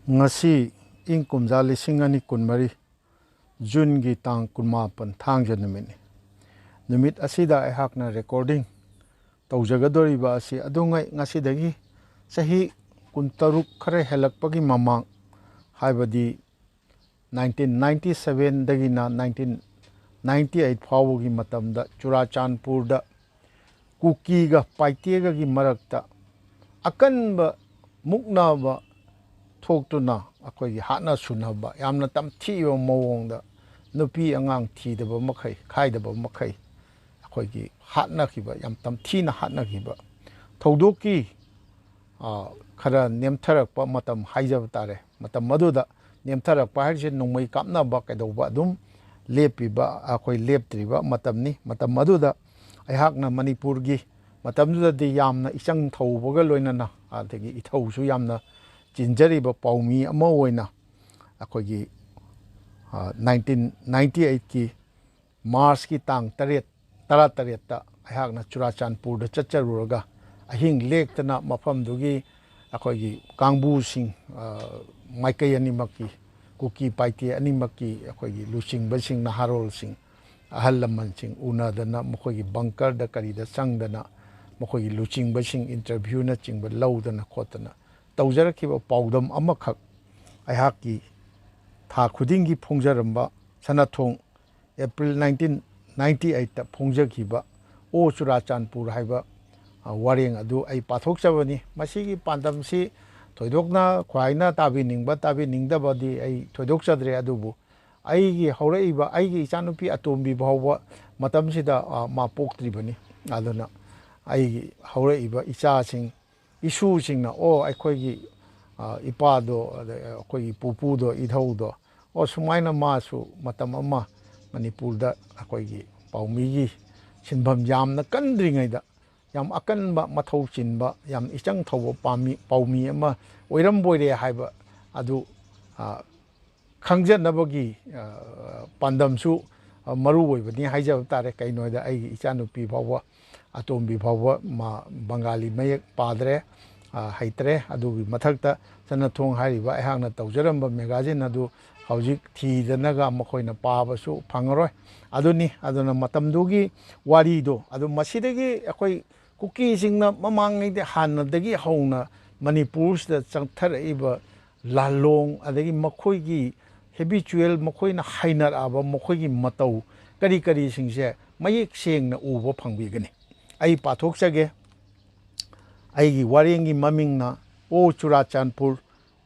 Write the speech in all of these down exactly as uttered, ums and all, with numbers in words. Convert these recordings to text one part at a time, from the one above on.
ꯉꯁꯤ ꯏꯪ ꯀꯨꯝꯖꯥ ꯂꯤꯁꯤꯡ ꯑꯅꯤ ꯀꯨꯟꯃꯔꯤ ꯖꯨꯟꯒꯤ ꯇꯥꯡ ꯀꯨꯟꯃꯥꯄꯟ, ꯊꯥꯡꯖ ꯅꯨꯃꯤꯠꯅꯤ꯫ ꯅꯨꯃꯤꯠ ꯑꯁꯤꯗ ꯑꯩꯍꯥꯛꯅ recording ꯇꯧꯖꯒꯗꯧꯔꯤꯕ ꯑꯁꯤ ꯑꯗꯨꯉꯩ ꯉꯁꯤꯗꯒꯤ ꯆꯍꯤ ꯀꯨꯟꯇꯔꯨꯛ ꯈꯔ ꯍꯦꯜꯂꯛꯄꯒꯤ ꯃꯃꯥꯡ, ꯍꯥꯏꯕꯗꯤ nineteen ninety seven ꯗꯒꯤꯅ nineteen ninety eight ꯐꯥꯎꯕꯒꯤ ꯃꯇꯝꯗ ꯆꯨꯔꯥꯆꯥꯟꯄꯨꯔꯗ ꯀꯨꯀꯤꯒ ꯄꯥꯏꯇꯦꯒꯒꯤ ꯃꯔꯛꯇ ꯑꯀꯟꯕ ꯃꯨꯛꯅꯕ ꯊꯣꯛꯇꯨꯅ ꯑꯩꯈꯣꯏꯒꯤ ꯍꯥꯠꯅ ꯁꯨꯅꯕ, ꯌꯥꯝꯅ ꯇꯝꯊꯤꯕ ꯃꯑꯣꯡꯗ ꯅꯨꯄꯤ ꯑꯉꯥꯡ ꯊꯤꯗꯕ ꯃꯈꯩ, ꯈꯥꯏꯗꯕ ꯃꯈꯩ ꯑꯩꯈꯣꯏꯒꯤ ꯍꯥꯠꯅꯈꯤꯕ, ꯌꯥꯝ ꯇꯝꯊꯤꯅ ꯍꯥꯠꯅꯈꯤꯕ ꯊꯧꯗꯣꯛꯀꯤ, ꯑ, ꯈꯔ ꯅꯦꯝꯊꯔꯛꯄ ꯃꯇꯝ ꯍꯥꯏꯖꯕ ꯇꯥꯔꯦ꯫ ꯃꯇꯝ ꯑꯗꯨꯗ ꯅꯦꯝꯊꯔꯛꯄ ꯍꯥꯏꯔꯤꯁꯦ ꯅꯣꯡꯃꯩ ꯀꯥꯞꯅꯕ ꯀꯩꯗꯧꯕ ꯑꯗꯨꯝ ꯂꯦꯞꯄꯤꯕ, ꯑꯩꯈꯣꯏ ꯂꯦꯞꯇ꯭ꯔꯤꯕ ꯃꯇꯝꯅꯤ꯫ ꯃꯇꯝ ꯑꯗꯨꯗ ꯑꯩꯍꯥꯛꯅ ꯃꯅꯤꯄꯨꯔꯒꯤ, ꯃꯇꯝꯗꯨꯗꯗꯤ ꯌꯥꯝꯅ ꯏꯆꯪ ꯊꯧꯕꯒ ꯂꯣꯏꯅꯅ, ꯑꯗꯒꯤ ꯏꯊꯧꯁꯨ ꯌꯥꯝꯅ ꯆꯤꯟꯖꯔꯤꯕ ꯄꯥꯎꯃꯤ ꯑꯃ ꯑꯣꯏꯅ ꯑꯩꯈꯣꯏꯒꯤ, ꯑ, nineteen ninety eight ꯀꯤ ꯃꯥꯔꯁꯀꯤ ꯇꯥꯡ ꯇꯔꯦꯠ, ꯇꯔꯥꯇꯔꯦꯠꯇ ꯑꯩꯍꯥꯛꯅ ꯆꯨꯔꯥꯆꯥꯟꯄꯨꯔꯗ ꯆꯠꯆꯔꯨꯔꯒ ꯑꯍꯤꯡ ꯂꯦꯛꯇꯅ ꯃꯐꯝꯗꯨꯒꯤ ꯑꯩꯈꯣꯏꯒꯤ ꯀꯥꯡꯕꯨꯁꯤꯡ, ꯑ, ꯃꯥꯏꯀꯩ ꯑꯅꯤꯃꯛꯀꯤ, ꯀꯨꯀꯤ ꯄꯥꯏꯇꯦ ꯑꯅꯤꯃꯛꯀꯤ ꯑꯩꯈꯣꯏꯒꯤ ꯂꯨꯆꯤꯡꯕꯁꯤꯡ, ꯅꯍꯥꯔꯣꯜꯁꯤꯡ, ꯑꯍꯜ ꯂꯃꯟꯁꯤꯡ ꯎꯅꯗꯅ ꯃꯈꯣꯏꯒꯤ bunker ꯗ ꯀꯔꯤꯗ ꯆꯪꯗꯅ ꯃꯈꯣꯏꯒꯤ ꯂꯨꯆꯤꯡꯕꯁꯤꯡ interview ꯅꯆꯤꯡꯕ ꯂꯧꯗꯅ ꯈꯣꯠꯇꯅ ꯇꯧꯖꯔꯛꯈꯤꯕ ꯄꯥꯎꯗꯝ ꯑꯃꯈꯛ ꯑꯩꯍꯥꯛꯀꯤ ꯊꯥ ꯈꯨꯗꯤꯡꯒꯤ ꯐꯣꯡꯖꯔꯝꯕ ꯁꯅꯥꯊꯣꯡ April nineteen ninety eight ꯇ ꯐꯣꯡꯖꯈꯤꯕ "ꯑꯣ ꯆꯨꯔꯥꯆꯥꯟꯄꯨꯔ" ꯍꯥꯏꯕ, ꯑ, ꯋꯥꯔꯦꯡ ꯑꯗꯨ ꯑꯩ ꯄꯥꯊꯣꯛꯆꯕꯅꯤ꯫ ꯃꯁꯤꯒꯤ ꯄꯥꯟꯗꯝꯁꯤ ꯊꯣꯏꯗꯣꯛꯅ ꯈ꯭ꯋꯥꯏꯅ ꯇꯥꯕꯤꯅꯤꯡꯕ ꯇꯥꯕꯤꯅꯤꯡꯗꯕꯗꯤ ꯑꯩ ꯊꯣꯏꯗꯣꯛꯆꯗ꯭ꯔꯦ, ꯑꯗꯨꯕꯨ ꯑꯩꯒꯤ ꯍꯧꯔꯛꯏꯕ, ꯑꯩꯒꯤ ꯏꯆꯥꯅꯨꯄꯤ ꯑꯇꯣꯝꯕꯤ ꯐꯥꯎꯕ ꯃꯇꯝꯁꯤꯗ, ꯑ, ꯃꯥ ꯄꯣꯛꯇ꯭ꯔꯤꯕꯅꯤ꯫ ꯑꯗꯨꯅ ꯑꯩꯒꯤ ꯍꯧꯔꯛꯏꯕ ꯏꯆꯥꯁꯤꯡ, ꯏꯁꯨꯁꯤꯡꯅ, "ꯑꯣ, ꯑꯩꯈꯣꯏꯒꯤ, ꯑ, ꯏꯄꯥꯗꯣ, ꯑꯗ ꯑꯩꯈꯣꯏꯒꯤ ꯄꯨꯄꯨꯗꯣ, ꯏꯙꯧꯗꯣ, ꯑꯣ, ꯁꯨꯃꯥꯏꯅ ꯃꯥꯁꯨ ꯃꯇꯝ ꯑꯃ ꯃꯅꯤꯄꯨꯔꯗ ꯑꯩꯈꯣꯏꯒꯤ ꯄꯥꯎꯃꯤꯒꯤ ꯁꯤꯟꯐꯝ ꯌꯥꯝꯅ ꯀꯟꯗ꯭ꯔꯤꯉꯩꯗ ꯌꯥꯝ ꯑꯀꯟꯕ, ꯃꯊꯧ ꯆꯤꯟꯕ, ꯌꯥꯝ ꯏꯆꯪ ꯊꯧꯕ ꯄꯥꯝꯃꯤ-, ꯄꯥꯎꯃꯤ ꯑꯃ ꯑꯣꯏꯔꯝꯕ ꯑꯣꯏꯔꯦ" ꯍꯥꯏꯕ ꯑꯗꯨ, ꯑ, ꯈꯪꯖꯅꯕꯒꯤ, ꯑ, ꯄꯥꯟꯗꯝꯁꯨ, ꯑ, ꯃꯔꯨ ꯑꯣꯏꯕꯅꯤ ꯍꯥꯏꯖꯕ ꯇꯥꯔꯦ꯫ ꯀꯩꯅꯣ ꯍꯥꯏꯗ ꯑꯩꯒꯤ ꯏꯆꯥꯅꯨꯄꯤ ꯐꯥꯎꯕ, ꯑꯇꯣꯝꯕꯤ ꯐꯥꯎꯕ ꯃꯥ ꯕꯪꯒꯥꯂꯤ ꯃꯌꯦꯛ ꯄꯥꯗ꯭ꯔꯦ, ꯑ, ꯍꯩꯇ꯭ꯔꯦ꯫ ꯑꯗꯨꯒꯤ ꯃꯊꯛꯇ ꯁꯅꯥꯊꯣꯡ ꯍꯥꯏꯔꯤꯕ ꯑꯩꯍꯥꯛꯅ ꯇꯧꯖꯔꯝꯕ ꯃꯦꯒꯥꯖꯤꯟ ꯑꯗꯨ ꯍꯧꯖꯤꯛ ꯊꯤꯗꯅꯒ ꯃꯈꯣꯏꯅ ꯄꯥꯕꯁꯨ ꯐꯪꯉꯔꯣꯏ꯫ ꯑꯗꯨꯅꯤ, ꯑꯗꯨꯅ ꯃꯇꯝꯗꯨꯒꯤ ꯋꯥꯔꯤꯗꯣ꯫ ꯑꯗꯨ ꯃꯁꯤꯗꯒꯤ ꯑꯩꯈꯣꯏ ꯀꯨꯀꯤꯁꯤꯡꯅ ꯃꯃꯥꯡꯉꯩꯗꯤ ꯍꯥꯟꯅꯗꯒꯤ ꯍꯧꯅ ꯃꯅꯤꯄꯨꯔꯁꯤꯗ ꯆꯪꯊꯔꯛꯏꯕ ꯂꯥꯂꯣꯡ, ꯑꯗꯒꯤ ꯃꯈꯣꯏꯒꯤ ꯍꯦꯕꯤꯆꯨꯋꯦꯜ, ꯃꯈꯣꯏꯅ ꯍꯩꯅꯔꯛꯑꯕ ꯃꯈꯣꯏꯒꯤ ꯃꯇꯧ ꯀꯔꯤ ꯀꯔꯤꯁꯤꯡꯁꯦ ꯃꯌꯦꯛ ꯁꯦꯡꯅ ꯎꯕ ꯐꯪꯕꯤꯒꯅꯤ꯫ ꯑꯩ ꯄꯥꯊꯣꯛꯆꯒꯦ꯫ ꯑꯩꯒꯤ ꯋꯥꯔꯦꯡꯒꯤ ꯃꯃꯤꯡꯅ ꯑꯣ ꯆꯨꯔꯥꯆꯥꯟꯄꯨꯔ꯫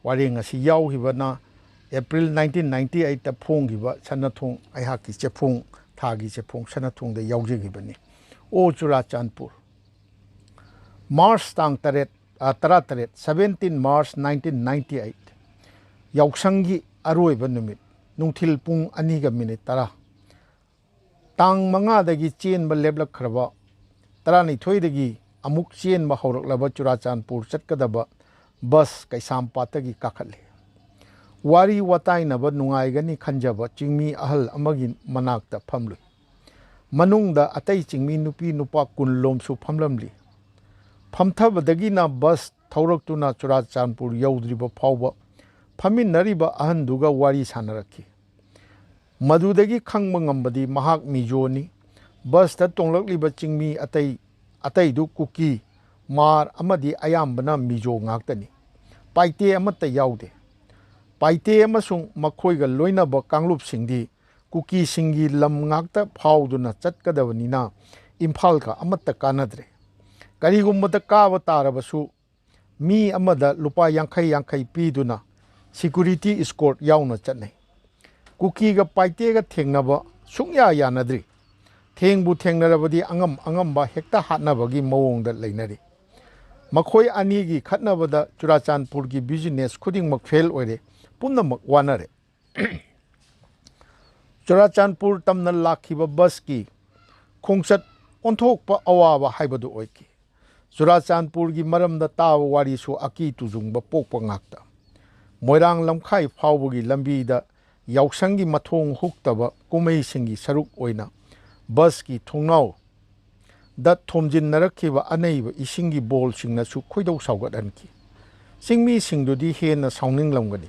ꯋꯥꯔꯦꯡ ꯑꯁꯤ ꯌꯥꯎꯈꯤꯕꯅ ꯑꯦꯄ꯭ꯔꯤꯜ ꯅꯥꯏꯟꯇꯤꯟ ꯅꯥꯏꯟꯇꯤ ꯑꯩꯠꯇ ꯐꯣꯡꯈꯤꯕ ꯁꯅꯥꯊꯣꯡ, ꯑꯩꯍꯥꯛꯀꯤ ꯆꯦꯐꯣꯡ, ꯊꯥꯒꯤ ꯆꯦꯐꯣꯡ ꯁꯅꯥꯊꯣꯡꯗ ꯌꯥꯎꯖꯈꯤꯕꯅꯤ꯫ ꯑꯣ ꯆꯨꯔꯥꯆꯥꯟꯄꯨꯔ꯫ ꯃꯥꯔꯆ ꯇꯥꯡ ꯇꯔꯦꯠ, ꯑ, ꯇꯔꯥꯇꯔꯦꯠ, seventeen March nineteen ninety eight, ꯌꯥꯎꯁꯪꯒꯤ ꯑꯔꯣꯏꯕ ꯅꯨꯃꯤꯠ, ꯅꯨꯡꯊꯤꯜ ꯄꯨꯡ ꯑꯅꯤꯒ ꯃꯤꯅꯤꯠ ꯇꯔꯥ꯫ ꯇꯥꯡ ꯃꯉꯥꯗꯒꯤ ꯆꯦꯟꯕ ꯂꯦꯞꯂꯛꯈ꯭ꯔꯕ, ꯇꯔꯥꯅꯤꯊꯣꯏꯗꯒꯤ ꯑꯃꯨꯛ ꯆꯦꯟꯕ ꯍꯧꯔꯛꯂꯕ ꯆꯨꯔꯥꯆꯥꯟꯄꯨꯔ ꯆꯠꯀꯗꯕ ꯕꯁ ꯀꯩꯁꯥꯝꯄꯥꯠꯇꯒꯤ ꯀꯥꯈꯠꯂꯤ꯫ ꯋꯥꯔꯤ ꯋꯥꯇꯥꯏꯅꯕ ꯅꯨꯡꯉꯥꯏꯒꯅꯤ ꯈꯟꯖꯕ ꯆꯤꯡꯃꯤ ꯑꯍꯜ ꯑꯃꯒꯤ ꯃꯅꯥꯛꯇ ꯐꯝꯂꯨꯏ꯫ ꯃꯅꯨꯡꯗ ꯑꯇꯩ ꯆꯤꯡꯃꯤ ꯅꯨꯄꯤ ꯅꯨꯄꯥ ꯀꯨꯟ ꯂꯣꯝꯁꯨ ꯐꯝꯂꯝꯂꯤ꯫ ꯐꯝꯊꯕꯗꯒꯤꯅ ꯕꯁ ꯊꯧꯔꯛꯇꯨꯅ ꯆꯨꯔꯥꯆꯥꯟꯄꯨꯔ ꯌꯧꯗ꯭ꯔꯤꯕ ꯐꯥꯎꯕ ꯐꯝꯃꯤꯟꯅꯔꯤꯕ ꯑꯍꯟꯗꯨꯒ ꯋꯥꯔꯤ ꯁꯥꯟꯅꯔꯛꯈꯤ꯫ ꯃꯗꯨꯗꯒꯤ ꯈꯪꯕ ꯉꯝꯕꯗꯤ ꯃꯍꯥꯛ ꯃꯤꯖꯣꯅꯤ꯫ ꯕꯁꯇ ꯇꯣꯡꯂꯛꯂꯤꯕ ꯆꯤꯡꯃꯤ ꯑꯇꯩ, ꯑꯇꯩꯗꯨ ꯀꯨꯀꯤ, ꯃꯥꯔ ꯑꯃꯗꯤ ꯑꯌꯥꯝꯕꯅ ꯃꯤꯖꯣ ꯉꯥꯛꯇꯅꯤ꯫ ꯄꯥꯏꯇꯦ ꯑꯃꯠꯇ ꯌꯥꯎꯗꯦ꯫ ꯄꯥꯏꯇꯦ ꯑꯃꯁꯨꯡ ꯃꯈꯣꯏꯒ ꯂꯣꯏꯅꯕ ꯀꯥꯡꯂꯨꯞꯁꯤꯡꯗꯤ ꯀꯨꯀꯤꯁꯤꯡꯒꯤ ꯂꯝ ꯉꯥꯛꯇ ꯐꯥꯎꯗꯨꯅ ꯆꯠꯀꯗꯕꯅꯤꯅ ꯏꯝꯐꯥꯜꯒ ꯑꯃꯠꯇ ꯀꯥꯟꯅꯗ꯭ꯔꯦ꯫ ꯀꯔꯤꯒꯨꯝꯕꯗ ꯀꯥꯕ ꯇꯥꯔꯕꯁꯨ ꯃꯤ ꯑꯃꯗ ꯂꯨꯄꯥ ꯌꯥꯡꯈꯩ ꯌꯥꯡꯈꯩ ꯄꯤꯗꯨꯅ security escort ꯌꯥꯎꯅ ꯆꯠꯅꯩ꯫ ꯀꯨꯀꯤꯒ ꯄꯥꯏꯇꯦꯒ ꯊꯦꯡꯅꯕ ꯁꯨꯡꯌꯥ ꯌꯥꯅꯗ꯭ꯔꯤ꯫ ꯊꯦꯡꯕꯨ ꯊꯦꯡꯅꯔꯕꯗꯤ ꯑꯉꯝ ꯑꯉꯝꯕ ꯍꯦꯛꯇ ꯍꯥꯠꯅꯕꯒꯤ ꯃꯑꯣꯡꯗ ꯂꯩꯅꯔꯤ꯫ ꯃꯈꯣꯏ ꯑꯅꯤꯒꯤ ꯈꯠꯅꯕꯗ ꯆꯨꯔꯥꯆꯥꯟꯄꯨꯔꯒꯤ business ꯈꯨꯗꯤꯡꯃꯛ ꯐꯦꯜ ꯑꯣꯏꯔꯦ, ꯄꯨꯝꯅꯃꯛ ꯋꯥꯅꯔꯦ꯫ ꯆꯨꯔꯥꯆꯥꯟꯄꯨꯔ ꯇꯝꯅ ꯂꯥꯛꯈꯤꯕ ꯕꯁꯀꯤ ꯈꯣꯡꯆꯠ ꯑꯣꯟꯊꯣꯛꯄ ꯑꯋꯥꯕ ꯍꯥꯏꯕꯗꯨ ꯑꯣꯏꯈꯤ꯫ ꯆꯨꯔꯥꯆꯥꯟꯄꯨꯔꯒꯤ ꯃꯔꯝꯗ ꯇꯥꯕ ꯋꯥꯔꯤꯁꯨ ꯑꯀꯤ ꯇꯨꯖꯨꯡꯕ ꯄꯣꯛꯄ ꯉꯥꯛꯇ꯫ ꯃꯣꯏꯔꯥꯡ ꯂꯝꯈꯥꯏ ꯐꯥꯎꯕꯒꯤ ꯂꯝꯕꯤꯗ ꯌꯥꯎꯁꯪꯒꯤ ꯃꯊꯣꯡ ꯍꯨꯛꯇꯕ ꯀꯨꯝꯍꯩꯁꯤꯡꯒꯤ ꯁꯔꯨꯛ ꯑꯣꯏꯅ ꯕꯁꯀꯤ ꯊꯣꯡꯅꯥꯎ ꯗ ꯊꯣꯝꯖꯤꯟꯅꯔꯛꯈꯤꯕ ꯑꯅꯩꯕ ꯏꯁꯤꯡꯒꯤ ꯕꯣꯜꯁꯤꯡꯅꯁꯨ ꯈꯣꯏꯗꯧ ꯁꯥꯎꯒꯠꯍꯟꯈꯤ꯫ ꯆꯤꯡꯃꯤꯁꯤꯡꯗꯨꯗꯤ ꯍꯦꯟꯅ ꯁꯥꯎꯅꯤꯡꯂꯝꯒꯅꯤ꯫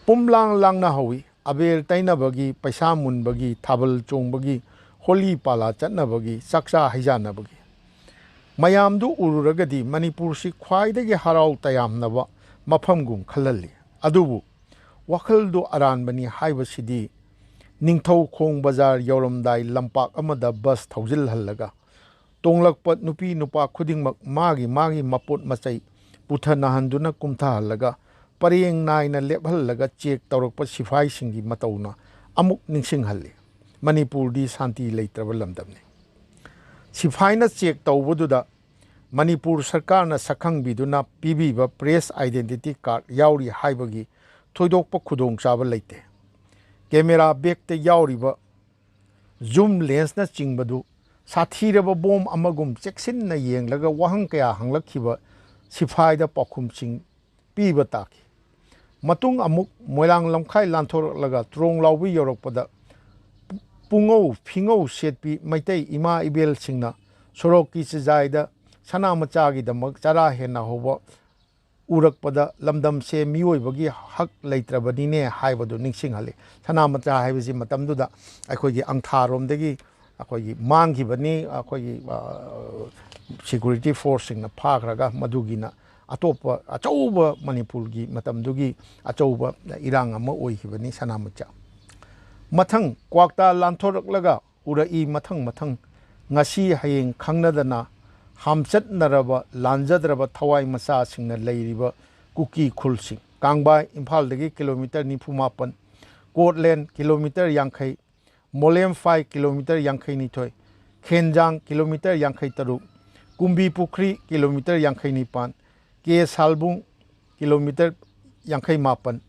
ꯄꯨꯝꯂꯥꯡ ꯂꯥꯡꯅ ꯍꯧꯏ꯫ ꯑꯕꯦꯔ ꯇꯩꯅꯕꯒꯤ, ꯄꯩꯁꯥ ꯃꯨꯟꯕꯒꯤ, ꯊꯥꯕꯜ ꯆꯣꯡꯕꯒꯤ, ꯍꯣꯂꯤ ꯄꯥꯂꯥ ꯆꯠꯅꯕꯒꯤ, ꯆꯥꯛꯆꯥ ꯍꯩꯖꯥꯟꯅꯕꯒꯤ꯫ ꯃꯌꯥꯝꯗꯨ ꯎꯔꯨꯔꯒꯗꯤ ꯃꯅꯤꯄꯨꯔꯁꯤ ꯈ꯭ꯋꯥꯏꯗꯒꯤ ꯍꯔꯥꯎ ꯇꯌꯥꯝꯅꯕ ꯃꯐꯝꯒꯨꯝ ꯈꯜꯍꯜꯂꯤ꯫ ꯑꯗꯨꯕꯨ ꯋꯥꯈꯜꯗꯨ ꯑꯔꯥꯟꯕꯅꯤ ꯍꯥꯏꯕꯁꯤꯗꯤ ꯅꯤꯡꯊꯧꯈꯣꯡ ꯕꯖꯥꯔ ꯌꯧꯔꯝꯗꯥꯏ ꯂꯝꯄꯥꯛ ꯑꯃꯗ ꯕꯁ ꯊꯧꯖꯤꯜꯍꯜꯂꯒ ꯇꯣꯡꯂꯛꯄ ꯅꯨꯄꯤ ꯅꯨꯄꯥ ꯈꯨꯗꯤꯡꯃꯛ ꯃꯥꯒꯤ ꯃꯥꯒꯤ ꯃꯄꯣꯠ ꯃꯆꯩ ꯄꯨꯊꯅꯍꯟꯗꯨꯅ ꯀꯨꯝꯊꯍꯜꯂꯒ ꯄꯔꯦꯡ ꯅꯥꯏꯅ ꯂꯦꯞꯍꯜꯂꯒ ꯆꯦꯛ ꯇꯧꯔꯛꯄ ꯁꯤꯐꯥꯏꯁꯤꯡꯒꯤ ꯃꯇꯧꯅ ꯑꯃꯨꯛ ꯅꯤꯡꯁꯤꯡꯍꯜꯂꯤ꯫ ꯃꯅꯤꯄꯨꯔꯗꯤ ꯁꯥꯟꯇꯤ ꯂꯩꯇ꯭ꯔꯕ ꯂꯝꯗꯝꯅꯤ꯫ ꯁꯤꯐꯥꯏꯅ ꯆꯦꯛ ꯇꯧꯕꯗꯨꯗ ꯃꯅꯤꯄꯨꯔ ꯁꯔꯀꯥꯔꯅ ꯁꯛꯈꯪꯕꯤꯗꯨꯅ ꯄꯤꯕꯤꯕ ꯄ꯭ꯔꯦꯁ ꯑꯥꯏꯗꯦꯟꯇꯤꯇꯤ ꯀꯥꯔꯗ ꯌꯥꯎꯔꯤ ꯍꯥꯏꯕꯒꯤ ꯊꯣꯏꯗꯣꯛꯄ ꯈꯨꯗꯣꯡꯆꯥꯕ ꯂꯩꯇꯦ꯫ ꯀꯦꯃꯦꯔꯥ ꯕꯦꯒꯇ ꯌꯥꯎꯔꯤꯕ ꯖꯨꯝ ꯂꯦꯟꯁꯅꯆꯤꯡꯕꯗꯨ ꯁꯥꯊꯤꯔꯕ ꯕꯣꯝ ꯑꯃꯒꯨꯝ ꯆꯦꯛꯁꯤꯟꯅ ꯌꯦꯡꯂꯒ ꯋꯥꯍꯪ ꯀꯌꯥ ꯍꯪꯂꯛꯈꯤꯕ ꯁꯤꯐꯥꯏꯗ ꯄꯥꯎꯈꯨꯝꯁꯤꯡ ꯄꯤꯕ ꯇꯥꯈꯤ꯫ ꯃꯇꯨꯡ ꯑꯃꯨꯛ ꯃꯣꯏꯔꯥꯡ ꯂꯝꯈꯥꯏ ꯂꯥꯟꯊꯣꯔꯛꯂꯒ ꯇ꯭ꯔꯣꯡ ꯂꯥꯎꯕꯤ ꯌꯧꯔꯛꯄꯗ ꯄꯨ-, ꯄꯨꯡꯉꯧ ꯐꯤꯉꯧ ꯁꯦꯠꯄꯤ ꯃꯩꯇꯩ ꯏꯃꯥ ꯏꯕꯦꯜꯁꯤꯡꯅ ꯁꯣꯔꯣꯛꯀꯤ ꯆꯤꯖꯥꯏꯗ ꯁꯅꯥ ꯃꯆꯥꯒꯤꯗꯃꯛ ꯆꯔꯥ ꯍꯦꯟꯅ ꯍꯧꯕ ꯎꯔꯛꯄꯗ ꯂꯝꯗꯝꯁꯦ ꯃꯤꯑꯣꯏꯕꯒꯤ ꯍꯛ ꯂꯩꯇ꯭ꯔꯕꯅꯤꯅꯦ ꯍꯥꯏꯕꯗꯨ ꯅꯤꯡꯁꯤꯡꯍꯜꯂꯤ꯫ ꯁꯅꯥ ꯃꯆꯥ ꯍꯥꯏꯕꯁꯤ ꯃꯇꯝꯗꯨꯗ ꯑꯩꯈꯣꯏꯒꯤ ꯑꯪꯊꯥꯔꯣꯝꯗꯒꯤ ꯑꯩꯈꯣꯏꯒꯤ ꯃꯥꯡꯈꯤꯕꯅꯤ, ꯑꯩꯈꯣꯏꯒꯤ, ꯑ, ꯁꯦꯀ꯭ꯌꯨꯔꯤꯇꯤ ꯐꯣꯔꯁꯁꯤꯡꯅ ꯐꯥꯈ꯭ꯔꯒ ꯃꯗꯨꯒꯤꯅ ꯑꯇꯣꯞꯄ ꯑꯆꯧꯕ ꯃꯅꯤꯄꯨꯔꯒꯤ ꯃꯇꯝꯗꯨꯒꯤ ꯑꯆꯧꯕ ꯏꯔꯥꯡ ꯑꯃ ꯑꯣꯏꯈꯤꯕꯅꯤ ꯁꯅꯥ ꯃꯆꯥ꯫ ꯃꯊꯪ ꯀ꯭ꯋꯥꯛꯇꯥ ꯂꯥꯟꯊꯣꯔꯛꯂꯒ ꯎꯔꯛꯏ ꯃꯊꯪ ꯃꯊꯪ꯫ ꯉꯁꯤ ꯍꯌꯦꯡ ꯈꯪꯅꯗꯅ ꯍꯥꯝꯆꯠꯅꯔꯕ ꯂꯥꯟꯖꯗ꯭ꯔꯕ ꯊꯋꯥꯏ ꯃꯆꯥꯁꯤꯡꯅ ꯂꯩꯔꯤꯕ ꯀꯨꯀꯤ ꯈꯨꯜꯁꯤꯡ꯫ ꯀꯥꯡꯕꯥꯏ ꯏꯝꯐꯥꯜꯗꯒꯤ ꯀꯤꯂꯣꯃꯤꯇꯔ ꯅꯤꯐꯨ ꯃꯥꯄꯟ, ꯀꯣꯠꯂꯦꯟ ꯀꯤꯂꯣꯃꯤꯇꯔ ꯌꯥꯡꯈꯩ, ꯃꯣꯂꯦꯝꯐꯥꯏ ꯀꯤꯂꯣꯃꯤꯇꯔ ꯌꯥꯡꯈꯩ ꯅꯤꯊꯣꯏ, ꯈꯦꯟꯖꯥꯡ ꯀꯤꯂꯣꯃꯤꯇꯔ ꯌꯥꯡꯈꯩ ꯇꯔꯨꯛ, ꯀꯨꯝꯕꯤ ꯄꯨꯈ꯭ꯔꯤ ꯀꯤꯂꯣꯃꯤꯇꯔ ꯌꯥꯡꯈꯩ ꯅꯤꯄꯥꯟ, ꯀꯦ ꯁꯥꯜꯕꯨꯡ ꯀꯤꯂꯣꯃꯤꯇꯔ ꯌꯥꯡꯈꯩ ꯃꯥꯄꯟ꯫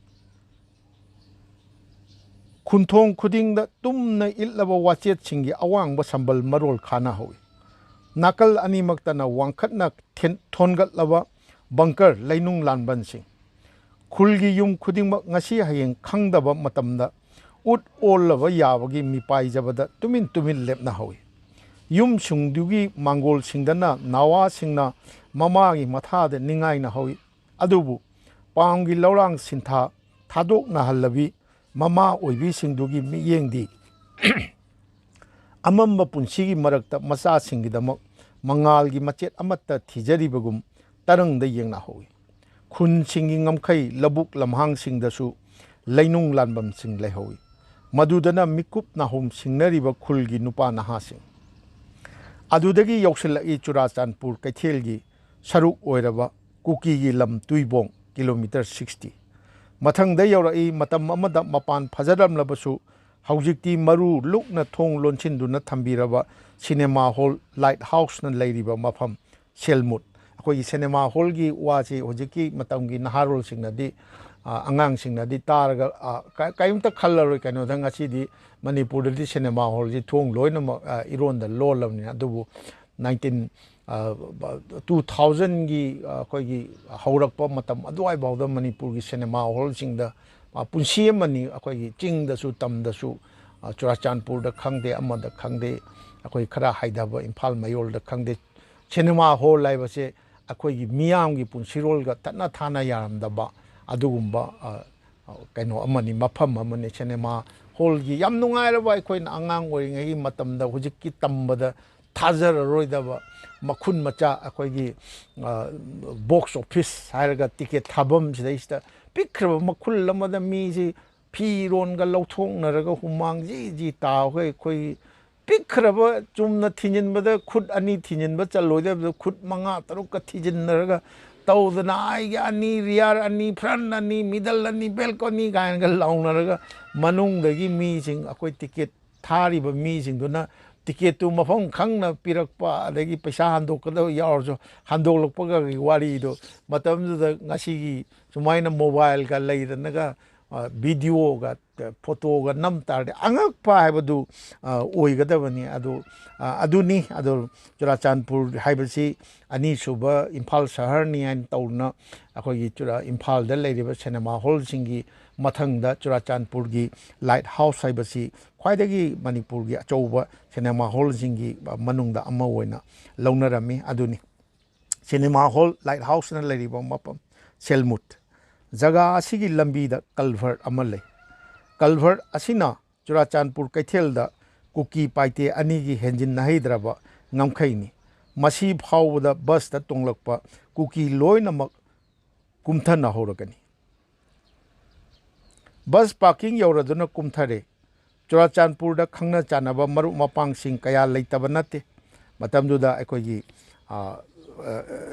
ꯈꯨꯟꯊꯣꯡ ꯈꯨꯗꯤꯡꯗ ꯇꯨꯝꯅ ꯏꯠꯂꯕ ꯋꯥꯆꯦꯠꯁꯤꯡꯒꯤ ꯑꯋꯥꯡꯕ ꯁꯝꯕꯜ ꯃꯔꯣꯜ ꯈꯥꯅ ꯍꯧꯏ꯫ ꯅꯥꯀꯜ ꯑꯅꯤꯃꯛꯇꯅ ꯋꯥꯡꯈꯠꯅ ꯊꯦꯟ-, ꯊꯣꯟꯒꯠꯂꯕ ꯕꯪꯀꯔ ꯂꯩꯅꯨꯡ ꯂꯥꯟꯕꯟꯁꯤꯡ꯫ ꯈꯨꯜꯒꯤ ꯌꯨꯝ ꯈꯨꯗꯤꯡꯃꯛ ꯉꯁꯤ ꯍꯌꯦꯡ ꯈꯪꯗꯕ ꯃꯇꯝꯗ ꯎꯠ ꯑꯣꯜꯂꯕ ꯌꯥꯕꯒꯤ ꯃꯤꯄꯥꯏꯖꯕꯗ ꯇꯨꯃꯤꯟ ꯇꯨꯃꯤꯟ ꯂꯦꯞꯅꯍꯧꯏ꯫ ꯌꯨꯝꯁꯤꯡꯗꯨꯒꯤ ꯃꯥꯡꯒꯣꯜꯁꯤꯡꯗꯅ ꯅꯥꯋꯥꯁꯤꯡꯅ ꯃꯃꯥꯒꯤ ꯃꯊꯥꯗ ꯅꯤꯡꯉꯥꯏꯅꯍꯧꯏ꯫ ꯑꯗꯨꯕꯨ ꯄꯥꯝꯒꯤ ꯂꯧꯔꯥꯡ ꯁꯤꯟꯊꯥ ꯊꯥꯗꯣꯛꯅꯍꯜꯂꯕꯤ ꯃꯃꯥ ꯑꯣꯏꯕꯤꯁꯤꯡꯗꯨꯒꯤ ꯃꯤꯠꯌꯦꯡꯗꯤ ꯑꯃꯝꯕ ꯄꯨꯟꯁꯤꯒꯤ ꯃꯔꯛꯇ ꯃꯆꯥꯁꯤꯡꯒꯤꯗꯃꯛ ꯃꯉꯥꯜꯒꯤ ꯃꯆꯦꯠ ꯑꯃꯠꯇ ꯊꯤꯖꯔꯤꯕꯒꯨꯝ ꯇꯔꯪꯗ ꯌꯦꯡꯅꯍꯧꯏ꯫ ꯈꯨꯟꯁꯤꯡꯒꯤ ꯉꯝꯈꯩ ꯂꯧꯕꯨꯛ ꯂꯝꯍꯥꯡꯁꯤꯡꯗꯁꯨ ꯂꯩꯅꯨꯡ ꯂꯥꯟꯕꯝꯁꯤꯡ ꯂꯩꯍꯧꯏ꯫ ꯃꯗꯨꯗꯅ ꯃꯤꯀꯨꯞ ꯅꯥꯍꯨꯝ ꯁꯤꯡꯅꯔꯤꯕ ꯈꯨꯜꯒꯤ ꯅꯨꯄꯥ ꯅꯍꯥꯁꯤꯡ꯫ ꯑꯗꯨꯗꯒꯤ ꯌꯧꯁꯤꯜꯂꯛꯏ ꯆꯨꯔꯥꯆꯥꯟꯄꯨꯔ ꯀꯩꯊꯦꯜꯒꯤ ꯁꯔꯨꯛ ꯑꯣꯏꯔꯕ ꯀꯨꯀꯤꯒꯤ ꯂꯝ ꯇꯨꯏꯕꯣꯡ, ꯀꯤꯂꯣꯃꯤꯇꯔ ꯁꯤꯛꯁꯇꯤ꯫ ꯃꯊꯪꯗ ꯌꯧꯔꯛꯏ ꯃꯇꯝ ꯑꯃꯗ ꯃꯄꯥꯟ ꯐꯖꯔꯝꯂꯕꯁꯨ ꯍꯧꯖꯤꯛꯇꯤ ꯃꯔꯨ ꯂꯨꯛꯅ ꯊꯣꯡ ꯂꯣꯟꯁꯤꯟꯗꯨꯅ ꯊꯝꯕꯤꯔꯕ ꯁꯤꯅꯦꯃꯥ ꯍꯣꯜ ꯂꯥꯏꯠ ꯍꯥꯎꯁꯅ ꯂꯩꯔꯤꯕ ꯃꯐꯝ ꯁꯦꯜꯃꯨꯠ꯫ ꯑꯩꯈꯣꯏꯒꯤ ꯁꯤꯅꯦꯃꯥ ꯍꯣꯜꯒꯤ ꯋꯥꯁꯤ ꯍꯧꯖꯤꯛꯀꯤ ꯃꯇꯝꯒꯤ ꯅꯍꯥꯔꯣꯜꯁꯤꯡꯅꯗꯤ, ꯑ, ꯑꯉꯥꯡꯁꯤꯡꯅꯗꯤ ꯇꯥꯔꯒ, ꯑ, ꯀ-, ꯀꯔꯤꯝꯇ ꯈꯜꯂꯔꯣꯏ꯫ ꯀꯩꯅꯣꯗ ꯉꯁꯤꯗꯤ ꯃꯅꯤꯄꯨꯔꯗꯗꯤ ꯁꯤꯅꯦꯃꯥ ꯍꯣꯜꯁꯤ ꯊꯣꯡ ꯂꯣꯏꯅꯃꯛ, ꯑ, ꯏꯔꯣꯟꯗ ꯂꯣꯜꯂꯕꯅꯤꯅ꯫ ꯑꯗꯨꯕꯨ ꯅꯥꯏꯟꯇꯤꯟ, ꯑ, ꯇꯨ ꯊꯥꯎꯖꯟꯒꯤ, ꯑ, ꯑꯩꯈꯣꯏꯒꯤ ꯍꯧꯔꯛꯄ ꯃꯇꯝ ꯑꯗꯨꯋꯥꯏꯐꯥꯎꯗ ꯃꯅꯤꯄꯨꯔꯒꯤ ꯁꯤꯅꯦꯃꯥ ꯍꯣꯜꯁꯤꯡꯗ, ꯑ, ꯄꯨꯟꯁꯤ ꯑꯃꯅꯤ꯫ ꯑꯩꯈꯣꯏꯒꯤ ꯆꯤꯡꯗꯁꯨ ꯇꯝꯗꯁꯨ, ꯑ, ꯆꯨꯔꯥꯆꯥꯟꯄꯨꯔꯗ ꯈꯪꯗꯦ, ꯑꯃꯗ ꯈꯪꯗꯦ, ꯑꯩꯈꯣꯏ ꯈꯔ ꯍꯥꯏꯊꯕ ꯏꯝꯐꯥꯜ ꯃꯌꯣꯜꯗ ꯈꯪꯗꯦ, ꯁꯤꯅꯦꯃꯥ ꯍꯣꯜ ꯍꯥꯏꯕꯁꯦ ꯑꯩꯈꯣꯏꯒꯤ ꯃꯤꯌꯥꯝꯒꯤ ꯄꯨꯟꯁꯤꯔꯣꯜꯒ ꯇꯠꯅ ꯊꯥꯅ ꯌꯥꯔꯝꯗꯕ ꯑꯗꯨꯒꯨꯝꯕ, ꯑ, ꯑ, ꯀꯩꯅꯣ ꯑꯃꯅꯤ, ꯃꯐꯝ ꯑꯃꯅꯤ꯫ ꯁꯤꯅꯦꯃꯥ ꯍꯣꯜꯒꯤ ꯌꯥꯝ ꯅꯨꯡꯉꯥꯏꯔꯕ, ꯑꯩꯈꯣꯏꯅ ꯑꯉꯥꯡ ꯑꯣꯏꯔꯤꯉꯩꯒꯤ ꯃꯇꯝꯗ ꯍꯧꯖꯤꯛꯀꯤ ꯇꯝꯕꯗ ꯊꯥꯖꯔꯔꯣꯏꯗꯕ ꯃꯈꯨꯟ ꯃꯆꯥ, ꯑꯩꯈꯣꯏꯒꯤ, ꯑ, ꯕꯣꯛꯁ ꯑꯣꯐꯤꯁ ꯍꯥꯏꯔꯒ ꯇꯤꯀꯦꯠ ꯊꯥꯐꯝ ꯁꯤꯗꯩꯁꯤꯗ ꯄꯤꯛꯈ꯭ꯔꯕ ꯃꯈꯨꯜ ꯑꯃꯗ ꯃꯤꯁꯤ ꯐꯤꯔꯣꯟꯒ ꯂꯧꯊꯣꯛꯅꯔꯒ ꯍꯨꯃꯥꯡ ꯖꯤ ꯖꯤ ꯇꯥꯕꯈꯩ ꯑꯩꯈꯣꯏ ꯄꯤꯛꯈ꯭ꯔꯕ, ꯆꯨꯝꯅ ꯊꯤꯟꯖꯤꯟꯕꯗ ꯈꯨꯠ ꯑꯅꯤ ꯊꯤꯟꯖꯤꯟꯕ ꯆꯜꯂꯣꯏꯗꯕꯗ ꯈꯨꯠ ꯃꯉꯥ ꯇꯔꯨꯛꯀ ꯊꯤꯟꯖꯤꯟꯅꯔꯒ ꯇꯧꯗꯅ ꯑꯩꯒꯤ ꯑꯅꯤ, ꯔꯤꯌꯥꯔ ꯑꯅꯤ, ꯐ꯭ꯔꯟ ꯑꯅꯤ, ꯃꯤꯗꯜ ꯑꯅꯤ, ꯕꯦꯜꯀꯣꯅꯤ ꯀꯥꯏꯅꯒ ꯂꯥꯎꯅꯔꯒ ꯃꯅꯨꯡꯗꯒꯤ ꯃꯤꯁꯤꯡ, ꯑꯩꯈꯣꯏ ꯇꯤꯀꯦꯠ ꯊꯥꯔꯤꯕ ꯃꯤꯁꯤꯡꯗꯨꯅ ꯇꯤꯀꯦꯠꯇꯨ ꯃꯐꯝ ꯈꯪꯅ ꯄꯤꯔꯛꯄ, ꯑꯗꯒꯤ ꯄꯩꯁꯥ ꯍꯟꯗꯣꯛꯀꯗꯕ ꯌꯥꯎꯔꯁꯨ ꯍꯟꯗꯣꯛꯂꯛꯄꯒꯤ ꯋꯥꯔꯤꯗꯣ ꯃꯇꯝꯗꯨꯗ ꯉꯁꯤꯒꯤ ꯁꯨꯃꯥꯏꯅ ꯃꯣꯕꯥꯏꯜꯒ ꯂꯩꯗꯅꯒ, ꯑ, ꯚꯤꯗꯤꯑꯣꯒ, ꯐꯣꯇꯣꯒ ꯅꯝ ꯇꯥꯔꯗꯤ ꯑꯉꯛꯄ ꯍꯥꯏꯕꯗꯨ, ꯑ, ꯑꯣꯏꯒꯗꯕꯅꯤ꯫ ꯑꯗꯨ, ꯑ, ꯑꯗꯨꯅꯤ꯫ ꯑꯗꯨ ꯆꯨꯔꯥꯆꯥꯟꯄꯨꯔ ꯍꯥꯏꯕꯁꯤ ꯑꯅꯤꯁꯨꯕ ꯏꯝꯐꯥꯜ ꯁꯍꯔꯅꯤ ꯍꯥꯏꯅ ꯇꯧꯗꯅ ꯑꯩꯈꯣꯏꯒꯤ ꯆꯨꯔꯥ-, ꯏꯝꯐꯥꯜꯗ ꯂꯩꯔꯤꯕ ꯁꯤꯅꯦꯃꯥ ꯍꯣꯜꯁꯤꯡꯒꯤ ꯃꯊꯪꯗ ꯆꯨꯔꯥꯆꯥꯟꯄꯨꯔꯒꯤ ꯂꯥꯏꯠ ꯍꯥꯎꯁ ꯍꯥꯏꯕꯁꯤ ꯈ꯭ꯋꯥꯏꯗꯒꯤ ꯃꯅꯤꯄꯨꯔꯒꯤ ꯑꯆꯧꯕ ꯁꯤꯅꯦꯃꯥ ꯍꯣꯜꯁꯤꯡꯒꯤ ꯃꯅꯨꯡꯗ ꯑꯃ ꯑꯣꯏꯅ ꯂꯧꯅꯔꯝꯃꯤ꯫ ꯑꯗꯨꯅꯤ ꯁꯤꯅꯦꯃꯥ ꯍꯣꯜ ꯂꯥꯏꯠ ꯍꯥꯎꯁꯅ ꯂꯩꯔꯤꯕ ꯃꯐꯝ꯫ ꯁꯦꯜꯃꯨꯠ꯫ ꯖꯒꯥ ꯑꯁꯤꯒꯤ ꯂꯝꯕꯤꯗ ꯀꯜꯚꯔ ꯑꯃ ꯂꯩ꯫ ꯀꯜꯚꯔ ꯑꯁꯤꯅ ꯆꯨꯔꯥꯆꯥꯟꯄꯨꯔ ꯀꯩꯊꯦꯜꯗ ꯀꯨꯀꯤ ꯄꯥꯏꯇꯦ ꯑꯅꯤꯒꯤ ꯍꯦꯟꯖꯤꯟꯅꯍꯩꯗ꯭ꯔꯕ ꯉꯝꯈꯩꯅꯤ꯫ ꯃꯁꯤ ꯐꯥꯎꯕꯗ ꯕꯁꯇ ꯇꯣꯡꯂꯛꯄ ꯀꯨꯀꯤ ꯂꯣꯏꯅꯃꯛ ꯀꯨꯝꯊꯅꯍꯧꯔꯒꯅꯤ꯫ Bus parking ꯌꯧꯔꯗꯨꯅ ꯀꯨꯝꯊꯔꯦ꯫ ꯆꯨꯔꯥꯆꯥꯟꯄꯨꯔꯗ ꯈꯪꯅ ꯆꯥꯟꯅꯕ ꯃꯔꯨꯞ ꯃꯄꯥꯡꯁꯤꯡ ꯀꯌꯥ ꯂꯩꯇꯕ ꯅꯠꯇꯦ꯫ ꯃꯇꯝꯗꯨꯗ ꯑꯩꯈꯣꯏꯒꯤ, ꯑ, ꯑ,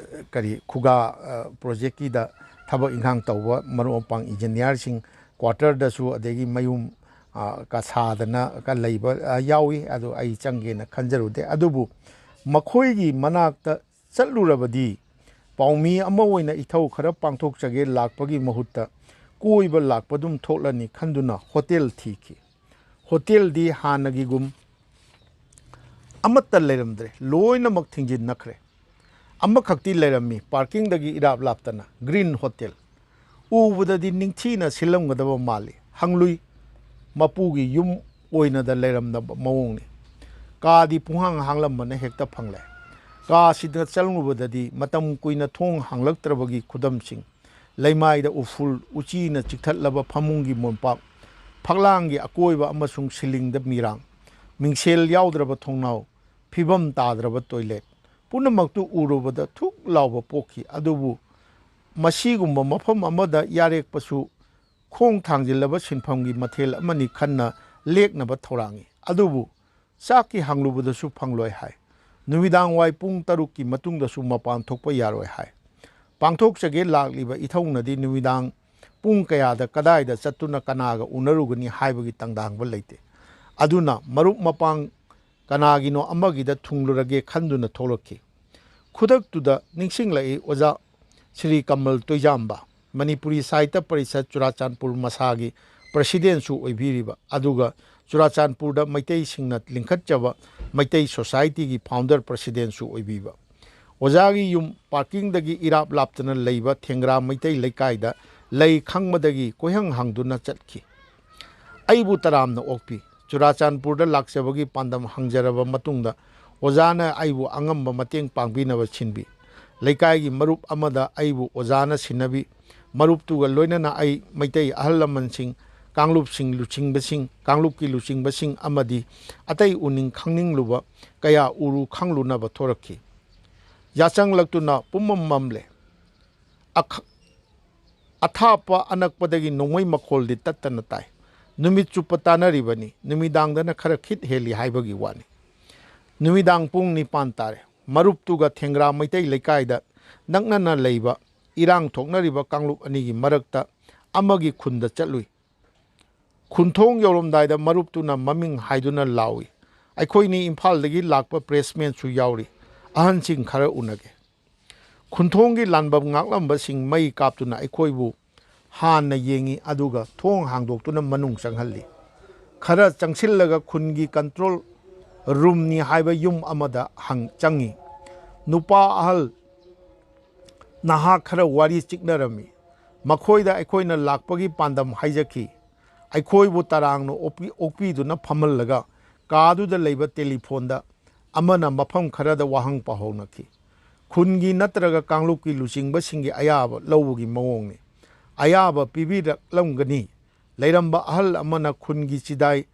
ꯀꯔꯤ, ꯈꯨꯒꯥ, ꯑ, ꯄ꯭ꯔꯣꯖꯦꯛꯀꯤꯗ ꯊꯕꯛ ꯏꯪꯈꯥꯡ ꯇꯧꯕ ꯃꯔꯨꯞ ꯃꯄꯥꯡ ꯏꯟꯖꯤꯅꯤꯌꯥꯔꯁꯤꯡ ꯀ꯭ꯋꯥꯇꯔꯗꯁꯨ, ꯑꯗꯒꯤ ꯃꯌꯨꯝ, ꯑ, ꯀ ꯁꯥꯗꯅ ꯀ ꯂꯩꯕ, ꯑ, ꯌꯥꯎꯏ꯫ ꯑꯗꯨ ꯑꯩ ꯆꯪꯒꯦꯅ ꯈꯟꯖꯔꯨꯗꯦ꯫ ꯑꯗꯨꯕꯨ ꯃꯈꯣꯏꯒꯤ ꯃꯅꯥꯛꯇ ꯆꯠꯂꯨꯔꯕꯗꯤ ꯄꯥꯎꯃꯤ ꯑꯃ ꯑꯣꯏꯅ ꯏꯊꯧ ꯈꯔ ꯄꯥꯡꯊꯣꯛꯆꯒꯦ ꯂꯥꯛꯄꯒꯤ ꯃꯍꯨꯠꯇ ꯀꯣꯏꯕ ꯂꯥꯛꯄꯗꯨꯝ ꯊꯣꯛꯂꯅꯤ ꯈꯟꯗꯨꯅ ꯍꯣꯇꯦꯜ ꯊꯤꯈꯤ꯫ ꯍꯣꯇꯦꯜꯗꯤ ꯍꯥꯟꯅꯒꯤꯒꯨꯝ ꯑꯃꯠꯇ ꯂꯩꯔꯝꯗ꯭ꯔꯦ, ꯂꯣꯏꯅꯃꯛ ꯊꯤꯡꯖꯤꯟꯅꯈ꯭ꯔꯦ꯫ ꯑꯃꯈꯛꯇꯤ ꯂꯩꯔꯝꯃꯤ, ꯄꯥꯔꯀꯤꯡꯗꯒꯤ ꯏꯔꯥꯞ ꯂꯥꯞꯇꯅ, ꯒ꯭ꯔꯤꯟ ꯍꯣꯇꯦꯜ꯫ ꯎꯕꯗꯗꯤ ꯅꯤꯡꯊꯤꯅ ꯁꯤꯜꯂꯝꯒꯗꯕ ꯃꯥꯜꯂꯤ꯫ ꯍꯪꯂꯨꯏ, ꯃꯄꯨꯒꯤ ꯌꯨꯝ ꯑꯣꯏꯅꯗ ꯂꯩꯔꯝꯗꯕ ꯃꯑꯣꯡꯅꯤ꯫ ꯀꯥꯗꯤ ꯄꯨꯡꯍꯥꯡ ꯍꯥꯡꯂꯝꯕꯅ ꯍꯦꯛꯇ ꯐꯪꯂꯦ꯫ ꯀꯥꯁꯤꯗ ꯆꯪꯂꯨꯕꯗꯗꯤ ꯃꯇꯝ ꯀꯨꯏꯅ ꯊꯣꯡ ꯍꯥꯡꯂꯛꯇ꯭ꯔꯕꯒꯤ ꯈꯨꯗꯝꯁꯤꯡ, ꯂꯩꯃꯥꯏꯗ ꯎꯐꯨꯜ, ꯎꯆꯤꯅ ꯆꯤꯛꯊꯠꯂꯕ ꯐꯃꯨꯡꯒꯤ ꯃꯣꯝꯄꯥꯛ, ꯐꯛꯂꯥꯡꯒꯤ ꯑꯀꯣꯏꯕ ꯑꯃꯁꯨꯡ ꯁꯤꯂꯤꯡꯗ ꯃꯤꯔꯥꯡ, ꯃꯤꯡꯁꯦꯜ ꯌꯥꯎꯗ꯭ꯔꯕ ꯊꯣꯡꯅꯥꯎ, ꯐꯤꯕꯝ ꯇꯥꯗ꯭ꯔꯕ ꯇꯣꯏꯂꯦꯠ, ꯄꯨꯝꯅꯃꯛꯇꯨ ꯎꯔꯨꯕꯗ ꯊꯨꯛ ꯂꯥꯎꯕ ꯄꯣꯛꯈꯤ꯫ ꯑꯗꯨꯕꯨ ꯃꯁꯤꯒꯨꯝꯕ ꯃꯐꯝ ꯑꯃꯗ ꯌꯥꯔꯦꯛꯄꯁꯨ ꯈꯣꯡ ꯊꯥꯡꯖꯤꯜꯂꯕ ꯁꯤꯟꯐꯝꯒꯤ ꯃꯊꯦꯜ ꯑꯃꯅꯤ ꯈꯟꯅ ꯂꯦꯛꯅꯕ ꯊꯧꯔꯥꯡꯏ꯫ ꯑꯗꯨꯕꯨ ꯆꯥꯛꯀꯤ ꯍꯪꯂꯨꯕꯗꯁꯨ ꯐꯪꯂꯣꯏ ꯍꯥꯏ꯫ ꯅꯨꯃꯤꯗꯥꯡ ꯋꯥꯏ ꯄꯨꯡ ꯇꯔꯨꯛꯀꯤ ꯃꯇꯨꯡꯗꯁꯨ ꯃꯄꯥꯟ ꯊꯣꯛꯄ ꯌꯥꯔꯣꯏ ꯍꯥꯏ꯫ ꯄꯥꯡꯊꯣꯛꯆꯒꯦ ꯂꯥꯛꯂꯤꯕ ꯏꯊꯧꯅꯗꯤ ꯅꯨꯃꯤꯗꯥꯡ ꯄꯨꯡ ꯀꯌꯥꯗ ꯀꯗꯥꯏꯗ ꯆꯠꯇꯨꯅ ꯀꯅꯥꯒ ꯎꯅꯔꯨꯒꯅꯤ ꯍꯥꯏꯕꯒꯤ ꯇꯪꯗꯥꯡꯕ ꯂꯩꯇꯦ꯫ ꯑꯗꯨꯅ ꯃꯔꯨꯞ ꯃꯄꯥꯡ ꯀꯅꯥꯒꯤꯅꯣ ꯑꯃꯒꯤꯗ ꯊꯨꯡꯂꯨꯔꯒꯦ ꯈꯟꯗꯨꯅ ꯊꯣꯛꯂꯛꯈꯤ꯫ ꯈꯨꯗꯛꯇꯨꯗ ꯅꯤꯡꯁꯤꯡꯂꯛꯏ ꯑꯣꯖꯥ ꯁ꯭ꯔꯤ ꯀꯃꯜ ꯇꯣꯏꯖꯥꯝꯕ, ꯃꯅꯤꯄꯨꯔꯤ ꯁꯥꯍꯤꯇ꯭ꯌ ꯄꯔꯤꯁꯠ ꯆꯨꯔꯥꯆꯥꯟꯄꯨꯔ ꯃꯁꯥꯒꯤ ꯄ꯭ꯔꯁꯤꯗꯦꯟꯁꯨ ꯑꯣꯏꯕꯤꯔꯤꯕ, ꯑꯗꯨꯒ ꯆꯨꯔꯥꯆꯥꯟꯄꯨꯔꯗ ꯃꯩꯇꯩꯁꯤꯡꯅ ꯂꯤꯡꯈꯠꯆꯕ ꯃꯩꯇꯩ ꯁꯣꯁꯥꯏꯇꯤꯒꯤ ꯐꯥꯎꯟꯗꯔ ꯄ꯭ꯔꯁꯤꯗꯦꯟꯁꯨ ꯑꯣꯏꯕꯤꯕ꯫ ꯑꯣꯖꯥꯒꯤ ꯌꯨꯝ ꯄꯥꯔꯀꯤꯡꯗꯒꯤ ꯏꯔꯥꯞ ꯂꯥꯞꯇꯅ ꯂꯩꯕ ꯊꯦꯡꯒ꯭ꯔꯥ ꯃꯩꯇꯩ ꯂꯩꯀꯥꯏꯗ ꯂꯩ ꯈꯪꯕꯗꯒꯤ ꯀꯣꯏꯍꯪ ꯍꯪꯗꯨꯅ ꯆꯠꯈꯤ꯫ ꯑꯩꯕꯨ ꯇꯔꯥꯝꯅ ꯑꯣꯛꯄꯤ꯫ ꯆꯨꯔꯥꯆꯥꯟꯄꯨꯔꯗ ꯂꯥꯛꯆꯕꯒꯤ ꯄꯥꯟꯗꯝ ꯍꯪꯖꯔꯕ ꯃꯇꯨꯡꯗ ꯑꯣꯖꯥꯅ ꯑꯩꯕꯨ ꯑꯉꯝꯕ ꯃꯇꯦꯡ ꯄꯥꯡꯕꯤꯅꯕ ꯁꯤꯟꯕꯤ꯫ ꯂꯩꯀꯥꯏꯒꯤ ꯃꯔꯨꯞ ꯑꯃꯗ ꯑꯩꯕꯨ ꯑꯣꯖꯥꯅ ꯁꯤꯟꯅꯕꯤ꯫ ꯃꯔꯨꯞꯇꯨꯒ ꯂꯣꯏꯅꯅ ꯑꯩ ꯃꯩꯇꯩ ꯑꯍꯜ ꯂꯃꯟꯁꯤꯡ, ꯀꯥꯡꯂꯨꯞꯁꯤꯡ ꯂꯨꯆꯤꯡꯕꯁꯤꯡ, ꯀꯥꯡꯂꯨꯞꯀꯤ ꯂꯨꯆꯤꯡꯕꯁꯤꯡ ꯑꯃꯗꯤ ꯑꯇꯩ ꯎꯅꯤꯡ ꯈꯪꯅꯤꯡꯂꯨꯕ ꯀꯌꯥ ꯎꯔꯨ ꯈꯪꯂꯨꯅꯕ ꯊꯣꯔꯛꯈꯤ꯫ ꯌꯥꯆꯪꯂꯛꯇꯨꯅ ꯄꯨꯝꯃꯝ ꯃꯝꯂꯦ꯫ ꯑꯈ-, ꯑꯊꯥꯞꯄ ꯑꯅꯛꯄꯗꯒꯤ ꯅꯣꯡꯃꯩ ꯃꯈꯣꯜꯗꯤ ꯇꯠꯇꯅ ꯇꯥꯏ꯫ ꯅꯨꯃꯤꯠ ꯆꯨꯞꯄ ꯇꯥꯅꯔꯤꯕꯅꯤ, ꯅꯨꯃꯤꯗꯥꯡꯗꯅ ꯈꯔ ꯈꯤꯠ ꯍꯦꯜꯂꯤ ꯍꯥꯏꯕꯒꯤ ꯋꯥꯅꯤ꯫ ꯅꯨꯃꯤꯗꯥꯡ ꯄꯨꯡ ꯅꯤꯄꯥꯟ ꯇꯥꯔꯦ꯫ ꯃꯔꯨꯞꯇꯨꯒ ꯊꯦꯡꯒ꯭ꯔꯥ ꯃꯩꯇꯩ ꯂꯩꯀꯥꯏꯗ ꯅꯛꯅꯅ ꯂꯩꯕ ꯏꯔꯥꯡ ꯊꯣꯛꯅꯔꯤꯕ ꯀꯥꯡꯂꯨꯞ ꯑꯅꯤꯒꯤ ꯃꯔꯛꯇ ꯑꯃꯒꯤ ꯈꯨꯟꯗ ꯆꯠꯂꯨꯏ꯫ ꯈꯨꯟꯊꯣꯡ ꯌꯧꯔꯝꯗꯥꯏꯗ ꯃꯔꯨꯞꯇꯨꯅ ꯃꯃꯤꯡ ꯍꯥꯏꯗꯨꯅ ꯂꯥꯎꯏ꯫ ꯑꯩꯈꯣꯏꯅꯤ ꯏꯝꯐꯥꯜꯗꯒꯤ ꯂꯥꯛꯄ ꯄ꯭ꯔꯦꯁꯃꯦꯟꯁꯨ ꯌꯥꯎꯔꯤ꯫ ꯑꯍꯟꯁꯤꯡ ꯈꯔ ꯎꯅꯒꯦ꯫ ꯈꯨꯟꯊꯣꯡꯒꯤ ꯂꯥꯟꯕꯝ ꯉꯥꯛꯂꯝꯕꯁꯤꯡ ꯃꯩ ꯀꯥꯞꯇꯨꯅ ꯑꯩꯈꯣꯏꯕꯨ ꯍꯥꯟꯅ ꯌꯦꯡꯉꯤ, ꯑꯗꯨꯒ ꯊꯣꯡ ꯍꯥꯡꯗꯣꯛꯇꯨꯅ ꯃꯅꯨꯡ ꯆꯪꯍꯜꯂꯤ꯫ ꯈꯔ ꯆꯪꯁꯤꯜꯂꯒ ꯈꯨꯟꯒꯤ ꯀꯟꯇ꯭ꯔꯣꯜ ꯔꯨꯝꯅꯤ ꯍꯥꯏꯕ ꯌꯨꯝ ꯑꯃꯗ ꯍꯪ-, ꯆꯪꯉꯤ꯫ ꯅꯨꯄꯥ ꯑꯍꯜ ꯅꯍꯥ ꯈꯔ ꯋꯥꯔꯤ ꯆꯤꯛꯅꯔꯝꯃꯤ꯫ ꯃꯈꯣꯏꯗ ꯑꯩꯈꯣꯏꯅ ꯂꯥꯛꯄꯒꯤ ꯄꯥꯟꯗꯝ ꯍꯥꯏꯖꯈꯤ꯫ ꯑꯩꯈꯣꯏꯕꯨ ꯇꯔꯥꯡꯅ ꯑꯣꯛꯄꯤ-, ꯑꯣꯛꯄꯤꯗꯨꯅ ꯐꯝꯍꯜꯂꯒ ꯀꯥꯗꯨꯗ ꯂꯩꯕ ꯇꯦꯂꯤꯐꯣꯟꯗ ꯑꯃꯅ ꯃꯐꯝ ꯈꯔꯗ ꯋꯥꯍꯪ ꯄꯥꯎꯍꯧꯅꯈꯤ꯫ ꯈꯨꯟꯒꯤ ꯅꯠꯇ꯭ꯔꯒ ꯀꯥꯡꯂꯨꯞꯀꯤ ꯂꯨꯆꯤꯡꯕꯁꯤꯡꯒꯤ ꯑꯌꯥꯕ ꯂꯧꯕꯒꯤ ꯃꯑꯣꯡꯅꯤ꯫ ꯑꯌꯥꯕ ꯄꯤꯕꯤꯔꯛꯂꯝꯒꯅꯤ꯫ ꯂꯩꯔꯝꯕ ꯑꯍꯜ ꯑꯃꯅ ꯈꯨꯟꯒꯤ ꯆꯤꯗꯥꯏ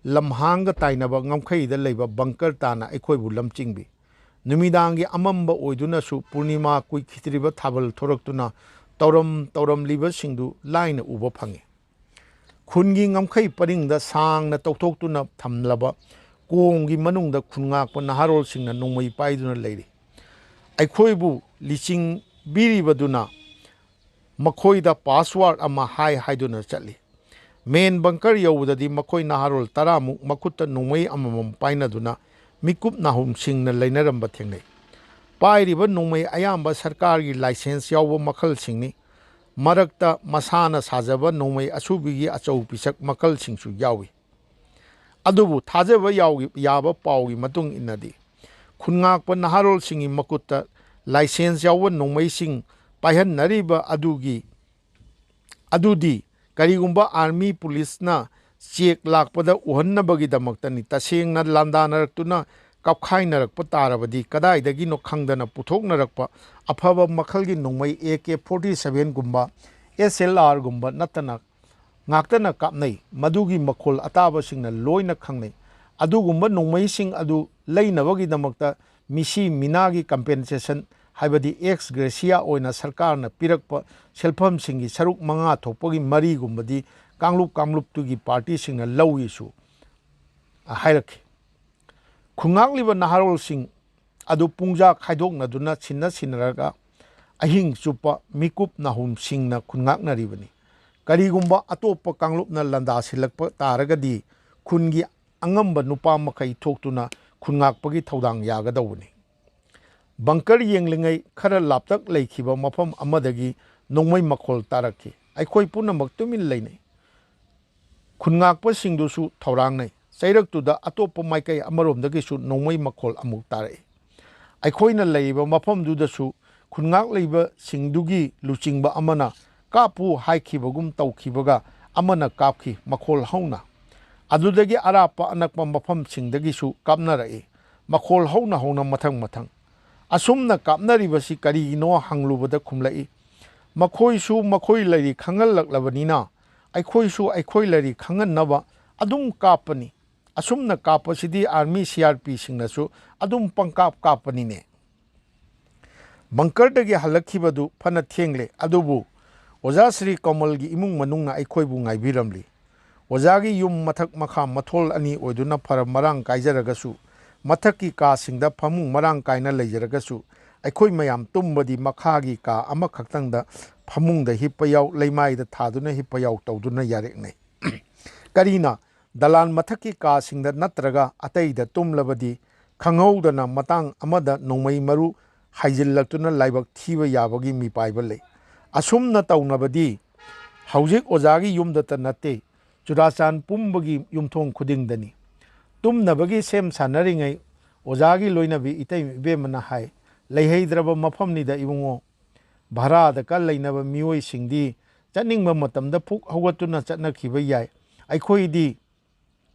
ꯂꯝꯍꯥꯡꯒ ꯇꯥꯏꯅꯕ ꯉꯝꯈꯩꯗ ꯂꯩꯕ ꯕꯪꯀꯔ ꯇꯥꯅ ꯑꯩꯈꯣꯏꯕꯨ ꯂꯝꯆꯤꯡꯕꯤ꯫ ꯅꯨꯃꯤꯗꯥꯡꯒꯤ ꯑꯃꯝꯕ ꯑꯣꯏꯗꯨꯅꯁꯨ ꯄꯨꯔꯅꯤꯃꯥ ꯀꯨꯏꯈꯤꯗ꯭ꯔꯤꯕ ꯊꯥꯕꯜ ꯊꯣꯔꯛꯇꯨꯅ ꯇꯧꯔꯝ ꯇꯧꯔꯝꯂꯤꯕꯁꯤꯡꯗꯨ ꯂꯥꯏꯅ ꯎꯕ ꯐꯪꯉꯤ꯫ ꯈꯨꯟꯒꯤ ꯉꯝꯈꯩ ꯄꯔꯤꯡꯗ ꯁꯥꯡꯅ ꯇꯧꯊꯣꯛꯇꯨꯅ ꯊꯝꯂꯕ ꯀꯣꯝꯒꯤ ꯃꯅꯨꯡꯗ ꯈꯨꯟꯉꯥꯛꯄ ꯅꯍꯥꯔꯣꯜꯁꯤꯡꯅ ꯅꯣꯡꯃꯩ ꯄꯥꯏꯗꯨꯅ ꯂꯩꯔꯤ꯫ ꯑꯩꯈꯣꯏꯕꯨ ꯂꯤꯆꯤꯡꯕꯤꯔꯤꯕꯗꯨꯅ ꯃꯈꯣꯏꯗ ꯄꯥꯁꯋꯥꯔꯗ ꯑꯃ ꯍꯥꯏ ꯍꯥꯏꯗꯨꯅ ꯆꯠꯂꯤ꯫ ꯃꯦꯟ ꯕꯪꯀꯔ ꯌꯧꯕꯗꯗꯤ ꯃꯈꯣꯏ ꯅꯍꯥꯔꯣꯜ ꯇꯔꯥꯃꯨꯛ ꯃꯈꯨꯠꯇ ꯅꯣꯡꯃꯩ ꯑꯃꯃꯝ ꯄꯥꯏꯅꯗꯨꯅ ꯃꯤꯀꯨꯞ ꯅꯥꯍꯨꯝꯁꯤꯡꯅ ꯂꯩꯅꯔꯝꯕ ꯊꯦꯡꯅꯩ꯫ ꯄꯥꯏꯔꯤꯕ ꯅꯣꯡꯃꯩ ꯑꯌꯥꯝꯕ ꯁꯔꯀꯥꯔꯒꯤ ꯂꯥꯏꯁꯦꯟꯁ ꯌꯥꯎꯕ ꯃꯈꯜꯁꯤꯡꯅꯤ꯫ ꯃꯔꯛꯇ ꯃꯁꯥꯅ ꯁꯥꯖꯕ ꯅꯣꯡꯃꯩ ꯑꯁꯨꯕꯤꯒꯤ ꯑꯆꯧ ꯄꯤꯁꯛ ꯃꯈꯜꯁꯤꯡꯁꯨ ꯌꯥꯎꯏ꯫ ꯑꯗꯨꯕꯨ ꯊꯥꯖꯕ ꯌꯥꯎꯒꯤ-, ꯌꯥꯕ ꯄꯥꯎꯒꯤ ꯃꯇꯨꯡ ꯏꯟꯅꯗꯤ, ꯈꯨꯟꯉꯥꯛꯄ ꯅꯍꯥꯔꯣꯜꯁꯤꯡꯒꯤ ꯃꯈꯨꯠꯇ ꯂꯥꯏꯁꯦꯟꯁ ꯌꯥꯎꯕ ꯅꯣꯡꯃꯩꯁꯤꯡ ꯄꯥꯏꯍꯟꯅꯔꯤꯕ ꯑꯗꯨꯒꯤ, ꯑꯗꯨꯗꯤ ꯀꯔꯤꯒꯨꯝꯕ ꯑꯥꯔꯃꯤ ꯄꯨꯂꯤꯁꯅ ꯆꯦꯛ ꯂꯥꯛꯄꯗ ꯎꯍꯟꯅꯕꯒꯤꯗꯃꯛꯇꯅꯤ꯫ ꯇꯁꯦꯡꯅ ꯂꯥꯟꯗꯥꯅꯔꯛꯇꯨꯅ ꯀꯥꯞꯈꯥꯏꯅꯔꯛꯄ ꯇꯥꯔꯕꯗꯤ, ꯀꯗꯥꯏꯗꯒꯤꯅꯣ ꯈꯪꯗꯅ ꯄꯨꯊꯣꯛꯅꯔꯛꯄ ꯑꯐꯕ ꯃꯈꯜꯒꯤ ꯅꯣꯡꯃꯩ A K forty ꯁꯚꯦꯟꯒꯨꯝꯕ, S L ꯑꯥꯔꯒꯨꯝꯕ ꯅꯠꯇꯅ ꯉꯥꯛꯇꯅ ꯀꯥꯞꯅꯩ꯫ ꯃꯗꯨꯒꯤ ꯃꯈꯣꯜ ꯑꯇꯥꯕꯁꯤꯡꯅ ꯂꯣꯏꯅ ꯈꯪꯅꯩ꯫ ꯑꯗꯨꯒꯨꯝꯕ ꯅꯣꯡꯃꯩꯁꯤꯡ ꯑꯗꯨ ꯂꯩꯅꯕꯒꯤꯗꯃꯛꯇ ꯃꯤꯁꯤ ꯃꯤꯅꯥꯒꯤ ꯀꯝꯄꯦꯟꯁꯦꯁꯟ, ꯍꯥꯏꯕꯗꯤ ꯑꯦꯛꯁ ꯒ꯭ꯔꯦꯁꯤꯌꯥ ꯑꯣꯏꯅ ꯁꯔꯀꯥꯔꯅ ꯄꯤꯔꯛꯄ ꯁꯦꯜꯐꯝꯁꯤꯡꯒꯤ ꯁꯔꯨꯛ ꯃꯉꯥ ꯊꯣꯛꯄꯒꯤ ꯃꯔꯤꯒꯨꯝꯕꯗꯤ ꯀꯥꯡꯂꯨꯞ ꯀꯥꯡꯂꯨꯞꯇꯨꯒꯤ ꯄꯥꯔꯇꯤꯁꯤꯡꯅ ꯂꯧꯏꯁꯨ ꯍꯥꯏꯔꯛꯈꯤ꯫ ꯈꯨꯟꯉꯥꯛꯂꯤꯕ ꯅꯍꯥꯔꯣꯜꯁꯤꯡ ꯑꯗꯨ ꯄꯨꯡꯖꯥ ꯈꯥꯏꯗꯣꯛꯅꯗꯨꯅ ꯁꯤꯟꯅ ꯁꯤꯟꯅꯔꯒ ꯑꯍꯤꯡ ꯆꯨꯞꯄ ꯃꯤꯀꯨꯞ ꯅꯥꯍꯨꯝꯁꯤꯡꯅ ꯈꯨꯟꯉꯥꯛꯅꯔꯤꯕꯅꯤ꯫ ꯀꯔꯤꯒꯨꯝꯕ ꯑꯇꯣꯞꯄ ꯀꯥꯡꯂꯨꯞꯅ ꯂꯥꯟꯗꯥꯁꯤꯜꯂꯛꯄ ꯇꯥꯔꯒꯗꯤ, ꯈꯨꯟꯒꯤ ꯑꯉꯝꯕ ꯅꯨꯄꯥ ꯃꯈꯩ ꯊꯣꯛꯇꯨꯅ ꯈꯨꯟꯉꯥꯛꯄꯒꯤ ꯊꯧꯗꯥꯡ ꯌꯥꯒꯗꯧꯕꯅꯤ꯫ ꯕꯪꯀꯔ ꯌꯦꯡꯂꯤꯉꯩ ꯈꯔ ꯂꯥꯞꯇꯛ ꯂꯩꯈꯤꯕ ꯃꯐꯝ ꯑꯃꯗꯒꯤ ꯅꯣꯡꯃꯩ ꯃꯈꯣꯜ ꯇꯥꯔꯛꯈꯤ꯫ ꯑꯩꯈꯣꯏ ꯄꯨꯝꯅꯃꯛ ꯇꯨꯃꯤꯟ ꯂꯩꯅꯩ꯫ ꯈꯨꯟꯉꯥꯛꯄꯁꯤꯡꯗꯨꯁꯨ ꯊꯧꯔꯥꯡꯅꯩ꯫ ꯆꯩꯔꯛꯇꯨꯗ ꯑꯇꯣꯞꯄ ꯃꯥꯏꯀꯩ ꯑꯃꯔꯣꯝꯗꯒꯤꯁꯨ ꯅꯣꯡꯃꯩ ꯃꯈꯣꯜ ꯑꯃꯨꯛ ꯇꯥꯔꯛꯏ꯫ ꯑꯩꯈꯣꯏꯅ ꯂꯩꯔꯤꯕ ꯃꯐꯝꯗꯨꯗꯁꯨ ꯈꯨꯟꯉꯥꯛꯂꯤꯕꯁꯤꯡꯗꯨꯒꯤ ꯂꯨꯆꯤꯡꯕ ꯑꯃꯅ "ꯀꯥꯞꯄꯨ" ꯍꯥꯏꯈꯤꯕꯒꯨꯝ ꯇꯧꯈꯤꯕꯒ ꯑꯃꯅ ꯀꯥꯞꯈꯤ, ꯃꯈꯣꯜ ꯍꯧꯅ꯫ ꯑꯗꯨꯗꯒꯤ ꯑꯔꯥꯞꯄ ꯑꯅꯛꯄ ꯃꯐꯝꯁꯤꯡꯗꯒꯤꯁꯨ ꯀꯥꯞꯅꯔꯛꯏ, ꯃꯈꯣꯜ ꯍꯧꯅ ꯍꯧꯅ ꯃꯊꯪ ꯃꯊꯪ꯫ ꯑꯁꯨꯝꯅ ꯀꯥꯞꯅꯔꯤꯕꯁꯤ ꯀꯔꯤꯒꯤꯅꯣ ꯍꯪꯂꯨꯕꯗ ꯈꯨꯝꯂꯛꯏ, "ꯃꯈꯣꯏꯁꯨ ꯃꯈꯣꯏ ꯂꯩꯔꯤ ꯈꯪꯍꯜꯂꯛꯂꯕꯅꯤꯅ, ꯑꯩꯈꯣꯏꯁꯨ ꯑꯩꯈꯣꯏ ꯂꯩꯔꯤ ꯈꯪꯍꯟꯅꯕ ꯑꯗꯨꯝ ꯀꯥꯞꯄꯅꯤ꯫ ꯑꯁꯨꯝꯅ ꯀꯥꯞꯄꯁꯤꯗꯤ ꯑꯥꯔꯃꯤ ꯁꯤ ꯑꯥꯔ ꯄꯤꯁꯤꯡꯅꯁꯨ ꯑꯗꯨꯝ ꯄꯪꯀꯥꯞ ꯀꯥꯞꯄꯅꯤꯅꯦ"꯫ ꯕꯪꯀꯔꯗꯒꯤ ꯍꯜꯂꯛꯈꯤꯕꯗꯨ ꯐꯅ ꯊꯦꯡꯂꯦ, ꯑꯗꯨꯕꯨ ꯑꯣꯖꯥ ꯁ꯭ꯔꯤ ꯀꯃꯜꯒꯤ ꯏꯃꯨꯡ ꯃꯅꯨꯡꯅ ꯑꯩꯈꯣꯏꯕꯨ ꯉꯥꯏꯕꯤꯔꯝꯂꯤ꯫ ꯑꯣꯖꯥꯒꯤ ꯌꯨꯝ ꯃꯊꯛ ꯃꯈꯥ ꯃꯊꯣꯜ ꯑꯅꯤ ꯑꯣꯏꯗꯨꯅ ꯐꯔ ꯃꯔꯥꯡ ꯀꯥꯏꯖꯔꯒꯁꯨ, ꯃꯊꯛꯀꯤ ꯀꯥꯁꯤꯡꯗ ꯐꯃꯨꯡ ꯃꯔꯥꯡ ꯀꯥꯏꯅ ꯂꯩꯖꯔꯒꯁꯨ, ꯑꯩꯈꯣꯏ ꯃꯌꯥꯝ ꯇꯨꯝꯕꯗꯤ ꯃꯈꯥꯒꯤ ꯀꯥ ꯑꯃꯈꯛꯇꯪꯗ ꯐꯃꯨꯡꯗ ꯍꯤꯞꯄ ꯌꯥꯎ, ꯂꯩꯃꯥꯏꯗ ꯊꯥꯗꯨꯅ ꯍꯤꯞꯄ ꯌꯥꯎ ꯇꯧꯗꯨꯅ ꯌꯥꯔꯦꯛꯅꯩ꯫ ꯀꯔꯤꯅ ꯗꯂꯥꯟ ꯃꯊꯛꯀꯤ ꯀꯥꯁꯤꯡꯗ ꯅꯠꯇ꯭ꯔꯒ ꯑꯇꯩꯗ ꯇꯨꯝꯂꯕꯗꯤ ꯈꯪꯍꯧꯗꯅ ꯃꯇꯥꯡ ꯑꯃꯗ ꯅꯣꯡꯃꯩ ꯃꯔꯨ ꯍꯥꯏꯖꯤꯜꯂꯛꯇꯨꯅ ꯂꯥꯏꯕꯛ ꯊꯤꯕ ꯌꯥꯕꯒꯤ ꯃꯤꯄꯥꯏꯕ ꯂꯩ꯫ ꯑꯁꯨꯝꯅ ꯇꯧꯅꯕꯗꯤ ꯍꯧꯖꯤꯛ ꯑꯣꯖꯥꯒꯤ ꯌꯨꯝꯗꯇ ꯅꯠꯇꯦ, ꯆꯨꯔꯥꯆꯥꯟ ꯄꯨꯝꯕꯒꯤ ꯌꯨꯝꯊꯣꯡ ꯈꯨꯗꯤꯡꯗꯅꯤ꯫ ꯇꯨꯝꯅꯕꯒꯤ ꯁꯦꯝ ꯁꯥꯟꯅꯔꯤꯉꯩ ꯑꯣꯖꯥꯒꯤ ꯂꯣꯏꯅꯕꯤ ꯏꯇꯩ ꯏꯕꯦꯝꯃꯅ ꯍꯥꯏ, "ꯂꯩꯍꯩꯗ꯭ꯔꯕ ꯃꯐꯝꯅꯤꯗ ꯏꯕꯨꯡꯉꯣ꯫ ꯚꯔꯥꯗ ꯀ ꯂꯩꯅꯕ ꯃꯤꯑꯣꯏꯁꯤꯡꯗꯤ ꯆꯠꯅꯤꯡꯕ ꯃꯇꯝꯗ ꯐꯨꯛ ꯍꯧꯒꯠꯇꯨꯅ ꯆꯠꯅꯈꯤꯕ ꯌꯥꯏ꯫ ꯑꯩꯈꯣꯏꯗꯤ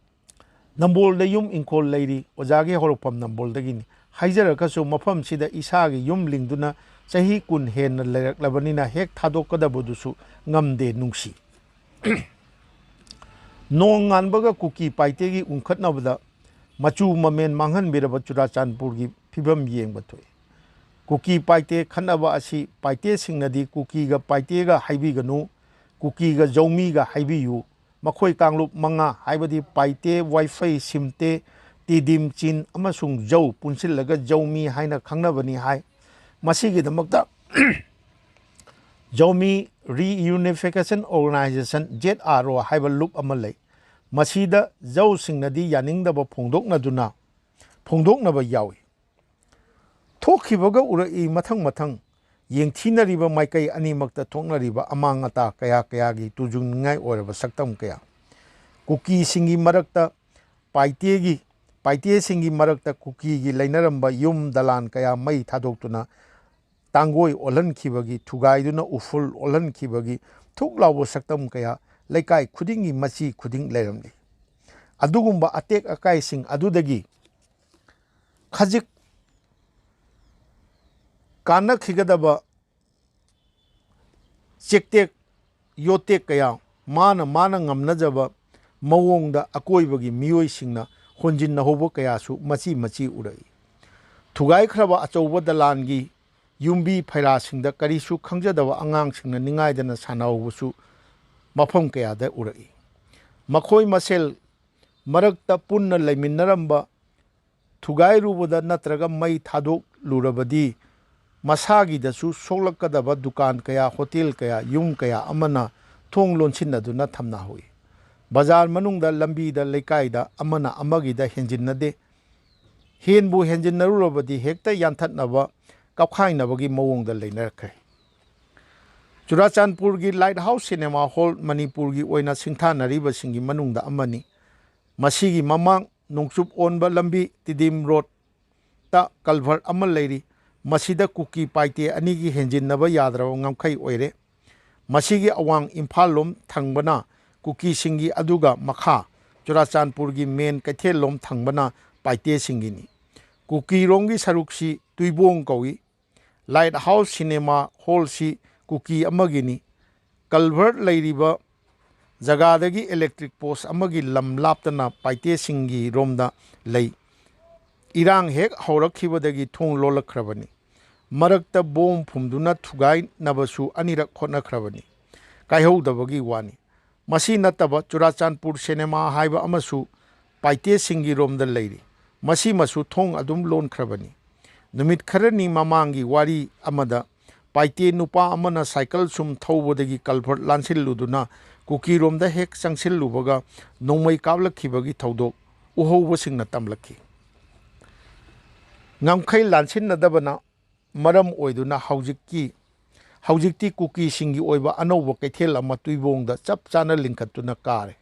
ꯅꯝꯕꯣꯜꯗ ꯌꯨꯝ ꯏꯪꯈꯣꯜ ꯂꯩꯔꯤ꯫ ꯑꯣꯖꯥꯒꯤ ꯍꯧꯔꯛꯐꯝ ꯅꯝꯕꯣꯜꯗꯒꯤꯅꯤ꯫ ꯍꯥꯏꯖꯔꯒꯁꯨ ꯃꯐꯝꯁꯤꯗ ꯏꯁꯥꯒꯤ ꯌꯨꯝ ꯂꯤꯡꯗꯨꯅ ꯆꯍꯤ ꯀꯨꯟ ꯍꯦꯟꯅ ꯂꯩꯔꯛꯂꯕꯅꯤꯅ ꯍꯦꯛ ꯊꯥꯗꯣꯛꯀꯗꯕꯗꯨꯁꯨ ꯉꯝꯗꯦ ꯅꯨꯡꯁꯤ꯫ ꯅꯣꯡ ꯉꯥꯟꯕꯒ ꯀꯨꯀꯤ ꯄꯥꯏꯇꯦꯒꯤ ꯎꯪꯈꯠꯅꯕꯗ ꯃꯆꯨ ꯃꯃꯦꯟ ꯃꯥꯡꯍꯟꯕꯤꯔꯕ ꯆꯨꯔꯥꯆꯥꯟꯄꯨꯔꯒꯤ ꯐꯤꯕꯝ ꯌꯦꯡꯕ ꯊꯣꯛꯏ꯫ ꯀꯨꯀꯤ ꯄꯥꯏꯇꯦ ꯈꯠꯅꯕ ꯑꯁꯤ ꯄꯥꯏꯇꯦꯁꯤꯡꯅꯗꯤ ꯀꯨꯀꯤꯒ ꯄꯥꯏꯇꯦꯒ ꯍꯥꯏꯕꯤꯒꯅꯨ, ꯀꯨꯀꯤꯒ ꯖꯧꯃꯤꯒ ꯍꯥꯏꯕꯤꯌꯨ꯫ ꯃꯈꯣꯏ ꯀꯥꯡꯂꯨꯞ ꯃꯉꯥ, ꯍꯥꯏꯕꯗꯤ ꯄꯥꯏꯇꯦ, ꯋꯥꯏꯐꯩ, ꯁꯤꯝꯇꯦ, ꯇꯤꯗꯤꯝ, ꯆꯤꯟ ꯑꯃꯁꯨꯡ ꯖꯧ ꯄꯨꯟꯁꯤꯜꯂꯒ ꯖꯧꯃꯤ ꯍꯥꯏꯅ ꯈꯪꯅꯕꯅꯤ ꯍꯥꯏ꯫ ꯃꯁꯤꯒꯤꯗꯃꯛꯇ ꯖꯧꯃꯤ Reunification Organization, ꯖꯦꯠ ꯑꯥꯔ ꯑꯣ, ꯍꯥꯏꯕ ꯂꯨꯞ ꯑꯃ ꯂꯩ꯫ ꯃꯁꯤꯗ ꯖꯧꯁꯤꯡꯅꯗꯤ ꯌꯥꯅꯤꯡꯗꯕ ꯐꯣꯡꯗꯣꯛꯅꯗꯨꯅ, ꯐꯣꯡꯗꯣꯛꯅꯕ ꯌꯥꯎꯏ꯫ ꯊꯣꯛꯈꯤꯕꯒ ꯎꯔꯛꯏ ꯃꯊꯪ ꯃꯊꯪ ꯌꯦꯡꯊꯤꯅꯔꯤꯕ ꯃꯥꯏꯀꯩ ꯑꯅꯤꯃꯛꯇ ꯊꯣꯛꯅꯔꯤꯕ ꯑꯃꯥꯡ ꯑꯇꯥ ꯀꯌꯥ ꯀꯌꯥꯒꯤ ꯇꯨꯖꯨꯡꯅꯤꯡꯉꯥꯏ ꯑꯣꯏꯔꯕ ꯁꯛꯇꯝ ꯀꯌꯥ꯫ ꯀꯨꯀꯤꯁꯤꯡꯒꯤ ꯃꯔꯛꯇ ꯄꯥꯏꯇꯦꯒꯤ, ꯄꯥꯏꯇꯦꯁꯤꯡꯒꯤ ꯃꯔꯛꯇ ꯀꯨꯀꯤꯒꯤ ꯂꯩꯅꯔꯝꯕ ꯌꯨꯝ ꯗꯂꯥꯟ ꯀꯌꯥ ꯃꯩ ꯊꯥꯗꯣꯛꯇꯨꯅ ꯇꯥꯡꯒꯣꯏ ꯑꯣꯜꯍꯟꯈꯤꯕꯒꯤ, ꯊꯨꯒꯥꯏꯗꯨꯅ ꯎꯐꯨꯜ ꯑꯣꯜꯍꯟꯈꯤꯕꯒꯤ ꯊꯨꯛ ꯂꯥꯎꯕ ꯁꯛꯇꯝ ꯀꯌꯥ ꯂꯩꯀꯥꯏ ꯈꯨꯗꯤꯡꯒꯤ ꯃꯆꯤ ꯈꯨꯗꯤꯡ ꯂꯩꯔꯝꯂꯤ꯫ ꯑꯗꯨꯒꯨꯝꯕ ꯑꯇꯦꯛ ꯑꯀꯥꯏꯁꯤꯡ ꯑꯗꯨꯗꯒꯤ ꯈꯖꯤꯛ ꯀꯥꯟꯅꯈꯤꯒꯗꯕ ꯆꯦꯛꯇꯦꯛ ꯌꯣꯠꯇꯦꯛ ꯀꯌꯥ ꯃꯥꯅ ꯃꯥꯅ ꯉꯝꯅꯖꯕ ꯃꯑꯣꯡꯗ ꯑꯀꯣꯏꯕꯒꯤ ꯃꯤꯑꯣꯏꯁꯤꯡꯅ ꯍꯣꯟꯖꯤꯟꯅꯍꯧꯕ ꯀꯌꯥꯁꯨ ꯃꯆꯤ ꯃꯆꯤ ꯎꯔꯛꯏ꯫ ꯊꯨꯒꯥꯏꯈ꯭ꯔꯕ ꯑꯆꯧꯕ ꯗꯂꯥꯟꯒꯤ ꯌꯨꯝꯕꯤ ꯐꯩꯔꯥꯁꯤꯡꯗ ꯀꯔꯤꯁꯨ ꯈꯪꯖꯗꯕ ꯑꯉꯥꯡꯁꯤꯡꯅ ꯅꯤꯡꯉꯥꯏꯗꯅ ꯁꯥꯟꯅꯍꯧꯕꯁꯨ ꯃꯐꯝ ꯀꯌꯥꯗ ꯎꯔꯛꯏ꯫ ꯃꯈꯣꯏ ꯃꯁꯦꯜ ꯃꯔꯛꯇ ꯄꯨꯟꯅ ꯂꯩꯃꯤꯟꯅꯔꯝꯕ ꯊꯨꯒꯥꯏꯔꯨꯕꯗ ꯅꯠꯇ꯭ꯔꯒ ꯃꯩ ꯊꯥꯗꯣꯛꯂꯨꯔꯕꯗꯤ ꯃꯁꯥꯒꯤꯗꯁꯨ ꯁꯣꯛꯂꯛꯀꯗꯕ ꯗꯨꯀꯥꯟ ꯀꯌꯥ, ꯍꯣꯇꯦꯜ ꯀꯌꯥ, ꯌꯨꯝ ꯀꯌꯥ ꯑꯃꯅ ꯊꯣꯡ ꯂꯣꯟꯁꯤꯟꯅꯗꯨꯅ ꯊꯝꯅꯍꯧꯏ꯫ ꯕꯖꯥꯔ ꯃꯅꯨꯡꯗ, ꯂꯝꯕꯤꯗ, ꯂꯩꯀꯥꯏꯗ ꯑꯃꯅ ꯑꯃꯒꯤꯗ ꯍꯦꯟꯖꯤꯟꯅꯗꯦ꯫ ꯍꯦꯟꯕꯨ ꯍꯦꯟꯖꯤꯟꯅꯔꯨꯔꯕꯗꯤ ꯍꯦꯛꯇ ꯌꯥꯟꯊꯠꯅꯕ, ꯀꯞꯈꯥꯏꯅꯕꯒꯤ ꯃꯑꯣꯡꯗ ꯂꯩꯅꯔꯛꯈ꯭ꯔꯦ꯫ ꯆꯨꯔꯥꯆꯥꯟꯄꯨꯔꯒꯤ ꯂꯥꯏꯠ ꯍꯥꯎꯁ ꯁꯤꯅꯦꯃꯥ ꯍꯣꯜ ꯃꯅꯤꯄꯨꯔꯒꯤ ꯑꯣꯏꯅ ꯁꯤꯡꯊꯥꯅꯔꯤꯕꯁꯤꯡꯒꯤ ꯃꯅꯨꯡꯗ ꯑꯃꯅꯤ꯫ ꯃꯁꯤꯒꯤ ꯃꯃꯥꯡ ꯅꯣꯡꯆꯨꯞ ꯑꯣꯟꯕ ꯂꯝꯕꯤ ꯇꯤꯗꯤꯝ ꯔꯣꯗꯇ ꯀꯜꯚꯔ ꯑꯃ ꯂꯩꯔꯤ꯫ ꯃꯁꯤꯗ ꯀꯨꯀꯤ ꯄꯥꯏꯇꯦ ꯑꯅꯤꯒꯤ ꯍꯦꯟꯖꯤꯟꯅꯕ ꯌꯥꯗ꯭ꯔꯕ ꯉꯝꯈꯩ ꯑꯣꯏꯔꯦ꯫ ꯃꯁꯤꯒꯤ ꯑꯋꯥꯡ ꯏꯝꯐꯥꯜ ꯂꯣꯝ ꯊꯪꯕꯅ ꯀꯨꯀꯤꯁꯤꯡꯒꯤ, ꯑꯗꯨꯒ ꯃꯈꯥ ꯆꯨꯔꯥꯆꯥꯟꯄꯨꯔꯒꯤ ꯃꯦꯟ ꯀꯩꯊꯦꯜꯂꯣꯝ ꯊꯪꯕꯅ ꯄꯥꯏꯇꯦꯁꯤꯡꯒꯤꯅꯤ꯫ ꯀꯨꯀꯤꯔꯣꯝꯒꯤ ꯁꯔꯨꯛꯁꯤ ꯇꯨꯏꯕꯣꯡ ꯀꯧꯏ꯫ ꯂꯥꯏꯠ ꯍꯥꯎꯁ ꯁꯤꯅꯦꯃꯥ ꯍꯣꯜꯁꯤ ꯀꯨꯀꯤ ꯑꯃꯒꯤꯅꯤ꯫ ꯀꯜꯚꯔꯠ ꯂꯩꯔꯤꯕ ꯖꯒꯥꯗꯒꯤ ꯏꯂꯦꯛꯇ꯭ꯔꯤꯛ ꯄꯣꯁ ꯑꯃꯒꯤ ꯂꯝ ꯂꯥꯞꯇꯅ ꯄꯥꯏꯇꯦꯁꯤꯡꯒꯤ ꯔꯣꯝꯗ ꯂꯩ꯫ ꯏꯔꯥꯡ ꯍꯦꯛ ꯍꯧꯔꯛꯈꯤꯕꯗꯒꯤ ꯊꯣꯡ ꯂꯣꯜꯂꯛꯈ꯭ꯔꯕꯅꯤ꯫ ꯃꯔꯛꯇ ꯕꯣꯝ ꯐꯨꯝꯗꯨꯅ ꯊꯨꯒꯥꯏꯅꯕꯁꯨ ꯑꯅꯤꯔꯛ ꯍꯣꯠꯅꯈ꯭ꯔꯕꯅꯤ꯫ ꯀꯥꯏꯍꯧꯗꯕꯒꯤ ꯋꯥꯅꯤ꯫ ꯃꯁꯤ ꯅꯠꯇꯕ ꯆꯨꯔꯥꯆꯥꯟꯄꯨꯔ ꯁꯤꯅꯦꯃꯥ ꯍꯥꯏꯕ ꯑꯃꯁꯨ ꯄꯥꯏꯇꯦꯁꯤꯡꯒꯤ ꯔꯣꯝꯗ ꯂꯩꯔꯤ꯫ ꯃꯁꯤꯃꯁꯨ ꯊꯣꯡ ꯑꯗꯨꯝ ꯂꯣꯟꯈ꯭ꯔꯕꯅꯤ꯫ ꯅꯨꯃꯤꯠ ꯈꯔꯅꯤ ꯃꯃꯥꯡꯒꯤ ꯋꯥꯔꯤ ꯑꯃꯗ ꯄꯥꯏꯇꯦ ꯅꯨꯄꯥ ꯑꯃꯅ ꯁꯥꯏꯀꯜ ꯁꯨꯝ ꯊꯧꯕꯗꯒꯤ ꯀꯜꯚꯔꯠ ꯂꯥꯟꯁꯤꯜꯂꯨꯗꯨꯅ ꯀꯨꯀꯤꯔꯣꯝꯗ ꯍꯦꯛ ꯆꯪꯁꯤꯜꯂꯨꯕꯒ ꯅꯣꯡꯃꯩ ꯀꯥꯞꯂꯛꯈꯤꯕꯒꯤ ꯊꯧꯗꯣꯛ ꯎꯍꯧꯕꯁꯤꯡꯅ ꯇꯝꯂꯛꯈꯤ꯫ ꯉꯝꯈꯩ ꯂꯥꯟꯁꯤꯟꯅꯗꯕꯅ ꯃꯔꯝ ꯑꯣꯏꯗꯨꯅ ꯍꯧꯖꯤꯛꯀꯤ, ꯍꯧꯖꯤꯛꯇꯤ ꯀꯨꯀꯤꯁꯤꯡꯒꯤ ꯑꯣꯏꯕ ꯑꯅꯧꯕ ꯀꯩꯊꯦꯜ ꯑꯃ ꯇꯨꯏꯕꯣꯡꯗ ꯆꯞ ꯆꯥꯅ ꯂꯤꯡꯈꯠꯇꯨꯅ ꯀꯥꯔꯦ꯫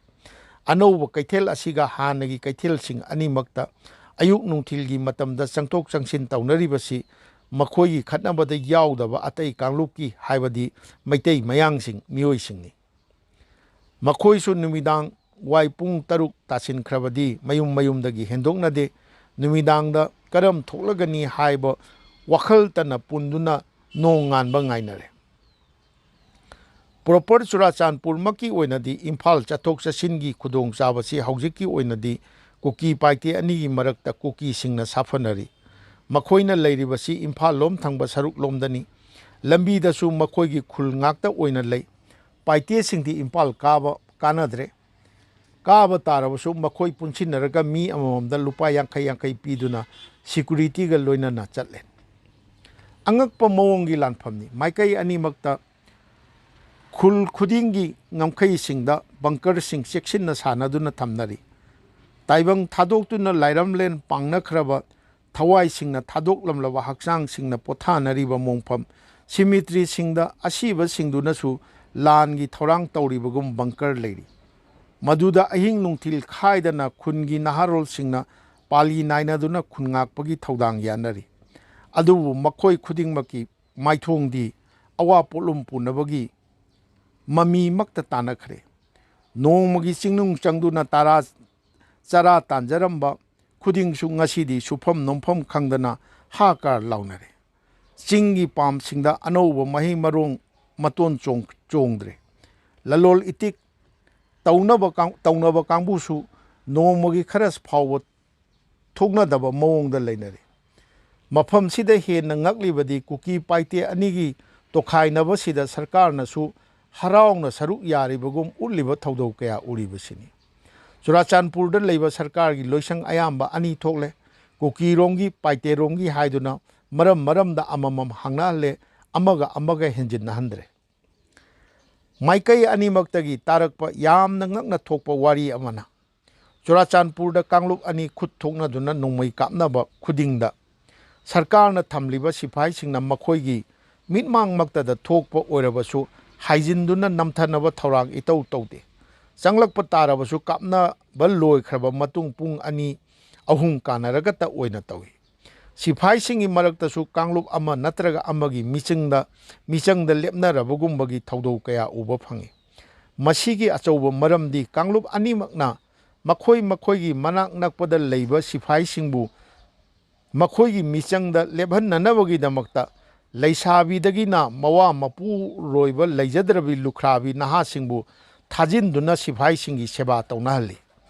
ꯑꯅꯧꯕ ꯀꯩꯊꯦꯜ ꯑꯁꯤꯒ ꯍꯥꯟꯅꯒꯤ ꯀꯩꯊꯦꯜꯁꯤꯡ ꯑꯅꯤꯃꯛꯇ ꯑꯌꯨꯛ ꯅꯨꯡꯊꯤꯜꯒꯤ ꯃꯇꯝꯗ ꯆꯪꯊꯣꯛ ꯆꯪꯁꯤꯟ ꯇꯧꯅꯔꯤꯕꯁꯤ ꯃꯈꯣꯏꯒꯤ ꯈꯠꯅꯕꯗ ꯌꯥꯎꯗꯕ ꯑꯇꯩ ꯀꯥꯡꯂꯨꯞꯀꯤ, ꯍꯥꯏꯕꯗꯤ ꯃꯩꯇꯩ ꯃꯌꯥꯡꯁꯤꯡ, ꯃꯤꯑꯣꯏꯁꯤꯡꯅꯤ꯫ ꯃꯈꯣꯏꯁꯨ ꯅꯨꯃꯤꯗꯥꯡ ꯋꯥꯏ ꯄꯨꯡ ꯇꯔꯨꯛ ꯇꯥꯁꯤꯟꯈ꯭ꯔꯕꯗꯤ ꯃꯌꯨꯝ ꯃꯌꯨꯝꯗꯒꯤ ꯍꯦꯟꯗꯣꯛꯅꯗꯦ꯫ ꯅꯨꯃꯤꯗꯥꯡꯗ ꯀꯔꯝ ꯊꯣꯛꯂꯒꯅꯤ ꯍꯥꯏꯕ ꯋꯥꯈꯜꯇꯅ ꯄꯨꯟꯗꯨꯅ ꯅꯣꯡ ꯉꯥꯟꯕ ꯉꯥꯏꯅꯔꯦ꯫ ꯄ꯭ꯔꯣꯄꯔ ꯆꯨꯔꯥꯆꯥꯟꯄꯨꯔꯃꯛꯀꯤ ꯑꯣꯏꯅꯗꯤ ꯏꯝꯐꯥꯜ ꯆꯠꯊꯣꯛ ꯆꯠꯁꯤꯟꯒꯤ ꯈꯨꯗꯣꯡꯆꯥꯕꯁꯤ ꯍꯧꯖꯤꯛꯀꯤ ꯑꯣꯏꯅꯗꯤ ꯀꯨꯀꯤ ꯄꯥꯏꯇꯦ ꯑꯅꯤꯒꯤ ꯃꯔꯛꯇ ꯀꯨꯀꯤꯁꯤꯡꯅ ꯁꯥꯐꯅꯔꯤ꯫ ꯃꯈꯣꯏꯅ ꯂꯩꯔꯤꯕꯁꯤ ꯏꯝꯐꯥꯜ ꯂꯣꯝ ꯊꯪꯕ ꯁꯔꯨꯛ ꯂꯣꯝꯗꯅꯤ꯫ ꯂꯝꯕꯤꯗꯁꯨ ꯃꯈꯣꯏꯒꯤ ꯈꯨꯜ ꯉꯥꯛꯇ ꯑꯣꯏꯅ ꯂꯩ꯫ ꯄꯥꯏꯇꯦꯁꯤꯡꯗꯤ ꯏꯝꯐꯥꯜ ꯀꯥꯕ ꯀꯥꯅꯗ꯭ꯔꯦ꯫ ꯀꯥꯕ ꯇꯥꯔꯕꯁꯨ ꯃꯈꯣꯏ ꯄꯨꯟꯁꯤꯟꯅꯔꯒ ꯃꯤ ꯑꯃꯃꯝꯗ ꯂꯨꯄꯥ ꯌꯥꯡꯈꯩ ꯌꯥꯡꯈꯩ ꯄꯤꯗꯨꯅ ꯁꯤꯀꯨꯔꯤꯇꯤꯒ ꯂꯣꯏꯅꯅ ꯆꯠꯂꯦ꯫ ꯑꯉꯛꯄ ꯃꯑꯣꯡꯒꯤ ꯂꯥꯟꯐꯝꯅꯤ꯫ ꯃꯥꯏꯀꯩ ꯑꯅꯤꯃꯛꯇ ꯈꯨꯜ ꯈꯨꯗꯤꯡꯒꯤ ꯉꯝꯈꯩꯁꯤꯡꯗ ꯕꯪꯀꯔꯁꯤꯡ ꯆꯦꯛꯁꯤꯟꯅ ꯁꯥꯟꯅꯗꯨꯅ ꯊꯝꯅꯔꯤ꯫ ꯇꯥꯏꯕꯪ ꯊꯥꯗꯣꯛꯇꯨꯅ ꯂꯥꯏꯔꯝꯂꯦꯟ ꯄꯥꯡꯅꯈ꯭ꯔꯕ ꯊꯋꯥꯏꯁꯤꯡꯅ ꯊꯥꯗꯣꯛꯂꯝꯂꯕ ꯍꯛꯆꯥꯡꯁꯤꯡꯅ ꯄꯣꯊꯥꯅꯔꯤꯕ ꯃꯣꯡꯐꯝ ꯁꯤꯃꯤꯇ꯭ꯔꯤꯁꯤꯡꯗ ꯑꯁꯤꯕꯁꯤꯡꯗꯨꯅꯁꯨ ꯂꯥꯟꯒꯤ ꯊꯧꯔꯥꯡ ꯇꯧꯔꯤꯕꯒꯨꯝ ꯕꯪꯀꯔ ꯂꯩꯔꯤ꯫ ꯃꯗꯨꯗ ꯑꯍꯤꯡ ꯅꯨꯡꯊꯤꯜ ꯈꯥꯏꯗꯅ ꯈꯨꯟꯒꯤ ꯅꯍꯥꯔꯣꯜꯁꯤꯡꯅ ꯄꯥꯂꯤ ꯅꯥꯏꯅꯗꯨꯅ ꯈꯨꯟ ꯉꯥꯛꯄꯒꯤ ꯊꯧꯗꯥꯡ ꯌꯥꯅꯔꯤ꯫ ꯑꯗꯨꯕꯨ ꯃꯈꯣꯏ ꯈꯨꯗꯤꯡꯃꯛꯀꯤ ꯃꯥꯏꯊꯣꯡꯗꯤ ꯑꯋꯥ ꯄꯣꯠꯂꯨꯝ ꯄꯨꯅꯕꯒꯤ ꯃꯃꯤꯃꯛꯇ ꯇꯥꯟꯅꯈ꯭ꯔꯦ꯫ ꯅꯣꯡꯃꯒꯤ ꯆꯤꯡꯅꯨꯡ ꯆꯪꯗꯨꯅ ꯇꯔꯥ ꯆꯔꯥ ꯇꯥꯟꯖꯔꯝꯕ ꯈꯨꯗꯤꯡꯁꯨ ꯉꯁꯤꯗꯤ ꯁꯨꯐꯝ ꯅꯣꯝꯐꯝ ꯈꯪꯗꯅ ꯍꯥꯀꯥꯔ ꯂꯥꯎꯅꯔꯦ꯫ ꯆꯤꯡꯒꯤ ꯄꯥꯝꯁꯤꯡꯗ ꯑꯅꯧꯕ ꯃꯍꯩ ꯃꯔꯣꯡ ꯃꯇꯣꯟ ꯆꯣꯡ-, ꯆꯣꯡꯗ꯭ꯔꯦ꯫ ꯂꯂꯣꯜ ꯏꯇꯤꯛ ꯇꯧꯅꯕ ꯀꯥꯡ-, ꯇꯧꯅꯕ ꯀꯥꯡꯕꯨꯁꯨ ꯅꯣꯡꯃꯒꯤ ꯈꯔ ꯐꯥꯎꯕ ꯊꯣꯛꯅꯗꯕ ꯃꯑꯣꯡꯗ ꯂꯩꯅꯔꯤ꯫ ꯃꯐꯝꯁꯤꯗ ꯍꯦꯟꯅ ꯉꯛꯂꯤꯕꯗꯤ ꯀꯨꯀꯤ ꯄꯥꯏꯇꯦ ꯑꯅꯤꯒꯤ ꯇꯣꯈꯥꯏꯅꯕꯁꯤꯗ ꯁꯔꯀꯥꯔꯅꯁꯨ ꯍꯔꯥꯎꯅ ꯁꯔꯨꯛ ꯌꯥꯔꯤꯕꯒꯨꯝ ꯎꯠꯂꯤꯕ ꯊꯧꯗꯧ ꯀꯌꯥ ꯎꯔꯤꯕꯁꯤꯅꯤ꯫ ꯆꯨꯔꯥꯆꯥꯟꯄꯨꯔꯗ ꯂꯩꯕ ꯁꯔꯀꯥꯔꯒꯤ ꯂꯣꯏꯁꯪ ꯑꯌꯥꯝꯕ ꯑꯅꯤ ꯊꯣꯛꯂꯦ꯫ ꯀꯨꯀꯤꯔꯣꯝꯒꯤ, ꯄꯥꯏꯇꯦꯔꯣꯝꯒꯤ ꯍꯥꯏꯗꯨꯅ ꯃꯔꯝ ꯃꯔꯝꯗ ꯑꯃꯃꯝ ꯍꯥꯡꯅꯍꯜꯂꯦ, ꯑꯃꯒ ꯑꯃꯒ ꯍꯦꯟꯖꯤꯟꯅꯍꯟꯗ꯭ꯔꯦ꯫ ꯃꯥꯏꯀꯩ ꯑꯅꯤꯃꯛꯇꯒꯤ ꯇꯥꯔꯛꯄ ꯌꯥꯝꯅ ꯉꯛꯅ ꯊꯣꯛꯄ ꯋꯥꯔꯤ ꯑꯃꯅ, ꯆꯨꯔꯥꯆꯥꯟꯄꯨꯔꯗ ꯀꯥꯡꯂꯨꯞ ꯑꯅꯤ ꯈꯨꯠ ꯊꯣꯛꯅꯗꯨꯅ ꯅꯣꯡꯃꯩ ꯀꯥꯞꯅꯕ ꯈꯨꯗꯤꯡꯗ ꯁꯔꯀꯥꯔꯅ ꯊꯝꯂꯤꯕ ꯁꯤꯐꯥꯏꯁꯤꯡꯅ ꯃꯈꯣꯏꯒꯤ ꯃꯤꯠꯃꯥꯡꯃꯛꯇꯗ ꯊꯣꯛꯄ ꯑꯣꯏꯔꯕꯁꯨ ꯍꯥꯏꯖꯤꯟꯗꯨꯅ ꯅꯝꯊꯅꯕ ꯊꯧꯔꯥꯡ ꯏꯇꯧ ꯇꯧꯗꯦ꯫ ꯆꯪꯂꯛꯄ ꯇꯥꯔꯕꯁꯨ ꯀꯥꯞꯅꯕ ꯂꯣꯏꯈ꯭ꯔꯕ ꯃꯇꯨꯡ ꯄꯨꯡ ꯑꯅꯤ, ꯑꯍꯨꯝ ꯀꯥꯟꯅꯔꯒꯇ ꯑꯣꯏꯅ ꯇꯧꯏ꯫ ꯁꯤꯐꯥꯏꯁꯤꯡꯒꯤ ꯃꯔꯛꯇꯁꯨ ꯀꯥꯡꯂꯨꯞ ꯑꯃ ꯅꯠꯇ꯭ꯔꯒ ꯑꯃꯒꯤ ꯃꯤꯆꯪꯗ, ꯃꯤꯆꯪꯗ ꯂꯦꯞꯅꯔꯕꯒꯨꯝꯕꯒꯤ ꯊꯧꯗꯧ ꯀꯌꯥ ꯎꯕ ꯐꯪꯏ꯫ ꯃꯁꯤꯒꯤ ꯑꯆꯧꯕ ꯃꯔꯝꯗꯤ ꯀꯥꯡꯂꯨꯞ ꯑꯅꯤꯃꯛꯅ ꯃꯈꯣꯏ ꯃꯈꯣꯏꯒꯤ ꯃꯅꯥꯛ ꯅꯛꯄꯗ ꯂꯩꯕ ꯁꯤꯐꯥꯏꯁꯤꯡꯕꯨ ꯃꯈꯣꯏꯒꯤ ꯃꯤꯆꯪꯗ ꯂꯦꯞꯍꯟꯅꯅꯕꯒꯤꯗꯃꯛꯇ ꯂꯩꯁꯥꯕꯤꯗꯒꯤꯅ ꯃꯋꯥ ꯃꯄꯨꯔꯣꯏꯕ ꯂꯩꯖꯗ꯭ꯔꯕꯤ ꯂꯨꯈ꯭ꯔꯥꯕꯤ ꯅꯍꯥꯁꯤꯡꯕꯨ ꯊꯥꯖꯤꯟꯗꯨꯅ ꯁꯤꯐꯥꯏꯁꯤꯡꯒꯤ ꯁꯦꯕꯥ ꯇꯧꯅꯍꯜꯂꯤ꯫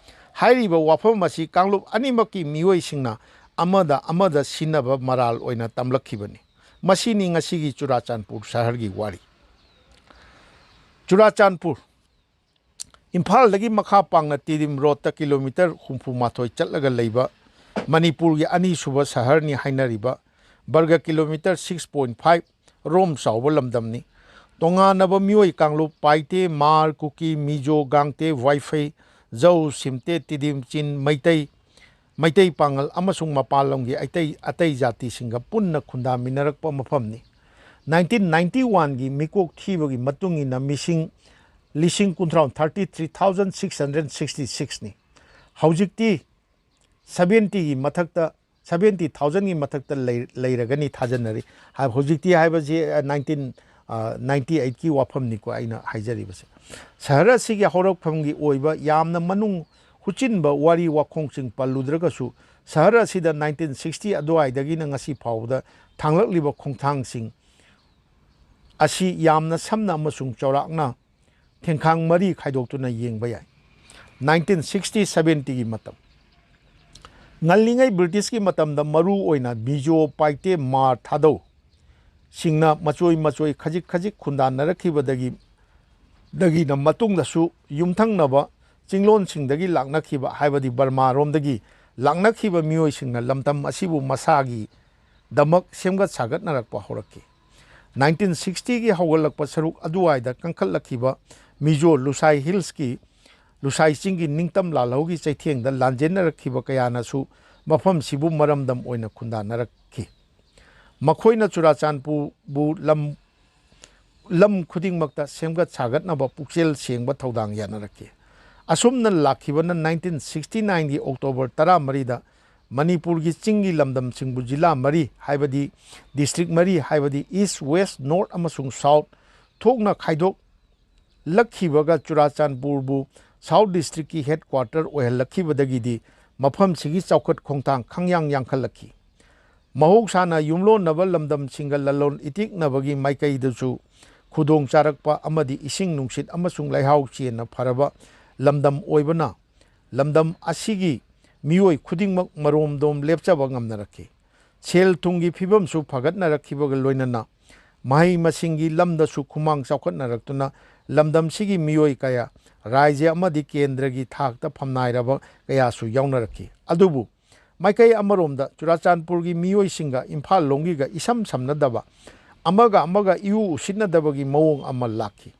ꯍꯥꯏꯔꯤꯕ ꯋꯥꯐꯝ ꯑꯁꯤ ꯀꯥꯡꯂꯨꯞ ꯑꯅꯤꯃꯛꯀꯤ ꯃꯤꯑꯣꯏꯁꯤꯡꯅ ꯑꯃꯗ ꯑꯃꯗ ꯁꯤꯟꯅꯕ ꯃꯔꯥꯜ ꯑꯣꯏꯅ ꯇꯝꯂꯛꯈꯤꯕꯅꯤ꯫ ꯃꯁꯤꯅꯤ ꯉꯁꯤꯒꯤ ꯆꯨꯔꯥꯆꯥꯟꯄꯨꯔ ꯁꯍꯔꯒꯤ ꯋꯥꯔꯤ꯫ ꯆꯨꯔꯥꯆꯥꯟꯄꯨꯔ, ꯏꯝꯐꯥꯜꯗꯒꯤ ꯃꯈꯥ ꯄꯥꯡꯅ ꯇꯤꯗꯤꯝ ꯔꯣꯗꯇ ꯀꯤꯂꯣꯃꯤꯇꯔ ꯍꯨꯝꯐꯨ ꯃꯥꯊꯣꯏ ꯆꯠꯂꯒ ꯂꯩꯕ ꯃꯅꯤꯄꯨꯔꯒꯤ ꯑꯅꯤꯁꯨꯕ ꯁꯍꯔꯅꯤ ꯍꯥꯏꯅꯔꯤꯕ ꯕꯔꯒ ꯀꯤꯂꯣꯃꯤꯇꯔ six point five ꯔꯣꯝ ꯆꯥꯎꯕ ꯂꯝꯗꯝꯅꯤ꯫ ꯇꯣꯉꯥꯟꯅꯕ ꯃꯤꯑꯣꯏ ꯀꯥꯡꯂꯨꯞ ꯄꯥꯏꯇꯦ, ꯃꯥꯔ, ꯀꯨꯀꯤ, ꯃꯤꯖꯣ, ꯒꯥꯡꯇꯦ, ꯋꯥꯏꯐꯩ, ꯖꯧ, ꯁꯤꯝꯇꯦ, ꯇꯤꯗꯤꯝ, ꯆꯤꯟ, ꯃꯩꯇꯩ, ꯃꯩꯇꯩ ꯄꯥꯉꯜ ꯑꯃꯁꯨꯡ ꯃꯄꯥꯟ ꯂꯝꯒꯤ ꯑꯇꯩ, ꯑꯇꯩ ꯖꯥꯇꯤꯁꯤꯡꯒ ꯄꯨꯟꯅ ꯈꯨꯟꯗꯥꯃꯤꯟꯅꯔꯛꯄ ꯃꯐꯝꯅꯤ꯫ Nineteen ninety oneꯒꯤ ꯃꯤꯀꯣꯛ ꯊꯤꯕꯒꯤ ꯃꯇꯨꯡ ꯏꯟꯅ ꯃꯤꯁꯤꯡ ꯂꯤꯁꯤꯡ ꯀꯨꯟꯊ꯭ꯔꯥ, thirty three thousand six hundred sixty sixꯅꯤ꯫ ꯍꯧꯖꯤꯛꯇꯤ seventyꯒꯤ ꯃꯊꯛꯇ, seventy thousandꯒꯤ ꯃꯊꯛꯇ ꯂꯩ-, ꯂꯩꯔꯒꯅꯤ ꯊꯥꯖꯅꯔꯤ꯫ ꯍꯥꯏ-, ꯍꯧꯖꯤꯛꯇꯤ ꯍꯥꯏꯕꯁꯤ, ꯑ, nineteen, ꯅꯥꯏꯟꯇꯤ ꯑꯩꯠꯀꯤ ꯋꯥꯐꯝꯅꯤꯀꯣ ꯑꯩꯅ ꯍꯥꯏꯖꯔꯤꯕꯁꯦ꯫ ꯁꯍꯔ ꯑꯁꯤꯒꯤ ꯍꯧꯔꯛꯐꯝꯒꯤ ꯑꯣꯏꯕ ꯌꯥꯝꯅ ꯃꯅꯨꯡ ꯍꯨꯠꯆꯤꯟꯕ ꯋꯥꯔꯤ ꯋꯥꯈꯣꯡꯁꯤꯡ ꯄꯜꯂꯨꯗ꯭ꯔꯒꯁꯨ, ꯁꯍꯔ ꯑꯁꯤꯗ ꯅꯥꯏꯟꯇꯤꯟ ꯁꯤꯛꯁꯇꯤ ꯑꯗꯨꯋꯥꯏꯗꯒꯤꯅ ꯉꯁꯤ ꯐꯥꯎꯕꯗ ꯊꯥꯡꯂꯛꯂꯤꯕ ꯈꯣꯡꯊꯥꯡꯁꯤꯡ ꯑꯁꯤ ꯌꯥꯝꯅ ꯁꯝꯅ ꯑꯃꯁꯨꯡ ꯆꯥꯎꯔꯥꯛꯅ ꯊꯦꯡꯈꯥꯡ ꯃꯔꯤ ꯈꯥꯏꯗꯣꯛꯇꯨꯅ ꯌꯦꯡꯕ ꯌꯥꯏ꯫ ꯅꯥꯏꯟꯇꯤꯟ ꯁꯤꯛꯁꯇꯤ ꯁꯕꯦꯟꯇꯤꯒꯤ ꯃꯇꯝ꯫ ꯉꯜꯂꯤꯉꯩ ꯕ꯭ꯔꯤꯇꯤꯁꯀꯤ ꯃꯇꯝꯗ ꯃꯔꯨ ꯑꯣꯏꯅ ꯃꯤꯖꯣ, ꯄꯥꯏꯇꯦ, ꯃꯥꯔ, ꯊꯥꯗꯧ ꯁꯤꯡꯅ ꯃꯆꯣꯏ ꯃꯆꯣꯏ, ꯈꯖꯤꯛ ꯈꯖꯤꯛ ꯈꯨꯟꯗꯥꯅꯔꯛꯈꯤꯕꯗꯒꯤ, ꯗꯒꯤꯅ ꯃꯇꯨꯡꯗꯁꯨ ꯌꯨꯝꯊꯪꯅꯕ ꯆꯤꯡꯂꯣꯟꯁꯤꯡꯗꯒꯤ ꯂꯥꯛꯅꯈꯤꯕ, ꯍꯥꯏꯕꯗꯤ ꯕꯔꯃꯥꯔꯣꯝꯗꯒꯤ ꯂꯥꯛꯅꯈꯤꯕ ꯃꯤꯑꯣꯏꯁꯤꯡꯅ ꯂꯝꯗꯝ ꯑꯁꯤꯕꯨ ꯃꯁꯥꯒꯤꯗꯃꯛ ꯁꯦꯝꯒꯠ ꯁꯥꯒꯠꯅꯔꯛꯄ ꯍꯧꯔꯛꯈꯤ꯫ ꯅꯥꯏꯟꯇꯤꯟ ꯁꯤꯛꯁꯇꯤꯒꯤ ꯍꯧꯒꯠꯂꯛꯄ ꯁꯔꯨꯛ ꯑꯗꯨꯋꯥꯏꯗ ꯀꯟꯈꯠꯂꯛꯈꯤꯕ ꯃꯤꯖꯣ ꯂꯨꯁꯥꯏ ꯍꯤꯜꯁꯀꯤ ꯂꯨꯁꯥꯏ ꯆꯤꯡꯒꯤ ꯅꯤꯡꯇꯝ ꯂꯥꯜꯍꯧꯒꯤ ꯆꯩꯊꯦꯡꯗ ꯂꯥꯟꯖꯦꯟꯅꯔꯛꯈꯤꯕ ꯀꯌꯥꯅꯁꯨ ꯃꯐꯝꯁꯤꯕꯨ ꯃꯔꯝꯗꯝ ꯑꯣꯏꯅ ꯈꯨꯟꯗꯥꯅꯔꯛꯈꯤ꯫ ꯃꯈꯣꯏꯅ ꯆꯨꯔꯥꯆꯥꯟꯄꯨꯔꯕꯨ ꯂꯝ, ꯂꯝ ꯈꯨꯗꯤꯡꯃꯛꯇ ꯁꯦꯝꯒꯠ ꯁꯥꯒꯠꯅꯕ ꯄꯨꯛꯆꯦꯜ ꯁꯦꯡꯕ ꯊꯧꯗꯥꯡ ꯌꯥꯅꯔꯛꯈꯤ꯫ ꯑꯁꯨꯝꯅ ꯂꯥꯛꯈꯤꯕꯅ ꯅꯥꯏꯟꯇꯤꯟ ꯁꯤꯛꯁꯇꯤ ꯅꯥꯏꯟꯒꯤ ꯑꯣꯛꯇꯣꯕꯔ ꯇꯔꯥꯃꯔꯤꯗ ꯃꯅꯤꯄꯨꯔꯒꯤ ꯆꯤꯡꯒꯤ ꯂꯝꯗꯝꯁꯤꯡꯕꯨ ꯖꯤꯂꯥ ꯃꯔꯤ, ꯍꯥꯏꯕꯗꯤ ꯗꯤꯁꯇ꯭ꯔꯤꯛ ꯃꯔꯤ, ꯍꯥꯏꯕꯗꯤ ꯏꯁ, ꯋꯦꯁ, ꯅꯣꯔꯠ ꯑꯃꯁꯨꯡ ꯁꯥꯎꯠ ꯊꯣꯛꯅ ꯈꯥꯏꯗꯣꯛ ꯂꯛꯈꯤꯕꯒ ꯆꯨꯔꯥꯆꯥꯟꯄꯨꯔꯕꯨ ꯁꯥꯎꯠ ꯗꯤꯁꯇ꯭ꯔꯤꯛꯀꯤ ꯍꯦꯗꯀ꯭ꯋꯥꯇꯔ ꯑꯣꯏꯍꯜꯂꯛꯈꯤꯕꯗꯒꯤꯗꯤ ꯃꯐꯝꯁꯤꯒꯤ ꯆꯥꯎꯈꯠ ꯈꯣꯡꯊꯥꯡ ꯈꯪꯌꯥꯡ ꯌꯥꯡꯈꯠꯂꯛꯈꯤ꯫ ꯃꯍꯧꯁꯥꯅ ꯌꯨꯝꯂꯣꯟꯅꯕ ꯂꯝꯗꯝꯁꯤꯡꯒ ꯂꯂꯣꯟ ꯏꯇꯤꯛꯅꯕꯒꯤ ꯃꯥꯏꯀꯩꯗꯁꯨ ꯈꯨꯗꯣꯡ ꯆꯥꯔꯛꯄ ꯑꯃꯗꯤ ꯏꯁꯤꯡ ꯅꯨꯡꯁꯤꯠ ꯑꯃꯁꯨꯡ ꯂꯩꯍꯥꯎ ꯆꯦꯟꯅ ꯐꯔꯕ ꯂꯝꯗꯝ ꯑꯣꯏꯕꯅ ꯂꯝꯗꯝ ꯑꯁꯤꯒꯤ ꯃꯤꯑꯣꯏ ꯈꯨꯗꯤꯡꯃꯛ ꯃꯔꯣꯝꯗꯣꯝ ꯂꯦꯞꯆꯕ ꯉꯝꯅꯔꯛꯈꯤ꯫ ꯁꯦꯜ ꯊꯨꯝꯒꯤ ꯐꯤꯕꯝꯁꯨ ꯐꯒꯠꯅꯔꯛꯈꯤꯕꯒ ꯂꯣꯏꯅꯅ ꯃꯍꯩ ꯃꯁꯤꯡꯒꯤ ꯂꯝꯗꯁꯨ ꯈꯨꯃꯥꯡ ꯆꯥꯎꯈꯠꯅꯔꯛꯇꯨꯅ ꯂꯝꯗꯝꯁꯤꯒꯤ ꯃꯤꯑꯣꯏ ꯀꯌꯥ ꯔꯥꯖ꯭ꯌ ꯑꯃꯗꯤ ꯀꯦꯟꯗ꯭ꯔꯒꯤ ꯊꯥꯛꯇ ꯐꯝꯅꯥꯏꯔꯕ ꯀꯌꯥꯁꯨ ꯌꯥꯎꯅꯔꯛꯈꯤ꯫ ꯑꯗꯨꯕꯨ ꯃꯥꯏꯀꯩ ꯑꯃꯔꯣꯝꯗ ꯆꯨꯔꯥꯆꯥꯟꯄꯨꯔꯒꯤ ꯃꯤꯑꯣꯏꯁꯤꯡꯒ ꯏꯝꯐꯥꯜ ꯂꯣꯝꯒꯤꯒ ꯏꯁꯝ ꯁꯝꯅꯗꯕ, ꯑꯃꯒ ꯑꯃꯒ ꯏꯎ ꯎꯁꯤꯠꯅꯗꯕꯒꯤ ꯃꯑꯣꯡ ꯑꯃ ꯂꯥꯛꯈꯤ꯫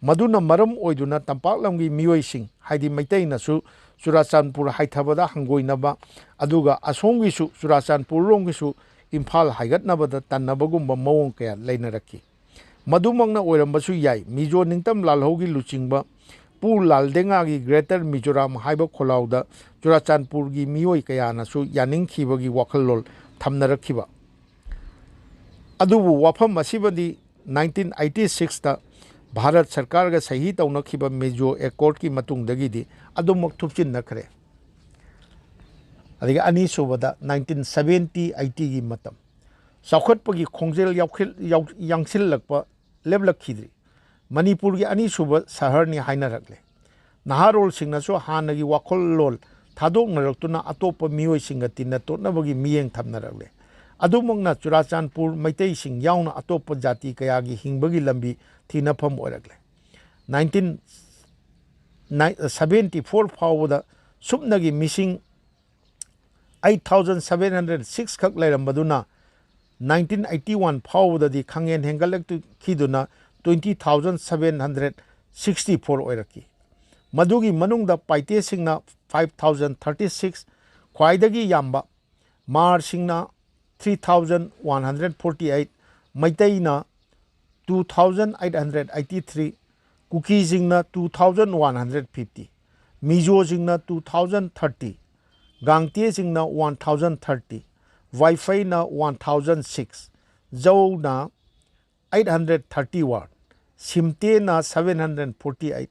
ꯃꯗꯨꯅ ꯃꯔꯝ ꯑꯣꯏꯗꯨꯅ ꯇꯝꯄꯥꯛ ꯂꯝꯒꯤ ꯃꯤꯑꯣꯏꯁꯤꯡ, ꯍꯥꯏꯗꯤ ꯃꯩꯇꯩꯅꯁꯨ ꯆꯨꯔꯥꯆꯥꯟꯄꯨꯔ ꯍꯥꯏꯊꯕꯗ ꯍꯪꯒꯣꯏꯅꯕ, ꯑꯗꯨꯒ ꯑꯁꯣꯝꯒꯤꯁꯨ, ꯆꯨꯔꯥꯆꯥꯟꯄꯨꯔꯔꯣꯝꯒꯤꯁꯨ ꯏꯝꯐꯥꯜ ꯍꯥꯏꯒꯠꯅꯕꯗ ꯇꯟꯅꯕꯒꯨꯝꯕ ꯃꯑꯣꯡ ꯀꯌꯥ ꯂꯩꯅꯔꯛꯈꯤ꯫ ꯃꯗꯨꯃꯛꯅ ꯑꯣꯏꯔꯝꯕꯁꯨ ꯌꯥꯏ, ꯃꯤꯖꯣ ꯅꯤꯡꯇꯝ ꯂꯥꯜꯍꯧꯒꯤ ꯂꯨꯆꯤꯡꯕ ꯄꯨ ꯂꯥꯜꯗꯦꯉꯥꯒꯤ ꯒ꯭ꯔꯦꯇꯔ ꯃꯤꯖꯣꯔꯥꯝ ꯍꯥꯏꯕ ꯈꯣꯜꯂꯥꯎꯗ ꯆꯨꯔꯥꯆꯥꯟꯄꯨꯔꯒꯤ ꯃꯤꯑꯣꯏ ꯀꯌꯥꯅꯁꯨ ꯌꯥꯅꯤꯡꯈꯤꯕꯒꯤ ꯋꯥꯈꯜꯂꯣꯟ ꯊꯝꯅꯔꯛꯈꯤꯕ꯫ ꯑꯗꯨꯕꯨ ꯋꯥꯐꯝ ꯑꯁꯤꯃꯗꯤ ꯅꯥꯏꯟꯇꯤꯟ ꯑꯩꯠꯇꯤ ꯁꯤꯛꯁꯇ ꯚꯥꯔꯠ ꯁꯔꯀꯥꯔꯒ ꯁꯍꯤ ꯇꯧꯅꯈꯤꯕ ꯃꯤꯖꯣ ꯑꯦꯀꯣꯔꯗꯀꯤ ꯃꯇꯨꯡꯗꯒꯤꯗꯤ ꯑꯗꯨꯃꯛ ꯊꯨꯞꯆꯤꯟꯅꯈ꯭ꯔꯦ꯫ ꯑꯗꯒꯤ ꯑꯅꯤꯁꯨꯕꯗ ꯅꯥꯏꯟꯇꯤꯟ ꯁꯕꯦꯟꯇꯤ ꯑꯩꯠꯇꯤꯒꯤ ꯃꯇꯝ꯫ ꯆꯥꯎꯈꯠꯄꯒꯤ ꯈꯣꯡꯖꯦꯜ ꯌꯥꯎꯈꯤꯜ-, ꯌꯥꯎ-, ꯌꯥꯡꯁꯤꯜꯂꯛꯄ ꯂꯦꯞꯂꯛꯈꯤꯗ꯭ꯔꯤ꯫ ꯃꯅꯤꯄꯨꯔꯒꯤ ꯑꯅꯤꯁꯨꯕ ꯁꯍꯔꯅꯤ ꯍꯥꯏꯅꯔꯛꯂꯦ꯫ ꯅꯍꯥꯔꯣꯜꯁꯤꯡꯅꯁꯨ ꯍꯥꯟꯅꯒꯤ ꯋꯥꯈꯜꯂꯣꯟ ꯊꯥꯗꯣꯛꯅꯔꯛꯇꯨꯅ ꯑꯇꯣꯞꯄ ꯃꯤꯑꯣꯏꯁꯤꯡꯒ ꯇꯤꯟꯅ ꯇꯣꯠꯅꯕꯒꯤ ꯃꯤꯠꯌꯦꯡ ꯊꯝꯅꯔꯛꯂꯦ꯫ ꯑꯗꯨꯃꯛꯅ ꯆꯨꯔꯥꯆꯥꯟꯄꯨꯔ ꯃꯩꯇꯩꯁꯤꯡ ꯌꯥꯎꯅ ꯑꯇꯣꯞꯄ ꯖꯥꯇꯤ ꯀꯌꯥꯒꯤ ꯍꯤꯡꯕꯒꯤ ꯂꯝꯕꯤ ꯊꯤꯅꯐꯝ ꯑꯣꯏꯔꯛꯂꯦ꯫ ꯅꯥꯏꯟꯇꯤꯟ ꯁꯕꯦꯟꯇꯤ ꯐꯣꯔ ꯐꯥꯎꯕꯗ ꯁꯨꯞꯅꯒꯤ ꯃꯤꯁꯤꯡ eight thousand seven hundred six ꯈꯛ ꯂꯩꯔꯝꯕꯗꯨꯅ ꯅꯥꯏꯟꯇꯤꯟ ꯑꯩꯠꯇꯤ ꯋꯥꯟ ꯐꯥꯎꯕꯗꯗꯤ ꯈꯪꯍꯦꯟ ꯍꯦꯟꯒꯠꯂꯛꯈꯤꯗꯨꯅ twenty thousand seven hundred sixty four ꯑꯣꯏꯔꯛꯈꯤ꯫ ꯃꯗꯨꯒꯤ ꯃꯅꯨꯡꯗ ꯄꯥꯏꯇꯦꯁꯤꯡꯅ ꯐꯥꯏꯚ ꯊꯥꯎꯖꯟ ꯊꯥꯔꯇꯤ ꯁꯤꯛꯁ, ꯈ꯭ꯋꯥꯏꯗꯒꯤ ꯌꯥꯝꯕ ꯃꯥꯔꯁꯤꯡꯅ three thousand one hundred forty eight, ꯃꯩꯇꯩꯅ two thousand eight hundred eighty three, ꯀꯨꯀꯤꯁꯤꯡꯅ two thousand one hundred fifty, ꯃꯤꯖꯣꯁꯤꯡꯅ ꯇꯨ ꯊꯥꯎꯖꯟ ꯊꯥꯔꯇꯤ, ꯒꯥꯡꯇꯦꯁꯤꯡꯅ one thousand thirty, ꯋꯥꯏꯐꯩꯅ one thousand six, ꯖꯧꯅ ꯑꯩꯠ ꯍꯟꯗ꯭ꯔꯦꯠ ꯊꯥꯔꯇꯤ ꯋꯥꯟ, ꯁꯤꯝꯇꯦꯅ seven hundred forty eight,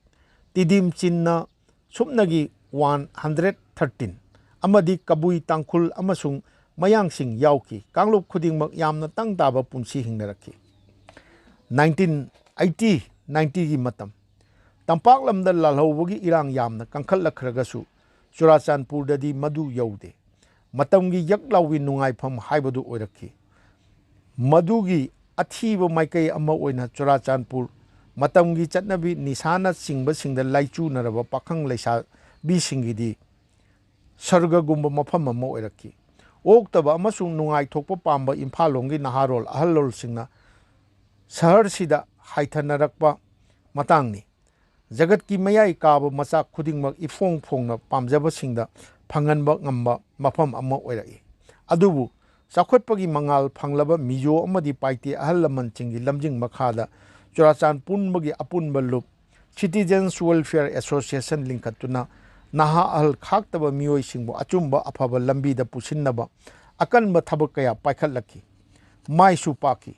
ꯇꯤꯗꯤꯝ ꯆꯤꯟꯅ ꯁꯨꯞꯅꯒꯤ one hundred thirteen, ꯑꯃꯗꯤ ꯀꯕꯨꯏ, ꯇꯥꯡꯈꯨꯜ ꯑꯃꯁꯨꯡ ꯃꯌꯥꯡꯁꯤꯡ ꯌꯥꯎꯈꯤ꯫ ꯀꯥꯡꯂꯨꯞ ꯈꯨꯗꯤꯡꯃꯛ ꯌꯥꯝꯅ ꯇꯪ ꯇꯥꯕ ꯄꯨꯟꯁꯤ ꯍꯤꯡꯅꯔꯛꯈꯤ꯫ ꯅꯥꯏꯟꯇꯤꯟ ꯑꯩꯠꯇꯤ ꯅꯥꯏꯟꯇꯤꯒꯤ ꯃꯇꯝ꯫ ꯇꯝꯄꯥꯛ ꯂꯝꯗ ꯂꯥꯜꯍꯧꯕꯒꯤ ꯏꯔꯥꯡ ꯌꯥꯝꯅ ꯀꯟꯈꯠꯂꯛꯈ꯭ꯔꯒꯁꯨ ꯆꯨꯔꯥꯆꯥꯟꯄꯨꯔꯗꯗꯤ ꯃꯗꯨ ꯌꯧꯗꯦ꯫ ꯃꯇꯝꯒꯤ ꯌꯛ ꯂꯥꯎꯕꯤ ꯅꯨꯡꯉꯥꯏꯐꯝ ꯍꯥꯏꯕꯗꯨ ꯑꯣꯏꯔꯛꯈꯤ꯫ ꯃꯗꯨꯒꯤ ꯑꯊꯤꯕ ꯃꯥꯏꯀꯩ ꯑꯃ ꯑꯣꯏꯅ ꯆꯨꯔꯥꯆꯥꯟꯄꯨꯔ ꯃꯇꯝꯒꯤ ꯆꯠꯅꯕꯤ ꯅꯤꯁꯥꯅꯆꯤꯡꯕꯁꯤꯡꯗ ꯂꯥꯏꯆꯨꯅꯔꯕ ꯄꯥꯈꯪ ꯂꯩꯁꯥꯕꯤꯁꯤꯡꯒꯤꯗꯤ ꯁꯔꯒꯒꯨꯝꯕ ꯃꯐꯝ ꯑꯃ ꯑꯣꯏꯔꯛꯈꯤ꯫ ꯑꯣꯛꯇꯕ ꯑꯃꯁꯨꯡ ꯅꯨꯡꯉꯥꯏꯊꯣꯛꯄ ꯄꯥꯝꯕ ꯏꯝꯐꯥꯜ ꯂꯣꯝꯒꯤ ꯅꯍꯥꯔꯣꯜ ꯑꯍꯜꯂꯣꯜꯁꯤꯡꯅ ꯁꯍꯔꯁꯤꯗ ꯍꯥꯏꯊꯅꯔꯛꯄ ꯃꯇꯥꯡꯅꯤ꯫ ꯖꯒꯠꯀꯤ ꯃꯌꯥꯏ ꯀꯥꯕ ꯃꯆꯥꯛ ꯈꯨꯗꯤꯡꯃꯛ ꯏꯐꯣꯡ ꯐꯣꯡꯅ ꯄꯥꯝꯖꯕꯁꯤꯡꯗ ꯐꯪꯍꯟꯕ ꯉꯝꯕ ꯃꯐꯝ ꯑꯃ ꯑꯣꯏꯔꯛꯏ꯫ ꯑꯗꯨꯕꯨ ꯆꯥꯎꯈꯠꯄꯒꯤ ꯃꯉꯥꯜ ꯐꯪꯂꯕ ꯃꯤꯖꯣ ꯑꯃꯗꯤ ꯄꯥꯏꯇꯦ ꯑꯍꯜ ꯂꯃꯟꯁꯤꯡꯒꯤ ꯂꯝꯖꯤꯡ ꯃꯈꯥꯗ ꯆꯨꯔꯥꯆꯥꯟꯄꯨꯔꯒꯤ ꯑꯄꯨꯟꯕ ꯂꯨꯞ Citizens Welfare Association ꯂꯤꯡꯈꯠꯇꯨꯅ ꯅꯍꯥ ꯑꯍꯜ ꯈꯥꯛꯇꯕ ꯃꯤꯑꯣꯏꯁꯤꯡꯕꯨ ꯑꯆꯨꯝꯕ ꯑꯐꯕ ꯂꯝꯕꯤꯗ ꯄꯨꯁꯤꯟꯅꯕ ꯑꯀꯟꯕ ꯊꯕꯛ ꯀꯌꯥ ꯄꯥꯏꯈꯠꯂꯛꯈꯤ꯫ ꯃꯥꯏꯁꯨ ꯄꯥꯛꯈꯤ꯫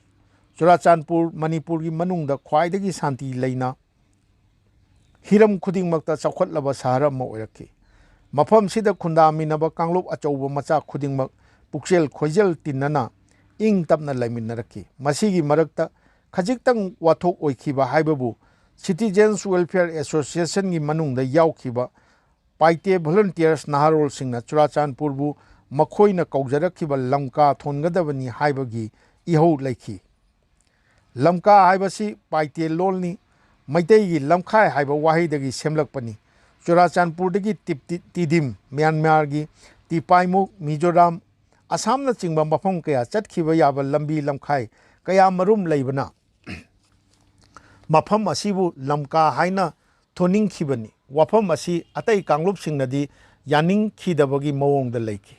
ꯆꯨꯔꯥꯆꯥꯟꯄꯨꯔ ꯃꯅꯤꯄꯨꯔꯒꯤ ꯃꯅꯨꯡꯗ ꯈ꯭ꯋꯥꯏꯗꯒꯤ ꯁꯥꯟꯇꯤ ꯂꯩꯅ, ꯍꯤꯔꯝ ꯈꯨꯗꯤꯡꯃꯛꯇ ꯆꯥꯎꯈꯠꯂꯕ ꯁꯍꯔ ꯑꯃ ꯑꯣꯏꯔꯛꯈꯤ꯫ ꯃꯐꯝꯁꯤꯗ ꯈꯨꯟꯗꯥꯃꯤꯟꯅꯕ ꯀꯥꯡꯂꯨꯞ ꯑꯆꯧꯕ ꯃꯆꯥ ꯈꯨꯗꯤꯡꯃꯛ ꯄꯨꯛꯆꯦꯜ ꯈꯣꯏꯖꯦꯜ ꯇꯤꯟꯅꯅ ꯏꯪ ꯇꯞꯅ ꯂꯩꯃꯤꯟꯅꯔꯛꯈꯤ꯫ ꯃꯁꯤꯒꯤ ꯃꯔꯛꯇ ꯈꯖꯤꯛꯇꯪ ꯋꯥꯊꯣꯛ ꯑꯣꯏꯈꯤꯕ ꯍꯥꯏꯕꯕꯨ Citizens Welfare Associationꯒꯤ ꯃꯅꯨꯡꯗ ꯌꯥꯎꯈꯤꯕ ꯄꯥꯏꯇꯦ volunteers ꯅꯍꯥꯔꯣꯜꯁꯤꯡꯅ ꯆꯨꯔꯥꯆꯥꯟꯄꯨꯔꯕꯨ ꯃꯈꯣꯏꯅ ꯀꯧꯖꯔꯛꯈꯤꯕ ꯂꯝꯀꯥ ꯊꯣꯟꯒꯗꯕꯅꯤ ꯍꯥꯏꯕꯒꯤ ꯏꯍꯧ ꯂꯩꯈꯤ꯫ ꯂꯝꯀꯥ ꯍꯥꯏꯕꯁꯤ ꯄꯥꯏꯇꯦ ꯂꯣꯜꯅꯤ꯫ ꯃꯩꯇꯩꯒꯤ ꯂꯝꯈꯥꯏ ꯍꯥꯏꯕ ꯋꯥꯍꯩꯗꯒꯤ ꯁꯦꯝꯂꯛꯄꯅꯤ꯫ ꯆꯨꯔꯥꯆꯥꯟꯄꯨꯔꯗꯒꯤ ꯇꯤꯞ-, ꯇꯤ-, ꯇꯤꯗꯤꯝ, ꯃ꯭ꯌꯥꯟꯃꯥꯔꯒꯤ ꯇꯤꯄꯥꯏꯃꯨꯛ, ꯃꯤꯖꯣꯔꯥꯝ, ꯑꯁꯥꯝꯅꯆꯤꯡꯕ ꯃꯐꯝ ꯀꯌꯥ ꯆꯠꯈꯤꯕ ꯌꯥꯕ ꯂꯝꯕꯤ ꯂꯝꯈꯥꯏ ꯀꯌꯥ ꯃꯔꯨꯝ ꯂꯩꯕꯅ ꯃꯐꯝ ꯑꯁꯤꯕꯨ ꯂꯝꯀꯥ ꯍꯥꯏꯅ ꯊꯣꯟꯅꯤꯡꯈꯤꯕꯅꯤ꯫ ꯋꯥꯐꯝ ꯑꯁꯤ ꯑꯇꯩ ꯀꯥꯡꯂꯨꯞꯁꯤꯡꯅꯗꯤ ꯌꯥꯅꯤꯡꯈꯤꯗꯕꯒꯤ ꯃꯑꯣꯡꯗ ꯂꯩꯈꯤ꯫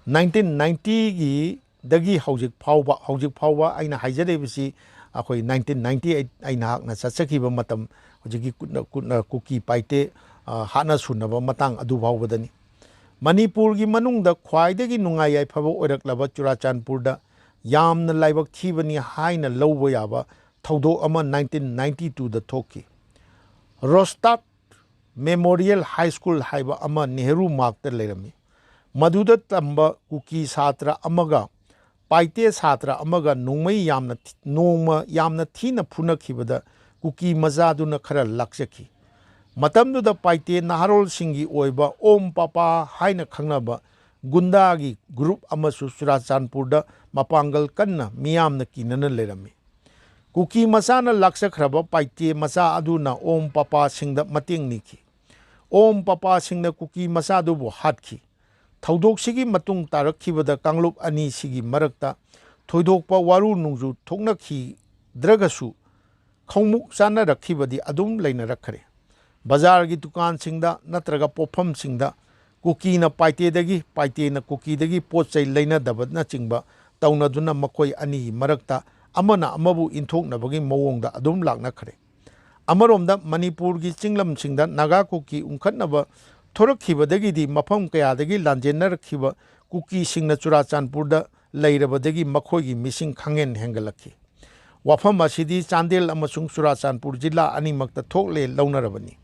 ꯅꯥꯏꯟꯇꯤꯟ ꯅꯥꯏꯟꯇꯤꯒꯤꯗꯒꯤ ꯍꯧꯖꯤꯛ ꯐꯥꯎꯕ, ꯍꯧꯖꯤꯛ ꯐꯥꯎꯕ ꯑꯩꯅ ꯍꯥꯏꯖꯔꯤꯕꯁꯤ ꯑꯩꯈꯣꯏ ꯅꯥꯏꯟꯇꯤꯟ ꯅꯥꯏꯟꯇꯤ ꯑꯩꯠ ꯑꯩ ꯅꯍꯥꯛꯅ ꯆꯠꯆꯈꯤꯕ ꯃꯇꯝ, ꯍꯧꯖꯤꯛꯀꯤ ꯀꯨꯠꯅ, ꯀꯨꯠꯅ ꯀꯨꯀꯤ ꯄꯥꯏꯇꯦ, ꯑ, ꯍꯥꯠꯅ ꯁꯨꯅꯕ ꯃꯇꯥꯡ ꯑꯗꯨ ꯐꯥꯎꯕꯗꯅꯤ꯫ ꯃꯅꯤꯄꯨꯔꯒꯤ ꯃꯅꯨꯡꯗ ꯈ꯭ꯋꯥꯏꯗꯒꯤ ꯅꯨꯡꯉꯥꯏ ꯌꯥꯏꯐꯕ ꯑꯣꯏꯔꯛꯂꯕ ꯆꯨꯔꯥꯆꯥꯟꯄꯨꯔꯗ ꯌꯥꯝꯅ ꯂꯥꯏꯕꯛ ꯊꯤꯕꯅꯤ ꯍꯥꯏꯅ ꯂꯧꯕ ꯌꯥꯕ ꯊꯧꯗꯣꯛ ꯑꯃ ꯅꯥꯏꯟꯇꯤꯟ ꯅꯥꯏꯟꯇꯤ ꯇꯨꯗ ꯊꯣꯛꯈꯤ꯫ ꯔꯣꯁꯇꯥꯠ ꯃꯦꯃꯣꯔꯤꯌꯦꯜ ꯍꯥꯏ ꯁ꯭ꯀꯨꯜ ꯍꯥꯏꯕ ꯑꯃ ꯅꯦꯍꯔꯨ ꯃꯥꯔꯛꯇ ꯂꯩꯔꯝꯃꯤ꯫ ꯃꯗꯨꯗ ꯇꯝꯕ ꯀꯨꯀꯤ ꯁꯥꯇ꯭ꯔ ꯑꯃꯒ ꯄꯥꯏꯇꯦ ꯁꯥꯇ꯭ꯔ ꯑꯃꯒ ꯅꯣꯡꯃꯩ ꯌꯥꯝꯅ ꯊꯤ-, ꯅꯣꯡꯃ ꯌꯥꯝꯅ ꯊꯤꯅ ꯐꯨꯅꯈꯤꯕꯗ ꯀꯨꯀꯤ ꯃꯆꯥꯗꯨꯅ ꯈꯔ ꯂꯥꯛꯆꯈꯤ꯫ ꯃꯇꯝꯗꯨꯗ ꯄꯥꯏꯇꯦ ꯅꯍꯥꯔꯣꯜꯁꯤꯡꯒꯤ ꯑꯣꯏꯕ ꯑꯣꯝ ꯄꯥꯄꯥ ꯍꯥꯏꯅ ꯈꯪꯅꯕ ꯒꯨꯟꯗꯥꯒꯤ ꯒ꯭ꯔꯨꯞ ꯑꯃꯁꯨ ꯆꯨꯔꯥꯆꯥꯟꯄꯨꯔꯗ ꯃꯄꯥꯡꯒꯜ ꯀꯟꯅ ꯃꯤꯌꯥꯝꯅ ꯀꯤꯅꯅ ꯂꯩꯔꯝꯃꯤ꯫ ꯀꯨꯀꯤ ꯃꯆꯥꯅ ꯂꯥꯛꯆꯈ꯭ꯔꯕ ꯄꯥꯏꯇꯦ ꯃꯆꯥ ꯑꯗꯨꯅ ꯑꯣꯝ ꯄꯥꯄꯥꯁꯤꯡꯗ ꯃꯇꯦꯡ ꯅꯤꯈꯤ꯫ ꯑꯣꯝ ꯄꯥꯄꯥꯁꯤꯡꯅ ꯀꯨꯀꯤ ꯃꯆꯥꯗꯨꯕꯨ ꯍꯥꯠꯈꯤ꯫ ꯊꯧꯗꯣꯛꯁꯤꯒꯤ ꯃꯇꯨꯡ ꯇꯥꯔꯛꯈꯤꯕꯗ ꯀꯥꯡꯂꯨꯞ ꯑꯅꯤꯁꯤꯒꯤ ꯃꯔꯛꯇ ꯊꯣꯏꯗꯣꯛꯄ ꯋꯥꯔꯨ ꯅꯨꯡꯖꯨ ꯊꯣꯛꯅꯈꯤꯗ꯭ꯔꯒꯁꯨ ꯈꯣꯡꯃꯨꯛ ꯆꯥꯅꯔꯛꯈꯤꯕꯗꯤ ꯑꯗꯨꯝ ꯂꯩꯅꯔꯛꯈ꯭ꯔꯦ꯫ ꯕꯖꯥꯔꯒꯤ ꯗꯨꯀꯥꯟꯁꯤꯡꯗ ꯅꯠꯇ꯭ꯔꯒ ꯄꯣꯠꯐꯝꯁꯤꯡꯗ ꯀꯨꯀꯤꯅ ꯄꯥꯏꯇꯦꯗꯒꯤ, ꯄꯥꯏꯇꯦꯅ ꯀꯨꯀꯤꯗꯒꯤ ꯄꯣꯠ ꯆꯩ ꯂꯩꯅꯗꯕꯅꯆꯤꯡꯕ ꯇꯧꯅꯗꯨꯅ ꯃꯈꯣꯏ ꯑꯅꯤꯒꯤ ꯃꯔꯛꯇ ꯑꯃꯅ ꯑꯃꯕꯨ ꯏꯟꯊꯣꯛꯅꯕꯒꯤ ꯃꯑꯣꯡꯗ ꯑꯗꯨꯝ ꯂꯥꯛꯅꯈ꯭ꯔꯦ꯫ ꯑꯃꯔꯣꯝꯗ ꯃꯅꯤꯄꯨꯔꯒꯤ ꯆꯤꯡꯂꯝꯁꯤꯡꯗ ꯅꯥꯒꯥ ꯀꯨꯀꯤ ꯎꯪꯈꯠꯅꯕ ꯊꯣꯔꯛꯈꯤꯕꯗꯒꯤꯗꯤ ꯃꯐꯝ ꯀꯌꯥꯗꯒꯤ ꯂꯥꯟꯖꯦꯟꯅꯔꯛꯈꯤꯕ ꯀꯨꯀꯤꯁꯤꯡꯅ ꯆꯨꯔꯥꯆꯥꯟꯄꯨꯔꯗ ꯂꯩꯔꯕꯗꯒꯤ ꯃꯈꯣꯏꯒꯤ ꯃꯤꯁꯤꯡ ꯈꯪꯍꯦꯟ ꯍꯦꯟꯒꯠꯂꯛꯈꯤ꯫ ꯋꯥꯐꯝ ꯑꯁꯤꯗꯤ ꯆꯥꯟꯗꯦꯜ ꯑꯃꯁꯨꯡ ꯆꯨꯔꯥꯆꯥꯟꯄꯨꯔ ꯖꯤꯂꯥ ꯑꯅꯤꯃꯛꯇ ꯊꯣꯛꯂꯦ ꯂꯧꯅꯔꯕꯅꯤ꯫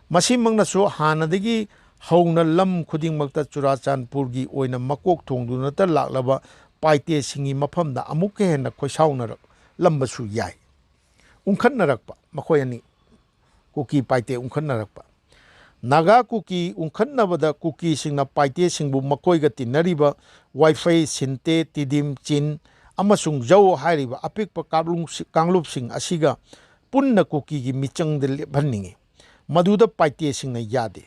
ꯃꯁꯤꯃꯛꯅꯁꯨ ꯍꯥꯟꯅꯗꯒꯤ ꯍꯧꯅ ꯂꯝ ꯈꯨꯗꯤꯡꯃꯛꯇ ꯆꯨꯔꯥꯆꯥꯟꯄꯨꯔꯒꯤ ꯑꯣꯏꯅ ꯃꯀꯣꯛ ꯊꯣꯡꯗꯨꯅꯇ ꯂꯥꯛꯂꯕ ꯄꯥꯏꯇꯦꯁꯤꯡꯒꯤ ꯃꯐꯝꯗ ꯑꯃꯨꯛꯀ ꯍꯦꯟꯅ ꯈꯣꯏꯁꯥꯎꯅꯔꯛꯂꯝꯕꯁꯨ ꯌꯥꯏ꯫ ꯎꯪꯈꯠꯅꯔꯛꯄ ꯃꯈꯣꯏ ꯑꯅꯤ, ꯀꯨꯀꯤ ꯄꯥꯏꯇꯦ ꯎꯪꯈꯠꯅꯔꯛꯄ꯫ ꯅꯥꯒꯥ ꯀꯨꯀꯤ ꯎꯪꯈꯠꯅꯕꯗ ꯀꯨꯀꯤꯁꯤꯡꯅ ꯄꯥꯏꯇꯦꯁꯤꯡꯕꯨ ꯃꯈꯣꯏꯒ ꯇꯤꯟꯅꯔꯤꯕ ꯋꯥꯏꯐꯩ, ꯁꯤꯟꯇꯦ, ꯇꯤꯗꯤꯝ, ꯆꯤꯟ ꯑꯃꯁꯨꯡ ꯖꯧ ꯍꯥꯏꯔꯤꯕ ꯑꯄꯤꯛꯄ ꯀꯥꯞꯂꯨꯡ-, ꯀꯥꯡꯂꯨꯞꯁꯤꯡ ꯑꯁꯤꯒ ꯄꯨꯟꯅ ꯀꯨꯀꯤꯒꯤ ꯃꯤꯆꯪꯗ ꯂꯦꯞꯍꯟꯅꯤꯡꯏ꯫ ꯃꯗꯨꯗ ꯄꯥꯏꯇꯦꯁꯤꯡꯅ ꯌꯥꯗꯦ꯫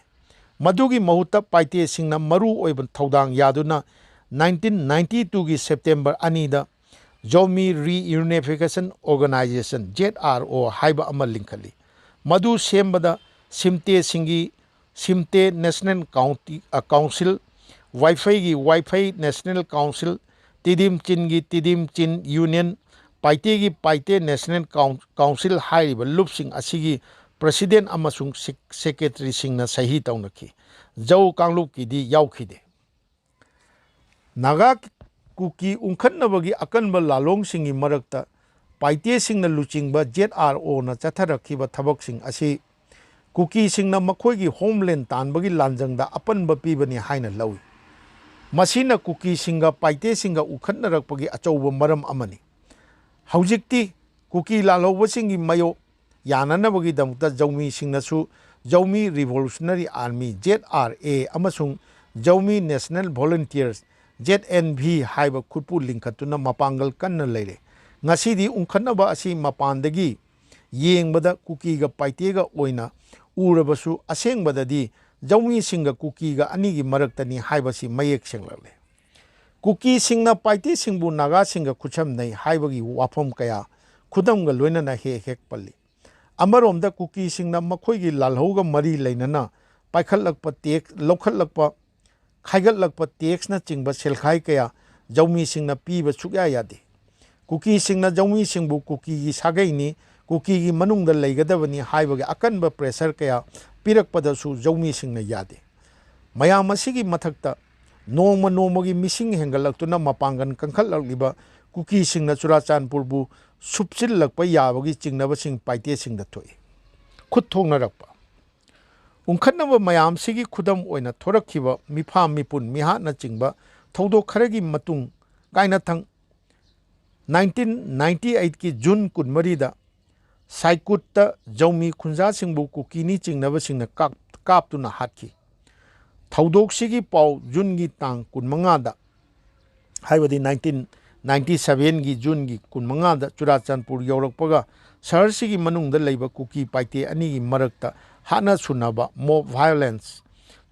ꯃꯗꯨꯒꯤ ꯃꯍꯨꯠꯇ ꯄꯥꯏꯇꯦꯁꯤꯡꯅ ꯃꯔꯨ ꯑꯣꯏꯕ ꯊꯧꯗꯥꯡ ꯌꯥꯗꯨꯅ nineteen ninety twoꯒꯤ September ꯑꯅꯤꯗ Zomi Reunification Organization, Z R O, ꯍꯥꯏꯕ ꯑꯃ ꯂꯤꯡꯈꯠꯂꯤ꯫ ꯃꯗꯨ ꯁꯦꯝꯕꯗ ꯁꯤꯝꯇꯦꯁꯤꯡꯒꯤ ꯁꯤꯝꯇꯦ National County, ꯑ, Council, ꯋꯥꯏꯐꯩꯒꯤ ꯋꯥꯏꯐꯩ National Council, Tiddim ꯆꯤꯟꯒꯤ Tiddim ꯆꯤꯟ Union, ꯄꯥꯏꯇꯦꯒꯤ ꯄꯥꯏꯇꯦ National Coun-, Council ꯍꯥꯏꯔꯤꯕ ꯂꯨꯞꯁꯤꯡ ꯑꯁꯤꯒꯤ president ꯑꯃꯁꯨꯡ sec-, secretaryꯁꯤꯡꯅ ꯁꯍꯤ ꯇꯧꯅꯈꯤ꯫ ꯖꯧ ꯀꯥꯡꯂꯨꯞꯀꯤꯗꯤ ꯌꯥꯎꯈꯤꯗꯦ꯫ ꯅꯥꯒꯥ ꯀꯨꯀꯤ ꯎꯪꯈꯠꯅꯕꯒꯤ ꯑꯀꯟꯕ ꯂꯥꯜꯂꯣꯡꯁꯤꯡꯒꯤ ꯃꯔꯛꯇ ꯄꯥꯏꯇꯦꯁꯤꯡꯅ ꯂꯨꯆꯤꯡꯕ Z R Oꯅ ꯆꯠꯊꯔꯛꯈꯤꯕ ꯊꯕꯛꯁꯤꯡ ꯑꯁꯤ ꯀꯨꯀꯤꯁꯤꯡꯅ ꯃꯈꯣꯏꯒꯤ homeland ꯇꯥꯟꯕꯒꯤ ꯂꯥꯟꯖꯪꯗ ꯑꯄꯟꯕ ꯄꯤꯕꯅꯤ ꯍꯥꯏꯅ ꯂꯧꯏ꯫ ꯃꯁꯤꯅ ꯀꯨꯀꯤꯁꯤꯡꯒ ꯄꯥꯏꯇꯦꯁꯤꯡꯒ ꯎꯈꯠꯅꯔꯛꯄꯒꯤ ꯑꯆꯧꯕ ꯃꯔꯝ ꯑꯃꯅꯤ꯫ ꯍꯧꯖꯤꯛꯇꯤ ꯀꯨꯀꯤ ꯂꯥꯜꯍꯧꯕꯁꯤꯡꯒꯤ ꯃꯥꯌꯣꯛ ꯌꯥꯅꯅꯕꯒꯤꯗꯃꯛꯇ ꯖꯧꯃꯤꯁꯤꯡꯅꯁꯨ Zomi Revolutionary Army, Z R A, ꯑꯃꯁꯨꯡ Zomi National Volunteers, Z N V, ꯍꯥꯏꯕ ꯈꯨꯠꯄꯨ ꯂꯤꯡꯈꯠꯇꯨꯅ ꯃꯄꯥꯡꯒꯜ ꯀꯟꯅ ꯂꯩꯔꯦ꯫ ꯉꯁꯤꯗꯤ ꯎꯪꯈꯠꯅꯕ ꯑꯁꯤ ꯃꯄꯥꯟꯗꯒꯤ ꯌꯦꯡꯕꯗ ꯀꯨꯀꯤꯒ ꯄꯥꯏꯇꯦꯒ ꯑꯣꯏꯅ ꯎꯔꯕꯁꯨ, ꯑꯁꯦꯡꯕꯗꯗꯤ ꯖꯧꯃꯤꯁꯤꯡꯒ ꯀꯨꯀꯤꯒ ꯑꯅꯤꯒꯤ ꯃꯔꯛꯇꯅꯤ ꯍꯥꯏꯕꯁꯤ ꯃꯌꯦꯛ ꯁꯦꯡꯂꯛꯂꯦ꯫ ꯀꯨꯀꯤꯁꯤꯡꯅ ꯄꯥꯏꯇꯦꯁꯤꯡꯕꯨ ꯅꯥꯒꯥꯁꯤꯡꯒ ꯈꯨꯠꯁꯝꯅꯩ ꯍꯥꯏꯕꯒꯤ ꯋꯥꯐꯝ ꯀꯌꯥ ꯈꯨꯗꯝꯒ ꯂꯣꯏꯅꯅ ꯍꯦꯛ ꯍꯦꯛ ꯄꯜꯂꯤ꯫ ꯑꯃꯔꯣꯝꯗ ꯀꯨꯀꯤꯁꯤꯡꯅ ꯃꯈꯣꯏꯒꯤ ꯂꯥꯜꯍꯧꯒ ꯃꯔꯤ ꯂꯩꯅꯅ ꯄꯥꯏꯈꯠꯂꯛꯄ tax, ꯂꯧꯈꯠꯂꯛꯄ, ꯈꯥꯏꯒꯠꯂꯛꯄ taxꯅꯆꯤꯡꯕ ꯁꯦꯜꯈꯥꯏ ꯀꯌꯥ ꯖꯧꯃꯤꯁꯤꯡꯅ ꯄꯤꯕ ꯁꯨꯛꯌꯥ ꯌꯥꯗꯦ꯫ ꯀꯨꯀꯤꯁꯤꯡꯅ ꯖꯧꯃꯤꯁꯤꯡꯕꯨ ꯀꯨꯀꯤꯒꯤ ꯁꯥꯒꯩꯅꯤ, ꯀꯨꯀꯤꯒꯤ ꯃꯅꯨꯡꯗ ꯂꯩꯒꯗꯕꯅꯤ ꯍꯥꯏꯕꯒꯤ ꯑꯀꯟꯕ pressure ꯀꯌꯥ ꯄꯤꯔꯛꯄꯗꯁꯨ ꯖꯧꯃꯤꯁꯤꯡꯅ ꯌꯥꯗꯦ꯫ ꯃꯌꯥꯝ ꯑꯁꯤꯒꯤ ꯃꯊꯛꯇ ꯅꯣꯡꯃ ꯅꯣꯡꯃꯒꯤ ꯃꯤꯁꯤꯡ ꯍꯦꯟꯒꯠꯂꯛꯇꯨꯅ ꯃꯄꯥꯡꯒꯜ ꯀꯟꯈꯠꯂꯛꯂꯤꯕ ꯀꯨꯀꯤꯁꯤꯡꯅ ꯆꯨꯔꯥꯆꯥꯟꯄꯨꯔꯕꯨ ꯁꯨꯞꯆꯤꯜꯂꯛꯄ ꯌꯥꯕꯒꯤ ꯆꯤꯡꯅꯕꯁꯤꯡ ꯄꯥꯏꯇꯦꯁꯤꯡꯗ ꯊꯣꯛꯏ꯫ ꯈꯨꯠ ꯊꯣꯡꯅꯔꯛꯄ ꯎꯪꯈꯠꯅꯕ ꯃꯌꯥꯝꯁꯤꯒꯤ ꯈꯨꯗꯝ ꯑꯣꯏꯅ ꯊꯣꯔꯛꯈꯤꯕ ꯃꯤꯐꯥ ꯃꯤꯄꯨꯟ ꯃꯤꯍꯥꯠꯅꯆꯤꯡꯕ ꯊꯧꯗꯣꯛ ꯈꯔꯒꯤ ꯃꯇꯨꯡ ꯀꯥꯏꯅꯊꯪ ꯅꯥꯏꯟꯇꯤꯟ ꯅꯥꯏꯟꯇꯤ ꯑꯩꯠꯀꯤ ꯖꯨꯟ ꯀꯨꯟꯃꯔꯤꯗ ꯁꯥꯏꯀꯨꯠꯇ ꯖꯧꯃꯤ ꯈꯨꯟꯖꯥꯁꯤꯡꯕꯨ ꯀꯨꯀꯤꯅꯤ ꯆꯤꯡꯅꯕꯁꯤꯡꯅ ꯀꯥꯞ-, ꯀꯥꯞꯇꯨꯅ ꯍꯥꯠꯈꯤ꯫ ꯊꯧꯗꯣꯛꯁꯤꯒꯤ ꯄꯥꯎ ꯖꯨꯟꯒꯤ ꯇꯥꯡ ꯀꯨꯟꯃꯉꯥꯗ, ꯍꯥꯏꯕꯗꯤ ꯅꯥꯏꯟꯇꯤꯟ ꯅꯥꯏꯟꯇꯤ ꯁꯚꯦꯟꯒꯤ ꯖꯨꯟꯒꯤ ꯀꯨꯟꯃꯉꯥꯗ ꯆꯨꯔꯥꯆꯥꯟꯄꯨꯔ ꯌꯧꯔꯛꯄꯒ ꯁꯍꯔꯁꯤꯒꯤ ꯃꯅꯨꯡꯗ ꯂꯩꯕ ꯀꯨꯀꯤ ꯄꯥꯏꯇꯦ ꯑꯅꯤꯒꯤ ꯃꯔꯛꯇ ꯍꯥꯠꯅ ꯁꯨꯅꯕ, mob violence,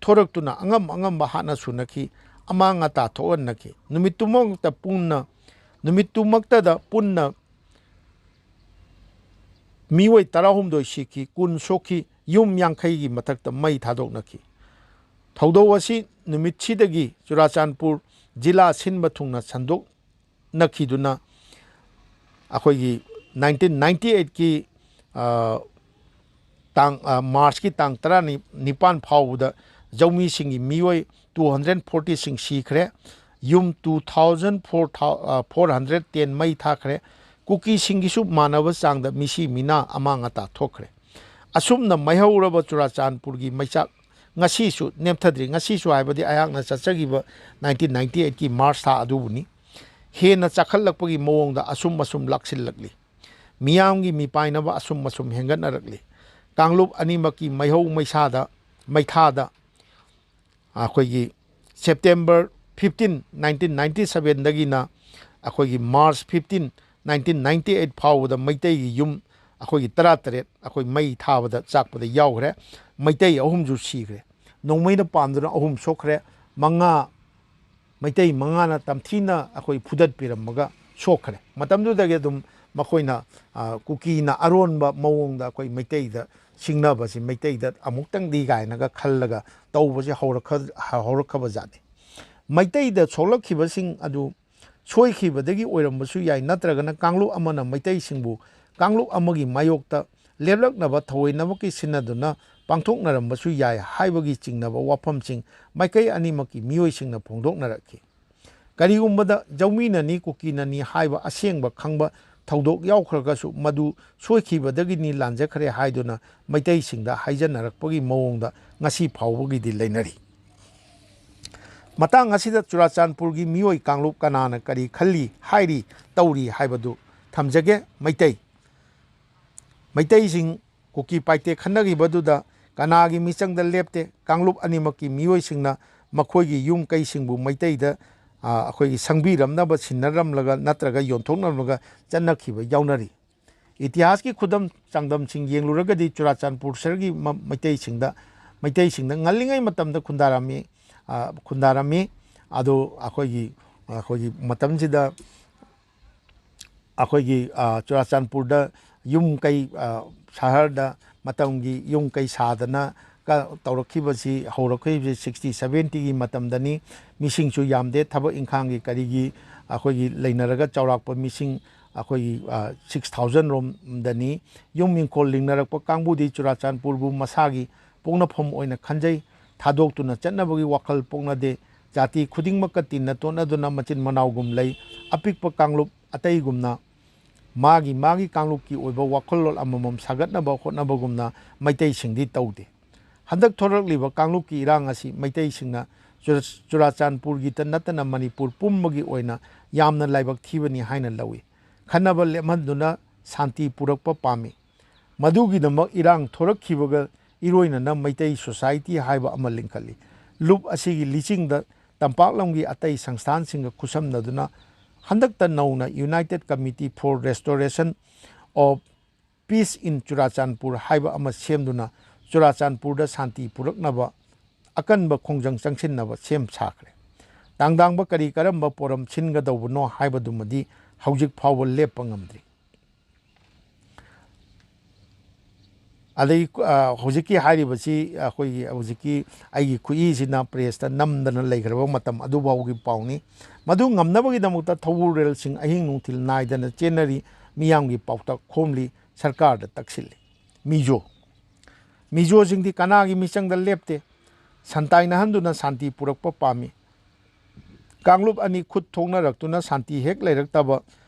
ꯊꯣꯔꯛꯇꯨꯅ ꯑꯉꯝ ꯑꯉꯝꯕ ꯍꯥꯠꯅ ꯁꯨꯅꯈꯤ, ꯑꯃꯥꯡ ꯑꯇꯥ ꯊꯣꯛꯍꯟꯅꯈꯤ꯫ ꯅꯨꯃꯤꯠꯇꯨꯃꯛꯇ ꯄꯨꯟꯅ, ꯅꯨꯃꯤꯠꯇꯨꯃꯛꯇꯗ ꯄꯨꯟꯅ ꯃꯤꯑꯣꯏ ꯇꯔꯥꯍꯨꯝꯗꯣꯏ ꯁꯤꯈꯤ, ꯀꯨꯟ ꯁꯣꯛꯈꯤ, ꯌꯨꯝ ꯌꯥꯡꯈꯩꯒꯤ ꯃꯊꯛꯇ ꯃꯩ ꯊꯥꯗꯣꯛꯅꯈꯤ꯫ ꯊꯧꯗꯣꯛ ꯑꯁꯤ ꯅꯨꯃꯤꯠꯁꯤꯗꯒꯤ ꯆꯨꯔꯥꯆꯥꯟꯄꯨꯔ ꯖꯤꯂꯥ ꯁꯤꯟꯕ ꯊꯨꯡꯅ ꯁꯟꯗꯣꯛꯅꯈꯤꯗꯨꯅ ꯑꯩꯈꯣꯏꯒꯤ ꯅꯥꯏꯟꯇꯤꯟ ꯅꯥꯏꯟꯇꯤ ꯑꯩꯠꯀꯤ, ꯑ, ꯇꯥꯡ, ꯑ, ꯃꯥꯔꯆꯀꯤ ꯇꯥꯡ ꯇꯔꯥꯅꯤꯄꯥꯟ ꯐꯥꯎꯕꯗ ꯖꯧꯃꯤꯁꯤꯡꯒꯤ ꯃꯤꯑꯣꯏ two hundred forty ꯁꯤꯡ ꯁꯤꯈ꯭ꯔꯦ꯫ ꯌꯨꯝ two thousand four, ꯑ, four hundred ten ꯃꯩ ꯊꯥꯈ꯭ꯔꯦ꯫ ꯀꯨꯀꯤꯁꯤꯡꯒꯤꯁꯨ ꯃꯥꯟꯅꯕ ꯆꯥꯡꯗ ꯃꯤꯁꯤ ꯃꯤꯅꯥ ꯑꯃꯥꯡ ꯑꯇꯥ ꯊꯣꯛꯈ꯭ꯔꯦ꯫ ꯑꯁꯨꯝꯅ ꯃꯩꯍꯧꯔꯕ ꯆꯨꯔꯥꯆꯥꯟꯄꯨꯔꯒꯤ ꯃꯩꯆꯥꯛ ꯉꯁꯤꯁꯨ ꯅꯦꯝꯊꯗ꯭ꯔꯤ꯫ ꯉꯁꯤꯁꯨ ꯍꯥꯏꯕꯗꯤ ꯑꯩꯍꯥꯛꯅ ꯆꯠꯆꯈꯤꯕ ꯅꯥꯏꯟꯇꯤꯟ ꯅꯥꯏꯟꯇꯤ ꯑꯩꯠꯀꯤ ꯃꯥꯔꯆ ꯊꯥ ꯑꯗꯨꯕꯨꯅꯤ꯫ ꯍꯦꯟꯅ ꯆꯥꯛꯈꯠꯂꯛꯄꯒꯤ ꯃꯑꯣꯡꯗ ꯑꯁꯨꯝ ꯑꯁꯨꯝ ꯂꯥꯛꯁꯤꯜꯂꯛꯂꯤ꯫ ꯃꯤꯌꯥꯝꯒꯤ ꯃꯤꯄꯥꯏꯅꯕ ꯑꯁꯨꯝ ꯑꯁꯨꯝ ꯍꯦꯟꯒꯠꯅꯔꯛꯂꯤ꯫ ꯀꯥꯡꯂꯨꯞ ꯑꯅꯤꯃꯛꯀꯤ ꯃꯩꯍꯧ ꯃꯩꯁꯥꯗ, ꯃꯩꯊꯥꯗ ꯑꯩꯈꯣꯏꯒꯤ September fifteen, nineteen ninety sevenꯗꯒꯤꯅ ꯑꯩꯈꯣꯏꯒꯤ March fifteen, nineteen ninety eight ꯐꯥꯎꯕꯗ ꯃꯩꯇꯩꯒꯤ ꯌꯨꯝ ꯑꯩꯈꯣꯏꯒꯤ ꯇꯔꯥꯇꯔꯦꯠ ꯑꯩꯈꯣꯏ ꯃꯩ ꯊꯥꯕꯗ ꯆꯥꯛꯄꯗ ꯌꯥꯎꯈ꯭ꯔꯦ꯫ ꯃꯩꯇꯩ ꯑꯍꯨꯝꯁꯨ ꯁꯤꯈ꯭ꯔꯦ꯫ ꯅꯣꯡꯃꯩꯅ ꯄꯥꯟꯗꯨꯅ ꯑꯍꯨꯝ ꯁꯣꯛꯈ꯭ꯔꯦ꯫ ꯃꯉꯥ, ꯃꯩꯇꯩ ꯃꯉꯥꯅ ꯇꯝꯊꯤꯅ ꯑꯩꯈꯣꯏ ꯐꯨꯗꯠꯄꯤꯔꯝꯃꯒ ꯁꯣꯛꯈ꯭ꯔꯦ꯫ ꯃꯇꯝꯗꯨꯗꯒꯤ ꯑꯗꯨꯝ ꯃꯈꯣꯏꯅ, ꯑ, ꯀꯨꯀꯤꯅ ꯑꯔꯣꯟꯕ ꯃꯑꯣꯡꯗ ꯑꯩꯈꯣꯏ ꯃꯩꯇꯩꯗ ꯁꯤꯡꯅꯕꯁꯤ, ꯃꯩꯇꯩꯗ ꯑꯃꯨꯛꯇꯪꯗꯤ ꯀꯥꯏꯅꯒ ꯈꯜꯂꯒ ꯇꯧꯕꯁꯦ ꯍꯧꯔꯛꯈ-, ꯍꯧꯔꯛꯈ꯭ꯔꯕ ꯖꯥꯠꯅꯤ꯫ ꯃꯩꯇꯩꯗ ꯁꯣꯛꯂꯛꯈꯤꯕꯁꯤꯡ ꯑꯗꯨ ꯁꯣꯏꯈꯤꯕꯗꯒꯤ ꯑꯣꯏꯔꯝꯕꯁꯨ ꯌꯥꯏ, ꯅꯠꯇ꯭ꯔꯒꯅ ꯀꯥꯡꯂꯨꯞ ꯑꯃꯅ ꯃꯩꯇꯩꯁꯤꯡꯕꯨ ꯀꯥꯡꯂꯨꯞ ꯑꯃꯒꯤ ꯃꯥꯌꯣꯛꯇ ꯂꯦꯞꯂꯛꯅꯕ ꯊꯑꯣꯏꯅꯃꯛꯀꯤ ꯁꯤꯟꯅꯗꯨꯅ ꯄꯥꯡꯊꯣꯛꯅꯔꯝꯕꯁꯨ ꯌꯥꯏ ꯍꯥꯏꯕꯒꯤ ꯆꯤꯡꯅꯕ ꯋꯥꯐꯝꯁꯤꯡ ꯃꯥꯏꯀꯩ ꯑꯅꯤꯃꯛꯀꯤ ꯃꯤꯑꯣꯏꯁꯤꯡꯅ ꯐꯣꯡꯗꯣꯛꯅꯔꯛꯈꯤ꯫ ꯀꯔꯤꯒꯨꯝꯕꯗ ꯖꯧꯃꯤꯅꯅꯤ, ꯀꯨꯀꯤꯅꯅꯤ ꯍꯥꯏꯕ ꯑꯁꯦꯡꯕ ꯈꯪꯕ ꯊꯧꯗꯣꯛ ꯌꯥꯎꯈ꯭ꯔꯒꯁꯨ, ꯃꯗꯨ ꯁꯣꯏꯈꯤꯕꯗꯒꯤꯅꯤ, ꯂꯥꯟꯖꯈ꯭ꯔꯦ ꯍꯥꯏꯗꯨꯅ ꯃꯩꯇꯩꯁꯤꯡꯗ ꯍꯥꯏꯖꯅꯔꯛꯄꯒꯤ ꯃꯑꯣꯡꯗ ꯉꯁꯤ ꯐꯥꯎꯕꯒꯤꯗꯤ ꯂꯩꯅꯔꯤ꯫ ꯃꯇꯥꯡ ꯑꯁꯤꯗ ꯆꯨꯔꯥꯆꯥꯟꯄꯨꯔꯒꯤ ꯃꯤꯑꯣꯏ ꯀꯥꯡꯂꯨꯞ ꯀꯅꯥꯅ ꯀꯔꯤ ꯈꯜꯂꯤ, ꯍꯥꯏꯔꯤ, ꯇꯧꯔꯤ ꯍꯥꯏꯕꯗꯨ ꯊꯝꯖꯒꯦ꯫ ꯃꯩꯇꯩ ꯃꯩꯇꯩꯁꯤꯡ ꯀꯨꯀꯤ ꯄꯥꯏꯇꯦ ꯈꯟꯅꯈꯤꯕꯗꯨꯗ ꯀꯅꯥꯒꯤ ꯃꯤꯆꯪꯗ ꯂꯦꯞꯇꯦ꯫ ꯀꯥꯡꯂꯨꯞ ꯑꯅꯤꯃꯛꯀꯤ ꯃꯤꯑꯣꯏꯁꯤꯡꯅ ꯃꯈꯣꯏꯒꯤ ꯌꯨꯝ ꯀꯩꯁꯤꯡꯕꯨ ꯃꯩꯇꯩꯗ, ꯑ, ꯑꯩꯈꯣꯏꯒꯤ ꯁꯪꯕꯤꯔꯝꯅꯕ ꯁꯤꯟꯅꯔꯝꯂꯒ ꯅꯠꯇ꯭ꯔꯒ ꯌꯣꯟꯊꯣꯛꯅꯔꯝꯂꯒ ꯆꯠꯅꯈꯤꯕ ꯌꯥꯎꯅꯔꯤ꯫ ꯏꯇꯤꯍꯥꯁꯀꯤ ꯈꯨꯗꯝ ꯆꯥꯡꯗꯝꯁꯤꯡ ꯌꯦꯡꯂꯨꯔꯒꯗꯤ ꯆꯨꯔꯥꯆꯥꯟꯄꯨꯔ ꯁꯍꯔꯒꯤ ꯃ-, ꯃꯩꯇꯩꯁꯤꯡꯗ, ꯃꯩꯇꯩꯁꯤꯡꯗ ꯉꯜꯂꯤꯉꯩ ꯃꯇꯝꯗ ꯈꯨꯟꯗꯥꯔꯝꯃꯤ, ꯑ, ꯈꯨꯟꯗꯥꯔꯝꯃꯤ꯫ ꯑꯗꯨ ꯑꯩꯈꯣꯏꯒꯤ, ꯑꯩꯈꯣꯏꯒꯤ ꯃꯇꯝꯁꯤꯗ ꯑꯩꯈꯣꯏꯒꯤ, ꯑ, ꯆꯨꯔꯥꯆꯥꯟꯄꯨꯔꯗ ꯌꯨꯝ ꯀꯩ, ꯑ, ꯁꯍꯔꯗ ꯃꯇꯝꯒꯤ ꯌꯨꯝ ꯀꯩ ꯁꯥꯗꯅ ꯀ-, ꯇꯧꯔꯛꯈꯤꯕꯁꯤ, ꯍꯧꯔꯛꯈꯤꯕꯁꯤ ꯁꯤꯛꯁꯇꯤ ꯁꯕꯦꯟꯇꯤꯒꯤ ꯃꯇꯝꯗꯅꯤ꯫ ꯃꯤꯁꯤꯡꯁꯨ ꯌꯥꯝꯗꯦ, ꯊꯕꯛ ꯏꯪꯈꯥꯡꯒꯤ ꯀꯔꯤꯒꯤ ꯑꯩꯈꯣꯏꯒꯤ ꯂꯩꯅꯔꯒ ꯆꯥꯎꯔꯥꯛꯄ ꯃꯤꯁꯤꯡ ꯑꯩꯈꯣꯏꯒꯤ, ꯑ, ꯁꯤꯛꯁ ꯊꯥꯎꯖꯟ ꯔꯣꯝꯗꯅꯤ꯫ ꯌꯨꯝ ꯏꯪꯈꯣꯜ ꯂꯤꯡꯅꯔꯛꯄ ꯀꯥꯡꯕꯨꯗꯤ ꯆꯨꯔꯥꯆꯥꯟꯄꯨꯔꯕꯨ ꯃꯁꯥꯒꯤ ꯄꯣꯛꯅꯐꯝ ꯑꯣꯏꯅ ꯈꯟꯖꯩ꯫ ꯊꯥꯗꯣꯛꯇꯨꯅ ꯆꯠꯅꯕꯒꯤ ꯋꯥꯈꯜ ꯄꯣꯛꯅꯗꯦ꯫ ꯖꯥꯇꯤ ꯈꯨꯗꯤꯡꯃꯛꯀ ꯇꯤꯟꯅ ꯇꯣꯠꯅꯗꯨꯅ ꯃꯆꯤꯟ ꯃꯅꯥꯎꯒꯨꯝ ꯂꯩ꯫ ꯑꯄꯤꯛꯄ ꯀꯥꯡꯂꯨꯞ ꯑꯇꯩꯒꯨꯝꯅ ꯃꯥꯒꯤ ꯃꯥꯒꯤ ꯀꯥꯡꯂꯨꯞꯀꯤ ꯑꯣꯏꯕ ꯋꯥꯈꯜꯂꯣꯟ ꯑꯃꯃꯝ ꯁꯥꯒꯠꯅꯕ ꯍꯣꯠꯅꯕꯒꯨꯝꯅ ꯃꯩꯇꯩꯁꯤꯡꯗꯤ ꯇꯧꯗꯦ꯫ ꯍꯟꯗꯛ ꯊꯣꯔꯛꯂꯤꯕ ꯀꯥꯡꯂꯨꯞꯀꯤ ꯏꯔꯥꯡ ꯑꯁꯤ ꯃꯩꯇꯩꯁꯤꯡꯅ ꯆꯨꯔ-, ꯆꯨꯔꯥꯆꯥꯟꯄꯨꯔꯒꯤꯇ ꯅꯠꯇꯅ ꯃꯅꯤꯄꯨꯔ ꯄꯨꯝꯕꯒꯤ ꯑꯣꯏꯅ ꯌꯥꯝꯅ ꯂꯥꯏꯕꯛ ꯊꯤꯕꯅꯤ ꯍꯥꯏꯅ ꯂꯧꯏ꯫ ꯈꯟꯅꯕ ꯂꯦꯞꯍꯟꯗꯨꯅ ꯁꯥꯟꯇꯤ ꯄꯨꯔꯛꯄ ꯄꯥꯝꯃꯤ꯫ ꯃꯗꯨꯒꯤꯗꯃꯛ ꯏꯔꯥꯡ ꯊꯣꯔꯛꯈꯤꯕꯒ ꯏꯔꯣꯏꯅꯅ ꯃꯩꯇꯩ ꯁꯣꯁꯥꯏꯇꯤ ꯍꯥꯏꯕ ꯑꯃ ꯂꯤꯡꯈꯠꯂꯤ꯫ ꯂꯨꯞ ꯑꯁꯤꯒꯤ ꯂꯤꯆꯤꯡꯗ ꯇꯝꯄꯥꯛ ꯂꯝꯒꯤ ꯑꯇꯩ ꯁꯪꯁꯊꯥꯟꯁꯤꯡꯒ ꯈꯨꯠꯁꯝꯅꯗꯨꯅ ꯍꯟꯗꯛꯇ ꯅꯧꯅ United Committee for Restoration of Peace in Churachandpur ꯍꯥꯏꯕ ꯑꯃ ꯁꯦꯝꯗꯨꯅ ꯆꯨꯔꯥꯆꯥꯟꯄꯨꯔꯗ ꯁꯥꯟꯇꯤ ꯄꯨꯔꯛꯅꯕ ꯑꯀꯟꯕ ꯈꯣꯡꯖꯪ ꯆꯪꯁꯤꯟꯅꯕ ꯁꯦꯝ ꯁꯥꯈ꯭ꯔꯦ꯫ ꯇꯥꯡꯗꯥꯡꯕ ꯀꯔꯤ ꯀꯔꯝꯕ ꯄꯣꯔꯝ ꯁꯤꯟꯒꯗꯧꯕꯅꯣ ꯍꯥꯏꯕꯗꯨꯃꯗꯤ ꯍꯧꯖꯤꯛ ꯐꯥꯎꯕ ꯂꯦꯞꯄ ꯉꯝꯗ꯭ꯔꯤ꯫ ꯑꯗꯩ, ꯑ, ꯍꯧꯖꯤꯛꯀꯤ ꯍꯥꯏꯔꯤꯕꯁꯤ ꯑꯩꯈꯣꯏꯒꯤ ꯍꯧꯖꯤꯛꯀꯤ ꯑꯩꯒꯤ ꯈꯨꯠꯏꯁꯤꯅ ꯄ꯭ꯔꯦꯁꯇ ꯅꯝꯗꯅ ꯂꯩꯈ꯭ꯔꯕ ꯃꯇꯝ ꯑꯗꯨꯐꯥꯎꯒꯤ ꯄꯥꯎꯅꯤ꯫ ꯃꯗꯨ ꯉꯝꯅꯕꯒꯤꯗꯃꯛꯇ ꯊꯧꯕꯨ ꯔꯦꯜꯁꯤꯡ ꯑꯍꯤꯡ ꯅꯨꯡꯊꯤꯜ ꯅꯥꯏꯗꯅ ꯆꯦꯟꯅꯔꯤ, ꯃꯤꯌꯥꯝꯒꯤ ꯄꯥꯎꯇꯥꯛ ꯈꯣꯝꯂꯤ, ꯁꯔꯀꯥꯔꯗ ꯇꯛꯁꯤꯜꯂꯤ꯫ ꯃꯤꯖꯣ꯫ ꯃꯤꯖꯣꯁꯤꯡꯗꯤ ꯀꯅꯥꯒꯤ ꯃꯤꯆꯪꯗ ꯂꯦꯞꯇꯦ꯫ ꯁꯟꯇꯥꯏꯅꯍꯟꯗꯨꯅ ꯁꯥꯟꯇꯤ ꯄꯨꯔꯛꯄ ꯄꯥꯝꯃꯤ꯫ ꯀꯥꯡꯂꯨꯞ ꯑꯅꯤ ꯈꯨꯠ ꯊꯣꯛꯅꯔꯛꯇꯨꯅ ꯁꯥꯟꯇꯤ ꯍꯦꯛ ꯂꯩꯔꯛꯇꯕ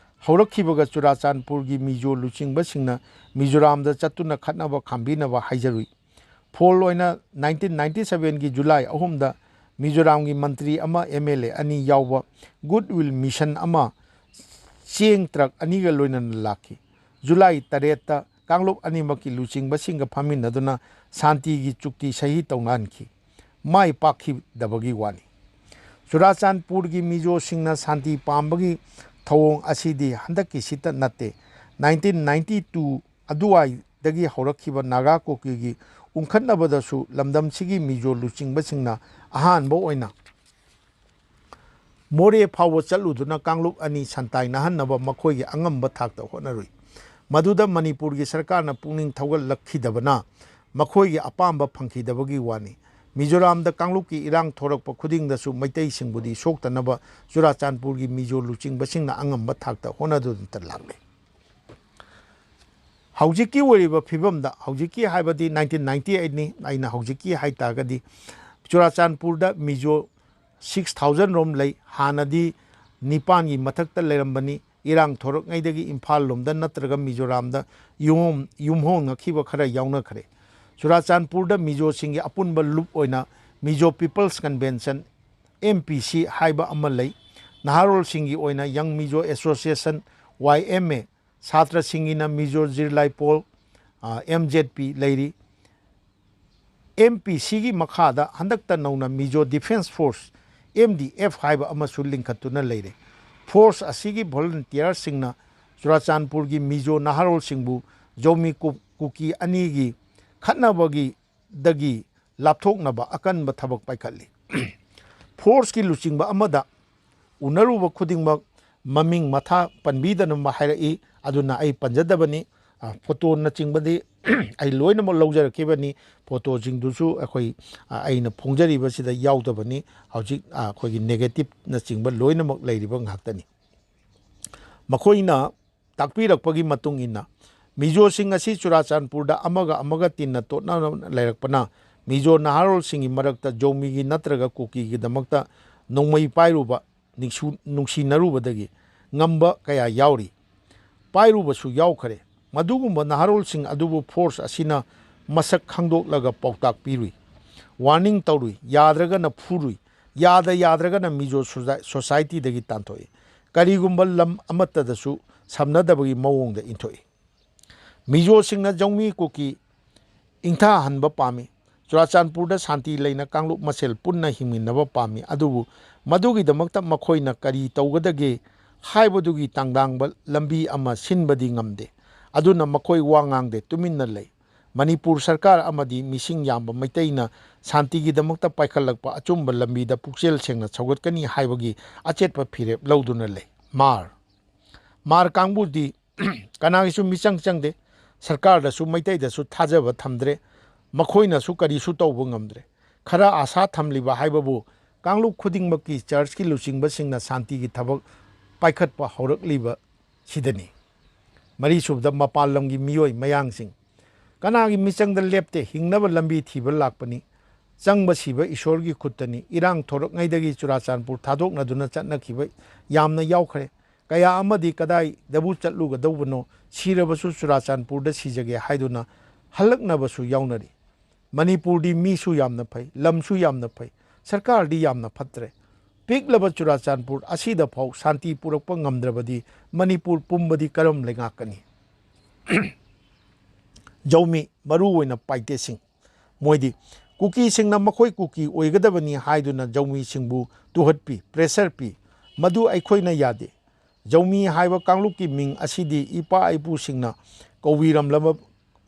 ꯍꯧꯔꯛꯈꯤꯕꯒ ꯆꯨꯔꯥꯆꯥꯟꯄꯨꯔꯒꯤ ꯃꯤꯖꯣ ꯂꯨꯆꯤꯡꯕꯁꯤꯡꯅ ꯃꯤꯖꯣꯔꯥꯝꯗ ꯆꯠꯇꯨꯅ ꯈꯠꯅꯕ ꯈꯥꯝꯕꯤꯅꯕ ꯍꯥꯏꯖꯔꯨꯏ꯫ ꯐꯣꯜ ꯑꯣꯏꯅ ꯅꯥꯏꯟꯇꯤꯟ ꯅꯥꯏꯟꯇꯤ ꯁꯕꯦꯟꯒꯤ ꯖꯨꯂꯥꯏ ꯑꯍꯨꯝꯗ ꯃꯤꯖꯣꯔꯥꯝꯒꯤ ꯃꯟꯇ꯭ꯔꯤ ꯑꯃ, ꯑꯦꯝ ꯑꯦꯜ ꯑꯦ ꯑꯅꯤ ꯌꯥꯎꯕ ꯒꯨꯗ ꯋꯤꯜ ꯃꯤꯁꯟ ꯑꯃ ꯆꯦꯡ ꯇ꯭ꯔꯛ ꯑꯅꯤꯒ ꯂꯣꯏꯅꯅ ꯂꯥꯛꯈꯤ꯫ ꯖꯨꯂꯥꯏ ꯇꯔꯦꯠꯇ ꯀꯥꯡꯂꯨꯞ ꯑꯅꯤꯃꯛꯀꯤ ꯂꯨꯆꯤꯡꯕꯁꯤꯡꯒ ꯐꯝꯃꯤꯟꯅꯗꯨꯅ ꯁꯥꯟꯇꯤꯒꯤ ꯆꯨꯛꯇꯤ ꯁꯍꯤ ꯇꯧꯅꯍꯟꯈꯤ꯫ ꯃꯥꯏ ꯄꯥꯛꯈꯤꯗꯕꯒꯤ ꯋꯥꯅꯤ꯫ ꯆꯨꯔꯥꯆꯥꯟꯄꯨꯔꯒꯤ ꯃꯤꯖꯣꯁꯤꯡꯅ ꯁꯥꯟꯇꯤ ꯄꯥꯝꯕꯒꯤ ꯊꯧꯑꯣꯡ ꯑꯁꯤꯗꯤ ꯍꯟꯗꯛꯀꯤꯁꯤꯇ ꯅꯠꯇꯦ꯫ ꯅꯥꯏꯟꯇꯤꯟ ꯅꯥꯏꯟꯇꯤ ꯇꯨ ꯑꯗꯨꯋꯥꯏꯗꯒꯤ ꯍꯧꯔꯛꯈꯤꯕ ꯅꯥꯒꯥ ꯀꯨꯀꯤꯒꯤ ꯎꯪꯈꯠꯅꯕꯗꯁꯨ ꯂꯝꯗꯝꯁꯤꯒꯤ ꯃꯤꯖꯣ ꯂꯨꯆꯤꯡꯕꯁꯤꯡꯅ ꯑꯍꯥꯟꯕ ꯑꯣꯏꯅ ꯃꯣꯔꯦ ꯐꯥꯎꯕ ꯆꯠꯂꯨꯗꯨꯅ ꯀꯥꯡꯂꯨꯞ ꯑꯅꯤ ꯁꯟꯇꯥꯏꯅꯍꯟꯅꯕ ꯃꯈꯣꯏꯒꯤ ꯑꯉꯝꯕ ꯊꯥꯛꯇ ꯍꯣꯠꯅꯔꯨꯏ꯫ ꯃꯗꯨꯗ ꯃꯅꯤꯄꯨꯔꯒꯤ ꯁꯔꯀꯥꯔꯅ ꯄꯨꯛꯅꯤꯡ ꯊꯧꯒꯠꯂꯛꯈꯤꯗꯕꯅ ꯃꯈꯣꯏꯒꯤ ꯑꯄꯥꯝꯕ ꯐꯪꯈꯤꯗꯕꯒꯤ ꯋꯥꯅꯤ꯫ ꯃꯤꯖꯣꯔꯥꯝꯗ ꯀꯥꯡꯂꯨꯞꯀꯤ ꯏꯔꯥꯡ ꯊꯣꯔꯛꯄ ꯈꯨꯗꯤꯡꯗꯁꯨ ꯃꯩꯇꯩꯁꯤꯡꯕꯨꯗꯤ ꯁꯣꯛꯇꯅꯕ ꯆꯨꯔꯥꯆꯥꯟꯄꯨꯔꯒꯤ ꯃꯤꯖꯣ ꯂꯨꯆꯤꯡꯕꯁꯤꯡꯅ ꯑꯉꯝꯕ ꯊꯥꯛꯇ ꯍꯣꯠꯅꯗꯨꯅꯇ ꯂꯥꯛꯂꯦ꯫ ꯍꯧꯖꯤꯛꯀꯤ ꯑꯣꯏꯔꯤꯕ ꯐꯤꯕꯝꯗ, ꯍꯧꯖꯤꯛꯀꯤ ꯍꯥꯏꯕꯗꯤ ꯅꯥꯏꯟꯇꯤꯟ ꯅꯥꯏꯟꯇꯤ ꯑꯩꯠꯅꯤ, ꯑꯩꯅ ꯍꯧꯖꯤꯛꯀꯤ ꯍꯥꯏ ꯇꯥꯔꯒꯗꯤ ꯆꯨꯔꯥꯆꯥꯟꯄꯨꯔꯗ ꯃꯤꯖꯣ ꯁꯤꯛꯁ ꯊꯥꯎꯖꯟ ꯔꯣꯝ ꯂꯩ꯫ ꯍꯥꯟꯅꯗꯤ ꯅꯤꯄꯥꯟꯒꯤ ꯃꯊꯛꯇ ꯂꯩꯔꯝꯕꯅꯤ꯫ ꯏꯔꯥꯡ ꯊꯣꯔꯛꯉꯩꯗꯒꯤ ꯏꯝꯐꯥꯜ ꯂꯣꯝꯗ ꯅꯠꯇ꯭ꯔꯒ ꯃꯤꯖꯣꯔꯥꯝꯗ ꯌꯨꯝꯍꯣꯡ-, ꯌꯨꯝꯍꯣꯡꯅꯈꯤꯕ ꯈꯔ ꯌꯥꯎꯅꯈ꯭ꯔꯦ꯫ ꯆꯨꯔꯥꯆꯥꯟꯄꯨꯔꯗ ꯃꯤꯖꯣꯁꯤꯡꯒꯤ ꯑꯄꯨꯟꯕ ꯂꯨꯞ ꯑꯣꯏꯅ Mizo people's convention, M P C, ꯍꯥꯏꯕ ꯑꯃ ꯂꯩ꯫ ꯅꯍꯥꯔꯣꯜꯁꯤꯡꯒꯤ ꯑꯣꯏꯅ ꯌꯪ Mizo association, Y M A, ꯁꯥꯇ꯭ꯔꯁꯤꯡꯒꯤꯅ Mizo Zirlaipawl, M Z P ꯂꯩꯔꯤ꯫ ꯑꯦꯝ ꯄꯤ ꯁꯤꯒꯤ ꯃꯈꯥꯗ ꯍꯟꯗꯛꯇ ꯅꯧꯅ Mizo defence force, M D F, ꯍꯥꯏꯕ ꯑꯃꯁꯨ ꯂꯤꯡꯈꯠꯇꯨꯅ ꯂꯩꯔꯦ꯫ ꯐꯣꯔꯁ ꯑꯁꯤꯒꯤ ꯚꯣꯂꯨꯟꯇꯤꯌꯔꯁꯤꯡꯅ ꯆꯨꯔꯥꯆꯥꯟꯄꯨꯔꯒꯤ ꯃꯤꯖꯣ ꯅꯍꯥꯔꯣꯜꯁꯤꯡꯕꯨ ꯖꯧꯃꯤ ꯀꯨ-, ꯀꯨꯀꯤ ꯑꯅꯤꯒꯤ ꯈꯠꯅꯕꯒꯤ ꯗꯒꯤ ꯂꯥꯞꯊꯣꯛꯅꯕ ꯑꯀꯟꯕ ꯊꯕꯛ ꯄꯥꯏꯈꯠꯂꯤ꯫ ꯐꯣꯔꯁꯀꯤ ꯂꯨꯆꯤꯡꯕ ꯑꯃꯗ ꯎꯅꯔꯨꯕ ꯈꯨꯗꯤꯡꯃꯛ ꯃꯃꯤꯡ ꯃꯊꯥ ꯄꯟꯕꯤꯗꯅꯕ ꯍꯥꯏꯔꯛꯏ꯫ ꯑꯗꯨꯅ ꯑꯩ ꯄꯟꯖꯗꯕꯅꯤ꯫ ꯑ, ꯐꯣꯇꯣꯅꯆꯤꯡꯕꯗꯤ ꯑꯩ ꯂꯣꯏꯅꯃꯛ ꯂꯧꯖꯔꯛꯈꯤꯕꯅꯤ꯫ ꯐꯣꯇꯣꯁꯤꯡꯗꯨꯁꯨ ꯑꯩꯈꯣꯏ, ꯑ, ꯑꯩꯅ ꯐꯣꯡꯖꯔꯤꯕꯁꯤꯗ ꯌꯥꯎꯗꯕꯅꯤ꯫ ꯍꯧꯖꯤꯛ, ꯑ, ꯑꯩꯈꯣꯏꯒꯤ ꯅꯦꯒꯦꯇꯤꯞꯅꯆꯤꯡꯕ ꯂꯣꯏꯅꯃꯛ ꯂꯩꯔꯤꯕ ꯉꯥꯛꯇꯅꯤ꯫ ꯃꯈꯣꯏꯅ ꯇꯥꯛꯄꯤꯔꯛꯄꯒꯤ ꯃꯇꯨꯡ ꯏꯟꯅ ꯃꯤꯖꯣꯁꯤꯡ ꯑꯁꯤ ꯆꯨꯔꯥꯆꯥꯟꯄꯨꯔꯗ ꯑꯃꯒ ꯑꯃꯒ ꯇꯤꯟꯅ ꯇꯣꯠꯅ ꯂꯩꯔꯛꯄꯅ ꯃꯤꯖꯣ ꯅꯍꯥꯔꯣꯜꯁꯤꯡꯒꯤ ꯃꯔꯛꯇ ꯖꯧꯃꯤꯒꯤ ꯅꯠꯇ꯭ꯔꯒ ꯀꯨꯀꯤꯒꯤꯗꯃꯛꯇ ꯅꯣꯡꯃꯩ ꯄꯥꯏꯔꯨꯕ, ꯅꯤꯡꯁꯨ-, ꯅꯨꯡꯁꯤꯅꯔꯨꯕꯗꯒꯤ ꯉꯝꯕ ꯀꯌꯥ ꯌꯥꯎꯔꯤ꯫ ꯄꯥꯏꯔꯨꯕꯁꯨ ꯌꯥꯎꯈꯔꯦ꯫ ꯃꯗꯨꯒꯨꯝꯕ ꯅꯍꯥꯔꯣꯜꯁꯤꯡ ꯑꯗꯨꯕꯨ ꯐꯣꯔꯁ ꯑꯁꯤꯅ ꯃꯁꯛ ꯈꯪꯗꯣꯛꯂꯒ ꯄꯥꯎꯇꯥꯛ ꯄꯤꯔꯨꯏ, ꯋꯥꯔꯅꯤꯡ ꯇꯧꯔꯨꯏ, ꯌꯥꯗ꯭ꯔꯒꯅ ꯐꯨꯔꯨꯏ, ꯌꯥꯗ ꯌꯥꯗ꯭ꯔꯒꯅ ꯃꯤꯖꯣ ꯁꯣꯁꯥꯏ-, ꯁꯣꯁꯥꯏꯇꯤꯗꯒꯤ ꯇꯥꯟꯊꯣꯛꯏ꯫ ꯀꯔꯤꯒꯨꯝꯕ ꯂꯝ ꯑꯃꯠꯇꯗꯁꯨ ꯁꯝꯅꯗꯕꯒꯤ ꯃꯑꯣꯡꯗ ꯏꯟꯊꯣꯛꯏ꯫ ꯃꯤꯖꯣꯁꯤꯡꯅ ꯖꯧꯃꯤ ꯀꯨꯀꯤ ꯏꯪꯊꯍꯟꯕ ꯄꯥꯝꯃꯤ꯫ ꯆꯨꯔꯥꯆꯥꯟꯄꯨꯔꯗ ꯁꯥꯟꯇꯤ ꯂꯩꯅ ꯀꯥꯡꯂꯨꯞ ꯃꯁꯦꯜ ꯄꯨꯟꯅ ꯍꯤꯡꯃꯤꯟꯅꯕ ꯄꯥꯝꯃꯤ꯫ ꯑꯗꯨꯕꯨ ꯃꯗꯨꯒꯤꯗꯃꯛꯇ ꯃꯈꯣꯏꯅ ꯀꯔꯤ ꯇꯧꯒꯗꯒꯦ ꯍꯥꯏꯕꯗꯨꯒꯤ ꯇꯥꯡꯗꯥꯡꯕ ꯂꯝꯕꯤ ꯑꯃ ꯁꯤꯟꯕꯗꯤ ꯉꯝꯗꯦ꯫ ꯑꯗꯨꯅ ꯃꯈꯣꯏ ꯋꯥ ꯉꯥꯡꯗꯦ, ꯇꯨꯃꯤꯟꯅ ꯂꯩ꯫ ꯃꯅꯤꯄꯨꯔ ꯁꯔꯀꯥꯔ ꯑꯃꯗꯤ ꯃꯤꯁꯤꯡ ꯌꯥꯝꯕ ꯃꯩꯇꯩꯅ ꯁꯥꯟꯇꯤꯒꯤꯗꯃꯛꯇ ꯄꯥꯏꯈꯠꯂꯛꯄ ꯑꯆꯨꯝꯕ ꯂꯝꯕꯤꯗ ꯄꯨꯛꯆꯦꯜ ꯁꯦꯡꯅ ꯁꯧꯒꯠꯀꯅꯤ ꯍꯥꯏꯕꯒꯤ ꯑꯆꯦꯠꯄ ꯐꯤꯔꯦꯞ ꯂꯧꯗꯨꯅ ꯂꯩ꯫ ꯃꯥꯔ꯫ ꯃꯥꯔ ꯀꯥꯡꯕꯨꯗꯤ ꯀꯅꯥꯒꯤꯁꯨ ꯃꯤꯆꯪ ꯆꯪꯗꯦ꯫ ꯁꯔꯀꯥꯔꯗꯁꯨ ꯃꯩꯇꯩꯗꯁꯨ ꯊꯥꯖꯕ ꯊꯝꯗ꯭ꯔꯦ꯫ ꯃꯈꯣꯏꯅꯁꯨ ꯀꯔꯤꯁꯨ ꯇꯧꯕ ꯉꯝꯗ꯭ꯔꯦ꯫ ꯈꯔ ꯑꯥꯁꯥ ꯊꯝꯂꯤꯕ ꯍꯥꯏꯕꯕꯨ ꯀꯥꯡꯂꯨꯞ ꯈꯨꯗꯤꯡꯃꯛꯀꯤ ꯆꯔꯆꯀꯤ ꯂꯨꯆꯤꯡꯕꯁꯤꯡꯅ ꯁꯥꯟꯇꯤꯒꯤ ꯊꯕꯛ ꯄꯥꯏꯈꯠꯄ ꯍꯧꯔꯛꯂꯤꯕ ꯁꯤꯗꯅꯤ꯫ ꯃꯔꯤꯁꯨꯕꯗ, ꯃꯄꯥꯟ ꯂꯝꯒꯤ ꯃꯤꯑꯣꯏ ꯃꯌꯥꯡꯁꯤꯡ꯫ ꯀꯅꯥꯒꯤ ꯃꯤꯆꯪꯗ ꯂꯦꯞꯇꯦ, ꯍꯤꯡꯅꯕ ꯂꯝꯕꯤ ꯊꯤꯕ ꯂꯥꯛꯄꯅꯤ꯫ ꯆꯪꯕ ꯁꯤꯕ ꯏꯁꯣꯔꯒꯤ ꯈꯨꯠꯇꯅꯤ꯫ ꯏꯔꯥꯡ ꯊꯣꯔꯛꯉꯩꯗꯒꯤ ꯆꯨꯔꯥꯆꯥꯟꯄꯨꯔ ꯊꯥꯗꯣꯛꯅꯗꯨꯅ ꯆꯠꯅꯈꯤꯕ ꯌꯥꯝꯅ ꯌꯥꯎꯈ꯭ꯔꯦ꯫ ꯀꯌꯥ ꯑꯃꯗꯤ ꯀꯗꯥꯏꯗꯕꯨ ꯆꯠꯂꯨꯒꯗꯧꯕꯅꯣ, ꯁꯤꯔꯕꯁꯨ ꯆꯨꯔꯥꯆꯥꯟꯄꯨꯔꯗ ꯁꯤꯖꯒꯦ ꯍꯥꯏꯗꯨꯅ ꯍꯜꯂꯛꯅꯕꯁꯨ ꯌꯥꯎꯅꯔꯤ꯫ ꯃꯅꯤꯄꯨꯔꯗꯤ ꯃꯤꯁꯨ ꯌꯥꯝꯅ ꯐꯩ, ꯂꯝꯁꯨ ꯌꯥꯝꯅ ꯐꯩ, ꯁꯔꯀꯥꯔꯗꯤ ꯌꯥꯝꯅ ꯐꯠꯇ꯭ꯔꯦ꯫ ꯄꯤꯛꯂꯕ ꯆꯨꯔꯥꯆꯥꯟꯄꯨꯔ ꯑꯁꯤꯗ ꯐꯥꯎ ꯁꯥꯟꯇꯤ ꯄꯨꯔꯛꯄ ꯉꯝꯗ꯭ꯔꯕꯗꯤ ꯃꯅꯤꯄꯨꯔ ꯄꯨꯝꯕꯗꯤ ꯀꯔꯝ ꯂꯩꯉꯥꯛꯀꯅꯤ? ꯖꯧꯃꯤ, ꯃꯔꯨꯑꯣꯏꯅ ꯄꯥꯏꯇꯦꯁꯤꯡ, ꯃꯣꯏꯗꯤ ꯀꯨꯀꯤꯁꯤꯡꯅ ꯃꯈꯣꯏ ꯀꯨꯀꯤ ꯑꯣꯏꯒꯗꯕꯅꯤ ꯍꯥꯏꯗꯨꯅ ꯖꯧꯃꯤꯁꯤꯡꯕꯨ ꯇꯨꯍꯠꯄꯤ, ꯄ꯭ꯔꯦꯁꯔ ꯄꯤ꯫ ꯃꯗꯨ ꯑꯩꯈꯣꯏꯅ ꯌꯥꯗꯦ꯫ ꯖꯧꯃꯤ ꯍꯥꯏꯕ ꯀꯥꯡꯂꯨꯞꯀꯤ ꯃꯤꯡ ꯑꯁꯤꯗꯤ ꯏꯄꯥ ꯏꯄꯨꯁꯤꯡꯅ ꯀꯧꯕꯤꯔꯝꯂꯕ,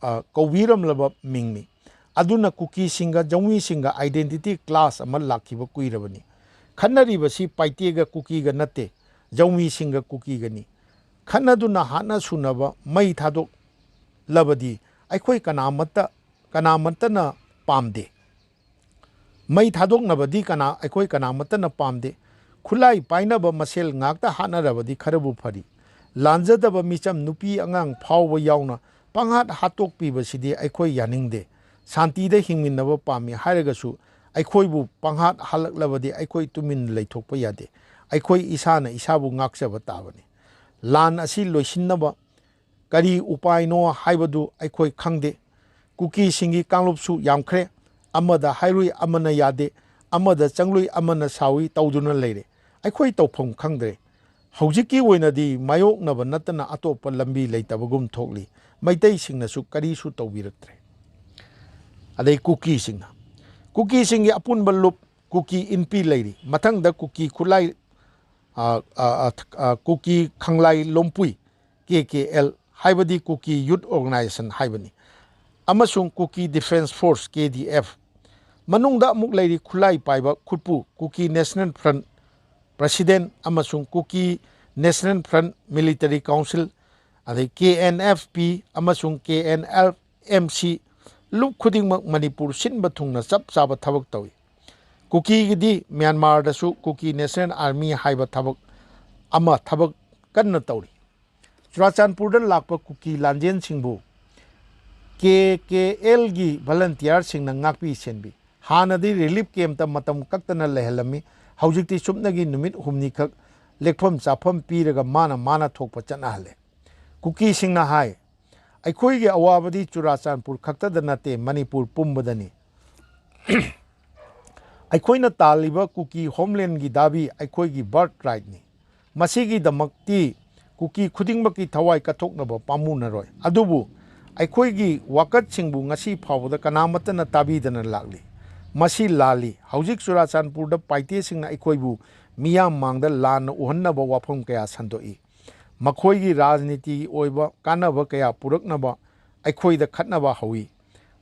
ꯑ, ꯀꯧꯕꯤꯔꯝꯂꯕ ꯃꯤꯡꯅꯤ꯫ ꯑꯗꯨꯅ ꯀꯨꯀꯤꯁꯤꯡꯒ ꯖꯧꯃꯤꯁꯤꯡꯒ ꯑꯥꯏꯗꯦꯟꯇꯤꯇꯤ ꯀ꯭ꯂꯥꯁ ꯑꯃ ꯂꯥꯛꯈꯤꯕ ꯀꯨꯏꯔꯕꯅꯤ꯫ ꯈꯠꯅꯔꯤꯕꯁꯤ ꯄꯥꯏꯇꯦꯒ ꯀꯨꯀꯤꯒ ꯅꯠꯇꯦ, ꯖꯧꯃꯤꯁꯤꯡꯒ ꯀꯨꯀꯤꯒꯅꯤ꯫ ꯈꯠꯅꯗꯨꯅ ꯍꯥꯠꯅ ꯁꯨꯅꯕ ꯃꯩ ꯊꯥꯗꯣꯛꯂꯕꯗꯤ ꯑꯩꯈꯣꯏ ꯀꯅꯥꯃꯠꯇ, ꯀꯅꯥꯃꯠꯇꯅ ꯄꯥꯝꯗꯦ꯫ ꯃꯩ ꯊꯥꯗꯣꯛꯅꯕꯗꯤ ꯀꯅꯥ, ꯑꯩꯈꯣꯏ ꯀꯅꯥꯃꯠꯇꯅ ꯄꯥꯝꯗꯦ꯫ ꯈꯨꯠꯂꯥꯏ ꯄꯥꯏꯅꯕ ꯃꯁꯦꯜ ꯉꯥꯛꯇ ꯍꯥꯠꯅꯔꯕꯗꯤ ꯈꯔꯕꯨ ꯐꯔꯤ꯫ ꯂꯥꯟꯖꯗꯕ ꯃꯤꯆꯝ ꯅꯨꯄꯤ ꯑꯉꯥꯡ ꯐꯥꯎꯕ ꯌꯥꯎꯅ ꯄꯪꯍꯥꯠ ꯍꯥꯠꯇꯣꯛꯄꯤꯕꯁꯤꯗꯤ ꯑꯩꯈꯣꯏ ꯌꯥꯅꯤꯡꯗꯦ꯫ ꯁꯥꯟꯇꯤꯗ ꯍꯤꯡꯃꯤꯟꯅꯕ ꯄꯥꯝꯃꯤ ꯍꯥꯏꯔꯒꯁꯨ ꯑꯩꯈꯣꯏꯕꯨ ꯄꯪꯍꯥꯠ ꯍꯥꯠꯂꯛꯂꯕꯗꯤ ꯑꯩꯈꯣꯏ ꯇꯨꯃꯤꯟꯅ ꯂꯩꯊꯣꯛꯄ ꯌꯥꯗꯦ꯫ ꯑꯩꯈꯣꯏ ꯏꯁꯥꯅ ꯏꯁꯥꯕꯨ ꯉꯥꯛꯆꯕ ꯇꯥꯕꯅꯤ꯫ ꯂꯥꯟ ꯑꯁꯤ ꯂꯣꯏꯁꯤꯟꯅꯕ ꯀꯔꯤ ꯎꯄꯥꯏꯅꯣ ꯍꯥꯏꯕꯗꯨ ꯑꯩꯈꯣꯏ ꯈꯪꯗꯦ꯫ ꯀꯨꯀꯤꯁꯤꯡꯒꯤ ꯀꯥꯡꯂꯨꯞꯁꯨ ꯌꯥꯝꯈ꯭ꯔꯦ꯫ ꯑꯃꯗ ꯍꯥꯏꯔꯨꯏ ꯑꯃꯅ ꯌꯥꯗꯦ, ꯑꯃꯗ ꯆꯪꯂꯨꯏ ꯑꯃꯅ ꯁꯥꯎꯏ ꯇꯧꯗꯨꯅ ꯂꯩꯔꯦ꯫ ꯑꯩꯈꯣꯏ ꯇꯧꯐꯝ ꯈꯪꯗ꯭ꯔꯦ꯫ ꯍꯧꯖꯤꯛꯀꯤ ꯑꯣꯏꯅꯗꯤ ꯃꯥꯌꯣꯛꯅꯕ ꯅꯠꯇꯅ ꯑꯇꯣꯞꯄ ꯂꯝꯕꯤ ꯂꯩꯇꯕꯒꯨꯝ ꯊꯣꯛꯂꯤ꯫ ꯃꯩꯇꯩꯁꯤꯡꯅꯁꯨ ꯀꯔꯤꯁꯨ ꯇꯧꯕꯤꯔꯛꯇ꯭ꯔꯦ꯫ ꯑꯗꯩ ꯀꯨꯀꯤꯁꯤꯡꯅ, ꯀꯨꯀꯤꯁꯤꯡꯒꯤ ꯑꯄꯨꯟꯕ ꯂꯨꯞ ꯀꯨꯀꯤ ꯏꯟꯄꯤ ꯂꯩꯔꯤ꯫ ꯃꯊꯪꯗ ꯀꯨꯀꯤ ꯈꯨꯠꯂꯥꯏ, ꯑ, ꯑ, ꯑ, ꯑ, ꯀꯨꯀꯤ ꯈꯪꯂꯥꯏ ꯂꯣꯝꯄꯨꯏ, ꯀꯦ ꯀꯦ ꯑꯦꯜ, ꯍꯥꯏꯕꯗꯤ ꯀꯨꯀꯤ ꯌꯨꯠ ꯑꯣꯔꯒꯅꯥꯏꯖꯦꯁꯟ ꯍꯥꯏꯕꯅꯤ, ꯑꯃꯁꯨꯡ ꯀꯨꯀꯤ ꯗꯤꯐꯦꯟꯁ ꯐꯣꯔꯁ, ꯀꯦ ꯗꯤ ꯑꯦꯐ꯫ ꯃꯅꯨꯡꯗ ꯑꯃꯨꯛ ꯂꯩꯔꯤ ꯈꯨꯠꯂꯥꯏ ꯄꯥꯏꯕ ꯈꯨꯠꯄꯨ, ꯀꯨꯀꯤ ꯅꯦꯁꯅꯦꯜ ꯐ꯭ꯔꯟꯠ ꯄ꯭ꯔꯁꯤꯗꯦꯟꯠ ꯑꯃꯁꯨꯡ ꯀꯨꯀꯤ ꯅꯦꯁꯅꯦꯜ ꯐ꯭ꯔꯟꯠ ꯃꯤꯂꯤꯇꯔꯤ ꯀꯥꯎꯟꯁꯤꯜ, ꯑꯗꯩ ꯀꯦ ꯑꯦꯟ ꯑꯦꯐ ꯄꯤ ꯑꯃꯁꯨꯡ ꯀꯦ ꯑꯦꯟ ꯑꯦꯜ ꯑꯦꯝ ꯁꯤ꯫ ꯂꯨꯞ ꯈꯨꯗꯤꯡꯃꯛ ꯃꯅꯤꯄꯨꯔ ꯁꯤꯟꯕ ꯊꯨꯡꯅ ꯆꯞ ꯆꯥꯕ ꯊꯕꯛ ꯇꯧꯏ꯫ ꯀꯨꯀꯤꯒꯤꯗꯤ ꯃ꯭ꯌꯥꯟꯃꯥꯔꯗꯁꯨ ꯀꯨꯀꯤ ꯅꯦꯁꯅꯦꯜ ꯑꯥꯔꯃꯤ ꯍꯥꯏꯕ ꯊꯕꯛ ꯑꯃ ꯊꯕꯛ ꯀꯟꯅ ꯇꯧꯔꯤ꯫ ꯆꯨꯔꯥꯆꯥꯟꯄꯨꯔꯗ ꯂꯥꯛꯄ ꯀꯨꯀꯤ ꯂꯥꯟꯖꯦꯟꯁꯤꯡꯕꯨ ꯀꯦ ꯀꯦ ꯑꯦꯜꯒꯤ ꯚꯂꯟꯇꯤꯌꯥꯔꯁꯤꯡꯅ ꯉꯥꯛꯄꯤ ꯁꯦꯟꯕꯤ꯫ ꯍꯥꯟꯅꯗꯤ ꯔꯤꯂꯤꯐ ꯀꯦꯝꯞꯇ ꯃꯇꯝ ꯀꯛꯇꯅ ꯂꯩꯍꯜꯂꯝꯃꯤ꯫ ꯍꯧꯖꯤꯛꯇꯤ ꯁꯨꯞꯅꯒꯤ ꯅꯨꯃꯤꯠ ꯍꯨꯝꯅꯤꯈꯛ ꯂꯦꯛꯐꯝ ꯆꯥꯐꯝ ꯄꯤꯔꯒ ꯃꯥꯅ ꯃꯥꯅ ꯊꯣꯛꯄ ꯆꯠꯅꯍꯜꯂꯦ꯫ ꯀꯨꯀꯤꯁꯤꯡꯅ ꯍꯥꯏ, ꯑꯩꯈꯣꯏꯒꯤ ꯑꯋꯥꯕꯗꯤ ꯆꯨꯔꯥꯆꯥꯟꯄꯨꯔ ꯈꯛꯇꯗ ꯅꯠꯇꯦ, ꯃꯅꯤꯄꯨꯔ ꯄꯨꯝꯕꯗꯅꯤ꯫ ꯑꯩꯈꯣꯏꯅ ꯇꯥꯜꯂꯤꯕ ꯀꯨꯀꯤ ꯍꯣꯝꯂꯦꯟꯒꯤ ꯗꯥꯕꯤ ꯑꯩꯈꯣꯏꯒꯤ ꯕꯔꯠ ꯔꯥꯏꯠꯅꯤ꯫ ꯃꯁꯤꯒꯤꯗꯃꯛꯇꯤ ꯀꯨꯀꯤ ꯈꯨꯗꯤꯡꯃꯛꯀꯤ ꯊꯋꯥꯏ ꯀꯠꯊꯣꯛꯅꯕ ꯄꯥꯝꯃꯨꯅꯔꯣꯏ꯫ ꯑꯗꯨꯕꯨ ꯑꯩꯈꯣꯏꯒꯤ ꯋꯥꯀꯠꯁꯤꯡꯕꯨ ꯉꯁꯤ ꯐꯥꯎꯕꯗ ꯀꯅꯥꯃꯠꯇꯅ ꯇꯥꯕꯤꯗꯅ ꯂꯥꯛꯂꯤ꯫ ꯃꯁꯤ ꯂꯥꯜꯂꯤ꯫ ꯍꯧꯖꯤꯛ ꯆꯨꯔꯥꯆꯥꯟꯄꯨꯔꯗ ꯄꯥꯏꯇꯦꯁꯤꯡꯅ ꯑꯩꯈꯣꯏꯕꯨ ꯃꯤꯌꯥꯝ ꯃꯥꯡꯗ ꯂꯥꯟꯅ ꯎꯍꯟꯅꯕ ꯋꯥꯐꯝ ꯀꯌꯥ ꯁꯟꯗꯣꯛꯏ꯫ ꯃꯈꯣꯏꯒꯤ ꯔꯥꯖꯅꯤꯇꯤꯒꯤ ꯑꯣꯏꯕ ꯀꯥꯟꯅꯕ ꯀꯌꯥ ꯄꯨꯔꯛꯅꯕ ꯑꯩꯈꯣꯏꯗ ꯈꯠꯅꯕ ꯍꯧꯏ꯫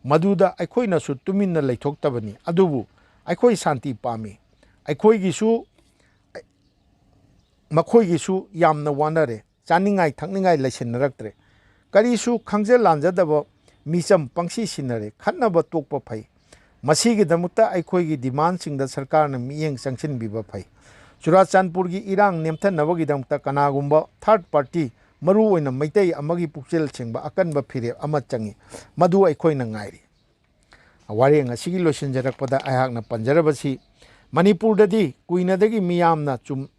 ꯃꯗꯨꯗ ꯑꯩꯈꯣꯏꯅꯁꯨ ꯇꯨꯃꯤꯟꯅ ꯂꯩꯊꯣꯛꯇꯕꯅꯤ꯫ ꯑꯗꯨꯕꯨ ꯑꯩꯈꯣꯏ ꯁꯥꯟꯇꯤ ꯄꯥꯝꯃꯤ꯫ ꯑꯩꯈꯣꯏꯒꯤꯁꯨ, ꯃꯈꯣꯏꯒꯤꯁꯨ ꯌꯥꯝꯅ ꯋꯥꯅꯔꯦ꯫ ꯆꯥꯅꯤꯡꯉꯥꯏ ꯊꯛꯅꯤꯡꯉꯥꯏ ꯂꯩꯁꯤꯟꯅꯔꯛꯇ꯭ꯔꯦ꯫ ꯀꯔꯤꯁꯨ ꯈꯪꯖ ꯂꯥꯟꯖꯗꯕ ꯃꯤꯆꯝ ꯄꯪꯁꯤ ꯁꯤꯟꯅꯔꯦ꯫ ꯈꯠꯅꯕ ꯇꯣꯛꯄ ꯐꯩ꯫ ꯃꯁꯤꯒꯤꯗꯃꯛꯇ ꯑꯩꯈꯣꯏꯒꯤ ꯗꯤꯃꯥꯟꯁꯤꯡꯗ ꯁꯔꯀꯥꯔꯅ ꯃꯤꯠꯌꯦꯡ ꯆꯪꯁꯤꯟꯕꯤꯕ ꯐꯩ꯫ ꯆꯨꯔꯥꯆꯥꯟꯄꯨꯔꯒꯤ ꯏꯔꯥꯡ ꯅꯦꯝꯊꯅꯕꯒꯤꯗꯃꯛꯇ ꯀꯅꯥꯒꯨꯝꯕ ꯊꯥꯔꯠ ꯄꯥꯔꯇꯤ, ꯃꯔꯨꯑꯣꯏꯅ ꯃꯩꯇꯩ ꯑꯃꯒꯤ ꯄꯨꯛꯆꯦꯜ ꯁꯦꯡꯕ ꯑꯀꯟꯕ ꯐꯤꯔꯦꯞ ꯑꯃ ꯆꯪꯏ꯫ ꯃꯗꯨ ꯑꯩꯈꯣꯏꯅ ꯉꯥꯏꯔꯤ꯫ ꯋꯥꯔꯦꯡ ꯑꯁꯤꯒꯤ ꯂꯣꯏꯁꯤꯟꯖꯔꯛꯄꯗ ꯑꯩꯍꯥꯛꯅ ꯄꯟꯖꯔꯕꯁꯤ, ꯃꯅꯤꯄꯨꯔꯗꯗꯤ ꯀꯨꯏꯅꯗꯒꯤ ꯃꯤꯌꯥꯝꯅ ꯆꯨꯝ-,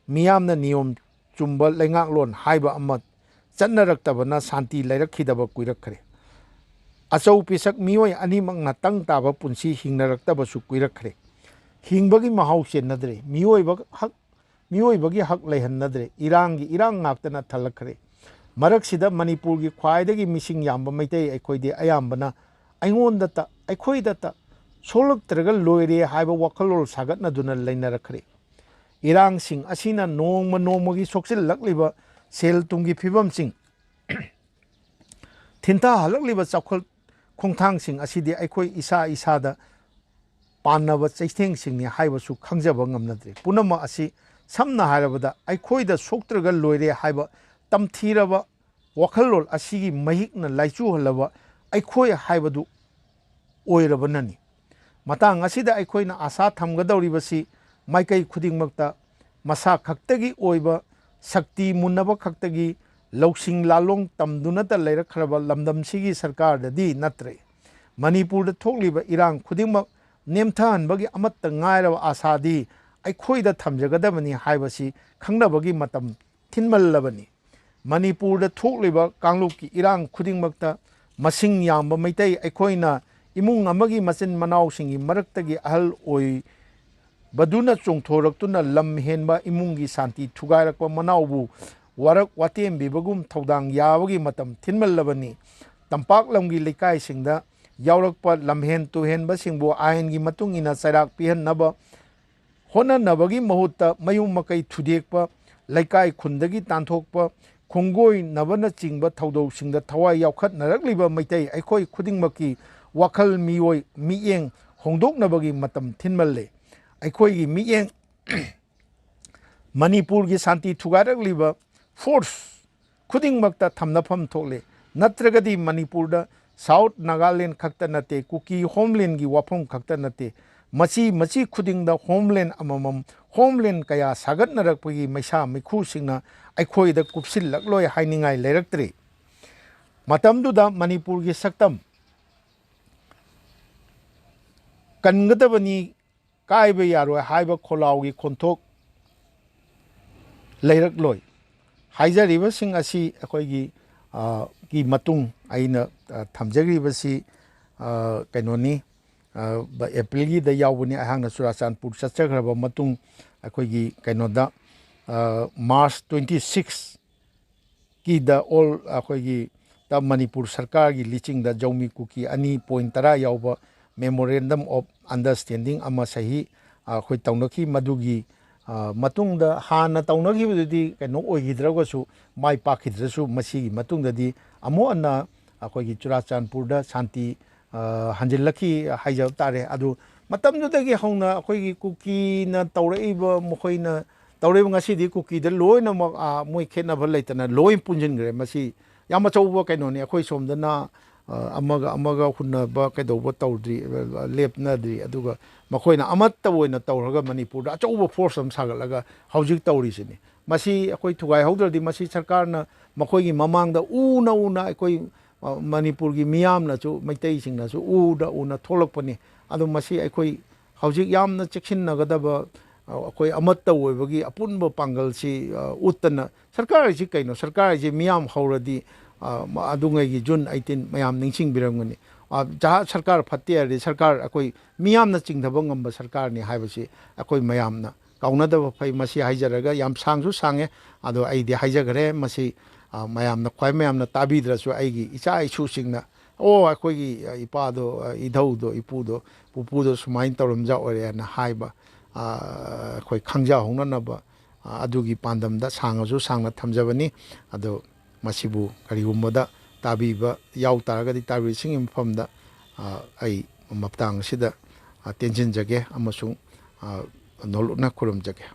ꯃꯤꯌꯥꯝꯅ ꯅꯤꯌꯣꯝ ꯆꯨꯝꯕ ꯂꯩꯉꯥꯛꯂꯣꯟ ꯍꯥꯏꯕ ꯑꯃ ꯆꯠꯅꯔꯛꯇꯕꯅ ꯁꯥꯟꯇꯤ ꯂꯩꯔꯛꯈꯤꯗꯕ ꯀꯨꯏꯔꯛꯈ꯭ꯔꯦ꯫ ꯑꯆꯧ ꯄꯤꯁꯛ ꯃꯤꯑꯣꯏ ꯑꯅꯤꯃꯛꯅ ꯇꯪ ꯇꯥꯕ ꯄꯨꯟꯁꯤ ꯍꯤꯡꯅꯔꯛꯇꯕꯁꯨ ꯀꯨꯏꯔꯛꯈ꯭ꯔꯦ꯫ ꯍꯤꯡꯕꯒꯤ ꯃꯍꯥꯎ ꯆꯦꯟꯅꯗ꯭ꯔꯦ꯫ ꯃꯤꯑꯣꯏꯕ ꯍꯛ, ꯃꯤꯑꯣꯏꯕꯒꯤ ꯍꯛ ꯂꯩꯍꯟꯅꯗ꯭ꯔꯦ꯫ ꯏꯔꯥꯡꯒꯤ ꯏꯔꯥꯡ ꯉꯥꯛꯇꯅ ꯊꯜꯂꯛꯈ꯭ꯔꯦ꯫ ꯃꯔꯛꯁꯤꯗ ꯃꯅꯤꯄꯨꯔꯒꯤ ꯈ꯭ꯋꯥꯏꯗꯒꯤ ꯃꯤꯁꯤꯡ ꯌꯥꯝꯕ ꯃꯩꯇꯩ ꯑꯩꯈꯣꯏꯗꯤ ꯑꯌꯥꯝꯕꯅ ꯑꯩꯉꯣꯟꯗꯇ, ꯑꯩꯈꯣꯏꯗꯇ ꯁꯣꯛꯂꯛꯇ꯭ꯔꯒ ꯂꯣꯏꯔꯦ ꯍꯥꯏꯕ ꯋꯥꯈꯜꯂꯣꯟ ꯁꯥꯒꯠꯅꯗꯨꯅ ꯂꯩꯅꯔꯛꯈ꯭ꯔꯦ꯫ ꯏꯔꯥꯡꯁꯤꯡ ꯑꯁꯤꯅ ꯅꯣꯡꯃ ꯅꯣꯡꯃꯒꯤ ꯁꯣꯛꯆꯤꯜꯂꯛꯂꯤꯕ ꯁꯦꯜ ꯊꯨꯝꯒꯤ ꯐꯤꯕꯝꯁꯤꯡ ꯊꯤꯟꯊꯍꯜꯂꯛꯂꯤꯕ ꯆꯥꯎꯈꯠ ꯈꯣꯡꯊꯥꯡꯁꯤꯡ ꯑꯁꯤꯗꯤ ꯑꯩꯈꯣꯏ ꯏꯁꯥ ꯏꯁꯥꯗ ꯄꯥꯟꯅꯕ ꯆꯩꯊꯦꯡꯁꯤꯡꯅꯤ ꯍꯥꯏꯕꯁꯨ ꯈꯪꯖꯕ ꯉꯝꯅꯗ꯭ꯔꯤ꯫ ꯄꯨꯝꯅꯃꯛ ꯑꯁꯤ ꯁꯝꯅ ꯍꯥꯏꯔꯕꯗ ꯑꯩꯈꯣꯏꯗ ꯁꯣꯛꯇ꯭ꯔꯒ ꯂꯣꯏꯔꯦ ꯍꯥꯏꯕ ꯇꯝꯊꯤꯔꯕ ꯋꯥꯈꯜꯂꯣꯟ ꯑꯁꯤꯒꯤ ꯃꯍꯤꯛꯅ ꯂꯥꯏꯆꯨꯍꯜꯂꯕ ꯑꯩꯈꯣꯏ ꯍꯥꯏꯕꯗꯨ ꯑꯣꯏꯔꯕꯅꯅꯤ꯫ ꯃꯇꯥꯡ ꯑꯁꯤꯗ ꯑꯩꯈꯣꯏꯅ ꯑꯥꯁꯥ ꯊꯝꯒꯗꯧꯔꯤꯕꯁꯤ ꯃꯥꯏꯀꯩ ꯈꯨꯗꯤꯡꯃꯛꯇ ꯃꯁꯥ ꯈꯛꯇꯒꯤ ꯑꯣꯏꯕ ꯁꯛꯇꯤ ꯃꯨꯟꯅꯕ ꯈꯛꯇꯒꯤ ꯂꯧꯁꯤꯡ ꯂꯥꯂꯣꯡ ꯇꯝꯗꯨꯅꯇ ꯂꯩꯔꯛꯈ꯭ꯔꯕ ꯂꯝꯗꯝꯁꯤꯒꯤ ꯁꯔꯀꯥꯔꯗꯗꯤ ꯅꯠꯇ꯭ꯔꯦ꯫ ꯃꯅꯤꯄꯨꯔꯗ ꯊꯣꯛꯂꯤꯕ ꯏꯔꯥꯡ ꯈꯨꯗꯤꯡꯃꯛ ꯅꯦꯝꯊꯍꯟꯕꯒꯤ ꯑꯃꯠꯇ ꯉꯥꯏꯔꯕ ꯑꯥꯁꯥꯗꯤ ꯑꯩꯈꯣꯏꯗ ꯊꯝꯖꯒꯗꯕꯅꯤ ꯍꯥꯏꯕꯁꯤ ꯈꯪꯅꯕꯒꯤ ꯃꯇꯝ ꯊꯤꯟꯃꯜꯂꯕꯅꯤ꯫ ꯃꯅꯤꯄꯨꯔꯗ ꯊꯣꯛꯂꯤꯕ ꯀꯥꯡꯂꯨꯞꯀꯤ ꯏꯔꯥꯡ ꯈꯨꯗꯤꯡꯃꯛꯇ ꯃꯁꯤꯡ ꯌꯥꯝꯕ ꯃꯩꯇꯩ ꯑꯩꯈꯣꯏꯅ ꯏꯃꯨꯡ ꯑꯃꯒꯤ ꯃꯆꯤꯟ ꯃꯅꯥꯎꯁꯤꯡꯒꯤ ꯃꯔꯛꯇꯒꯤ ꯑꯍꯜ ꯑꯣꯏꯕꯗꯨꯅ ꯆꯣꯡꯊꯣꯔꯛꯇꯨꯅ ꯂꯝ ꯍꯦꯟꯕ ꯏꯃꯨꯡꯒꯤ ꯁꯥꯟꯇꯤ ꯊꯨꯒꯥꯏꯔꯛꯄ ꯃꯅꯥꯎꯕꯨ ꯋꯥꯔꯛ ꯋꯥꯇꯦꯝꯕꯤꯕꯒꯨꯝ ꯊꯧꯗꯥꯡ ꯌꯥꯕꯒꯤ ꯃꯇꯝ ꯊꯤꯟꯃꯜꯂꯕꯅꯤ꯫ ꯇꯝꯄꯥꯛ ꯂꯝꯒꯤ ꯂꯩꯀꯥꯏꯁꯤꯡꯗ ꯌꯥꯎꯔꯛꯄ ꯂꯝꯍꯦꯟ ꯇꯨꯍꯦꯟꯕꯁꯤꯡꯕꯨ ꯑꯥꯏꯟꯒꯤ ꯃꯇꯨꯡ ꯏꯟꯅ ꯆꯩꯔꯥꯛ ꯄꯤꯍꯟꯅꯕ ꯍꯣꯠꯅꯅꯕꯒꯤ ꯃꯍꯨꯠꯇ ꯃꯌꯨꯝ ꯃꯀꯩ ꯊꯨꯗꯦꯛꯄ, ꯂꯩꯀꯥꯏ ꯈꯨꯟꯗꯒꯤ ꯇꯥꯟꯊꯣꯛꯄ, ꯈꯣꯡꯒꯣꯏꯅꯕꯅꯆꯤꯡꯕ ꯊꯧꯗꯧꯁꯤꯡꯗ ꯊꯋꯥꯏ ꯌꯥꯎꯈꯠꯅꯔꯛꯂꯤꯕ ꯃꯩꯇꯩ ꯑꯩꯈꯣꯏ ꯈꯨꯗꯤꯡꯃꯛꯀꯤ ꯋꯥꯈꯜ ꯃꯤꯑꯣꯏ ꯃꯤꯠꯌꯦꯡ ꯍꯣꯡꯗꯣꯛꯅꯕꯒꯤ ꯃꯇꯝ ꯊꯤꯟꯃꯜꯂꯦ꯫ ꯑꯩꯈꯣꯏꯒꯤ ꯃꯤꯠꯌꯦꯡ ꯃꯅꯤꯄꯨꯔꯒꯤ ꯁꯥꯟꯇꯤ ꯊꯨꯒꯥꯏꯔꯛꯂꯤꯕ ꯐꯣꯔꯁ ꯈꯨꯗꯤꯡꯃꯛꯇ ꯊꯝꯅꯐꯝ ꯊꯣꯛꯂꯦ꯫ ꯅꯠꯇ꯭ꯔꯒꯗꯤ ꯃꯅꯤꯄꯨꯔꯗ ꯁꯥꯎꯠ ꯅꯥꯒꯥꯂꯦꯟ ꯈꯛꯇ ꯅꯠꯇꯦ, ꯀꯨꯀꯤ ꯍꯣꯝꯂꯦꯟꯒꯤ ꯋꯥꯐꯝ ꯈꯛꯇ ꯅꯠꯇꯦ, ꯃꯆꯤ ꯃꯆꯤ ꯈꯨꯗꯤꯡꯗ ꯍꯣꯝꯂꯦꯟ ꯑꯃꯃꯝ, ꯍꯣꯝꯂꯦꯟ ꯀꯌꯥ ꯁꯥꯒꯠꯅꯔꯛꯄꯒꯤ ꯃꯩꯁꯥ ꯃꯩꯈꯨꯁꯤꯡꯅ ꯑꯩꯈꯣꯏꯗ ꯀꯨꯞꯁꯤꯜꯂꯛꯂꯣꯏ ꯍꯥꯏꯅꯤꯡꯉꯥꯏ ꯂꯩꯔꯛꯇ꯭ꯔꯤ꯫ ꯃꯇꯝꯗꯨꯗ ꯃꯅꯤꯄꯨꯔꯒꯤ ꯁꯛꯇꯝ ꯀꯟꯒꯗꯕꯅꯤ, ꯀꯥꯏꯕ ꯌꯥꯔꯣꯏ ꯍꯥꯏꯕ ꯈꯣꯜꯂꯥꯎꯒꯤ ꯈꯣꯟꯊꯣꯛ ꯂꯩꯔꯛꯂꯣꯏ꯫ ꯍꯥꯏꯖꯔꯤꯕꯁꯤꯡ ꯑꯁꯤ ꯑꯩꯈꯣꯏꯒꯤ, ꯑ, ꯒꯤ ꯃꯇꯨꯡ ꯑꯩꯅ, ꯑ, ꯊꯝꯖꯈ꯭ꯔꯤꯕꯁꯤ, ꯑ, ꯀꯩꯅꯣꯅꯤ, ꯑ, ꯕ-, ꯑꯦꯄ꯭ꯔꯤꯜꯒꯤꯗ ꯌꯥꯎꯕꯅꯤ꯫ ꯑꯩꯍꯥꯛꯅ ꯆꯨꯔꯥꯆꯥꯟꯄꯨꯔ ꯆꯠꯆꯈ꯭ꯔꯕ ꯃꯇꯨꯡ ꯑꯩꯈꯣꯏꯒꯤ ꯀꯩꯅꯣꯗ, ꯑ, ꯃꯥꯔꯆ ꯇ꯭ꯋꯦꯟꯇꯤ ꯁꯤꯛꯁ ꯀꯤꯗ ꯑꯣꯜ ꯑꯩꯈꯣꯏꯒꯤ ꯇ-, ꯃꯅꯤꯄꯨꯔ ꯁꯔꯀꯥꯔꯒꯤ ꯂꯤꯆꯤꯡꯗ ꯖꯧꯃꯤ ꯀꯨꯀꯤ ꯑꯅꯤ ꯄꯣꯏꯟ ꯇꯔꯥ ꯌꯥꯎꯕ Memorandum of Understanding ꯑꯃ ꯁꯍꯤ, ꯑ, ꯑꯩꯈꯣꯏ ꯇꯧꯅꯈꯤ꯫ ꯃꯗꯨꯒꯤ, ꯑ, ꯃꯇꯨꯡꯗ ꯍꯥꯟꯅ ꯇꯧꯅꯈꯤꯕꯗꯨꯗꯤ ꯀꯩꯅꯣ ꯑꯣꯏꯈꯤꯗ꯭ꯔꯒꯁꯨ, ꯃꯥꯏ ꯄꯥꯛꯈꯤꯗ꯭ꯔꯁꯨ, ꯃꯁꯤꯒꯤ ꯃꯇꯨꯡꯗꯗꯤ ꯑꯃꯨꯛ ꯍꯟꯅ ꯑꯩꯈꯣꯏꯒꯤ ꯆꯨꯔꯥꯆꯥꯟꯄꯨꯔꯗ ꯁꯥꯟꯇꯤ, ꯑ, ꯍꯟꯖꯤꯜꯂꯛꯈꯤ ꯍꯥꯏꯖꯕ ꯇꯥꯔꯦ꯫ ꯑꯗꯨ ꯃꯇꯝꯗꯨꯗꯒꯤ ꯍꯧꯅ ꯑꯩꯈꯣꯏꯒꯤ ꯀꯨꯀꯤꯅ ꯇꯧꯔꯛꯏꯕ, ꯃꯈꯣꯏꯅ ꯇꯧꯔꯛꯏꯕ, ꯉꯁꯤꯗꯤ ꯀꯨꯀꯤꯗ ꯂꯣꯏꯅꯃꯛ, ꯑ, ꯃꯣꯏ ꯈꯦꯠꯅꯕ ꯂꯩꯇꯅ ꯂꯣꯏ ꯄꯨꯟꯁꯤꯟꯈ꯭ꯔꯦ꯫ ꯃꯁꯤ ꯌꯥꯝ ꯑꯆꯧꯕ ꯀꯩꯅꯣꯅꯤ꯫ ꯑꯩꯈꯣꯏ ꯁꯣꯝꯗꯅ, ꯑ, ꯑꯃꯒ ꯑꯃꯒ ꯍꯨꯟꯅꯕ ꯀꯩꯗꯧꯕ ꯇꯧꯗ꯭ꯔꯤ, ꯑ, ꯂꯦꯞꯅꯗ꯭ꯔꯤ꯫ ꯑꯗꯨꯒ ꯃꯈꯣꯏꯅ ꯑꯃꯠꯇ ꯑꯣꯏꯅ ꯇꯧꯔꯒ ꯃꯅꯤꯄꯨꯔꯗ ꯑꯆꯧꯕ ꯐꯣꯔꯁ ꯑꯃ ꯁꯥꯒꯠꯂꯒ ꯍꯧꯖꯤꯛ ꯇꯧꯔꯤꯁꯤꯅꯤ꯫ ꯃꯁꯤ ꯑꯩꯈꯣꯏ ꯊꯨꯒꯥꯏꯍꯧꯗ꯭ꯔꯗꯤ, ꯃꯁꯤ ꯁꯔꯀꯥꯔꯅ ꯃꯈꯣꯏꯒꯤ ꯃꯃꯥꯡꯗ ꯎꯅ ꯎꯅ ꯑꯩꯈꯣꯏ, ꯑ, ꯃꯅꯤꯄꯨꯔꯒꯤ ꯃꯤꯌꯥꯝꯅꯁꯨ, ꯃꯩꯇꯩꯁꯤꯡꯅꯁꯨ ꯎꯗ ꯎꯅ ꯊꯣꯛꯂꯛꯄꯅꯤ꯫ ꯑꯗꯨ ꯃꯁꯤ ꯑꯩꯈꯣꯏ ꯍꯧꯖꯤꯛ ꯌꯥꯝꯅ ꯆꯦꯛꯁꯤꯟꯅꯒꯗꯕ, ꯑ, ꯑꯩꯈꯣꯏ ꯑꯃꯠꯇ ꯑꯣꯏꯕꯒꯤ ꯑꯄꯨꯟꯕ ꯄꯥꯡꯒꯜꯁꯤ, ꯑ, ꯎꯠꯇꯅ, ꯁꯔꯀꯥꯔ ꯍꯥꯏꯁꯤ ꯀꯩꯅꯣ? ꯁꯔꯀꯥꯔ ꯍꯥꯏꯁꯤ ꯃꯤꯌꯥꯝ ꯍꯧꯔꯗꯤ, ꯑ, ꯃ-, ꯑꯗꯨꯉꯩꯒꯤ ꯖꯨꯟ ꯑꯩꯠꯇꯤꯟ ꯃꯌꯥꯝ ꯅꯤꯡꯁꯤꯡꯕꯤꯔꯝꯒꯅꯤ꯫ ꯑ, ꯖꯍꯥ-, ꯁꯔꯀꯥꯔ ꯐꯠꯇꯦ ꯍꯥꯏꯔꯗꯤ, ꯁꯔꯀꯥꯔ ꯑꯩꯈꯣꯏ ꯃꯤꯌꯥꯝꯅ ꯆꯤꯡꯊꯕ ꯉꯝꯕ ꯁꯔꯀꯥꯔꯅꯤ ꯍꯥꯏꯕꯁꯤ ꯑꯩꯈꯣꯏ ꯃꯌꯥꯝꯅ ꯀꯥꯎꯅꯗꯕ ꯐꯩ꯫ ꯃꯁꯤ ꯍꯥꯏꯖꯔꯒ ꯌꯥꯝ ꯁꯥꯡꯁꯨ ꯁꯥꯡꯉꯦ, ꯑꯗꯣ ꯑꯩꯗꯤ ꯍꯥꯏꯖꯈ꯭ꯔꯦ꯫ ꯃꯁꯤ, ꯑ, ꯃꯌꯥꯝꯅ, ꯈ꯭ꯋꯥꯏ ꯃꯌꯥꯝꯅ ꯇꯥꯕꯤꯗ꯭ꯔꯁꯨ, ꯑꯩꯒꯤ ꯏꯆꯥ ꯏꯁꯨꯁꯤꯡꯅ, "ꯑꯣ, ꯑꯩꯈꯣꯏꯒꯤ, ꯑ, ꯏꯄꯥꯗꯣ, ꯑ, ꯏꯙꯧꯗꯣ, ꯏꯄꯨꯗꯣ, ꯄꯨꯄꯨꯗꯣ ꯁꯨꯃꯥꯏꯅ ꯇꯧꯔꯝꯖ ꯑꯣꯏꯔꯦ" ꯍꯥꯏꯅ ꯍꯥꯏꯕ, ꯑ, ꯑꯩꯈꯣꯏ ꯈꯪꯖꯍꯧꯅꯅꯕ, ꯑ, ꯑꯗꯨꯒꯤ ꯄꯥꯟꯗꯝꯗ ꯁꯥꯡꯉꯁꯨ ꯁꯥꯡꯅ ꯊꯝꯖꯕꯅꯤ꯫ ꯑꯗꯣ ꯃꯁꯤꯕꯨ ꯀꯔꯤꯒꯨꯝꯕꯗ ꯇꯥꯕꯤꯕ ꯌꯥꯎ ꯇꯥꯔꯒꯗꯤ, ꯇꯥꯕꯤꯔꯤꯁꯤꯡꯒꯤ ꯃꯐꯝꯗ, ꯑ, ꯑꯩ ꯃꯇꯥꯡ ꯑꯁꯤꯗ, ꯑ, ꯇꯦꯟꯁꯤꯟꯖꯒꯦ ꯑꯃꯁꯨꯡ, ꯑ, ꯅꯣꯂꯨꯛꯅ ꯈꯨꯔꯨꯝꯖꯒꯦ꯫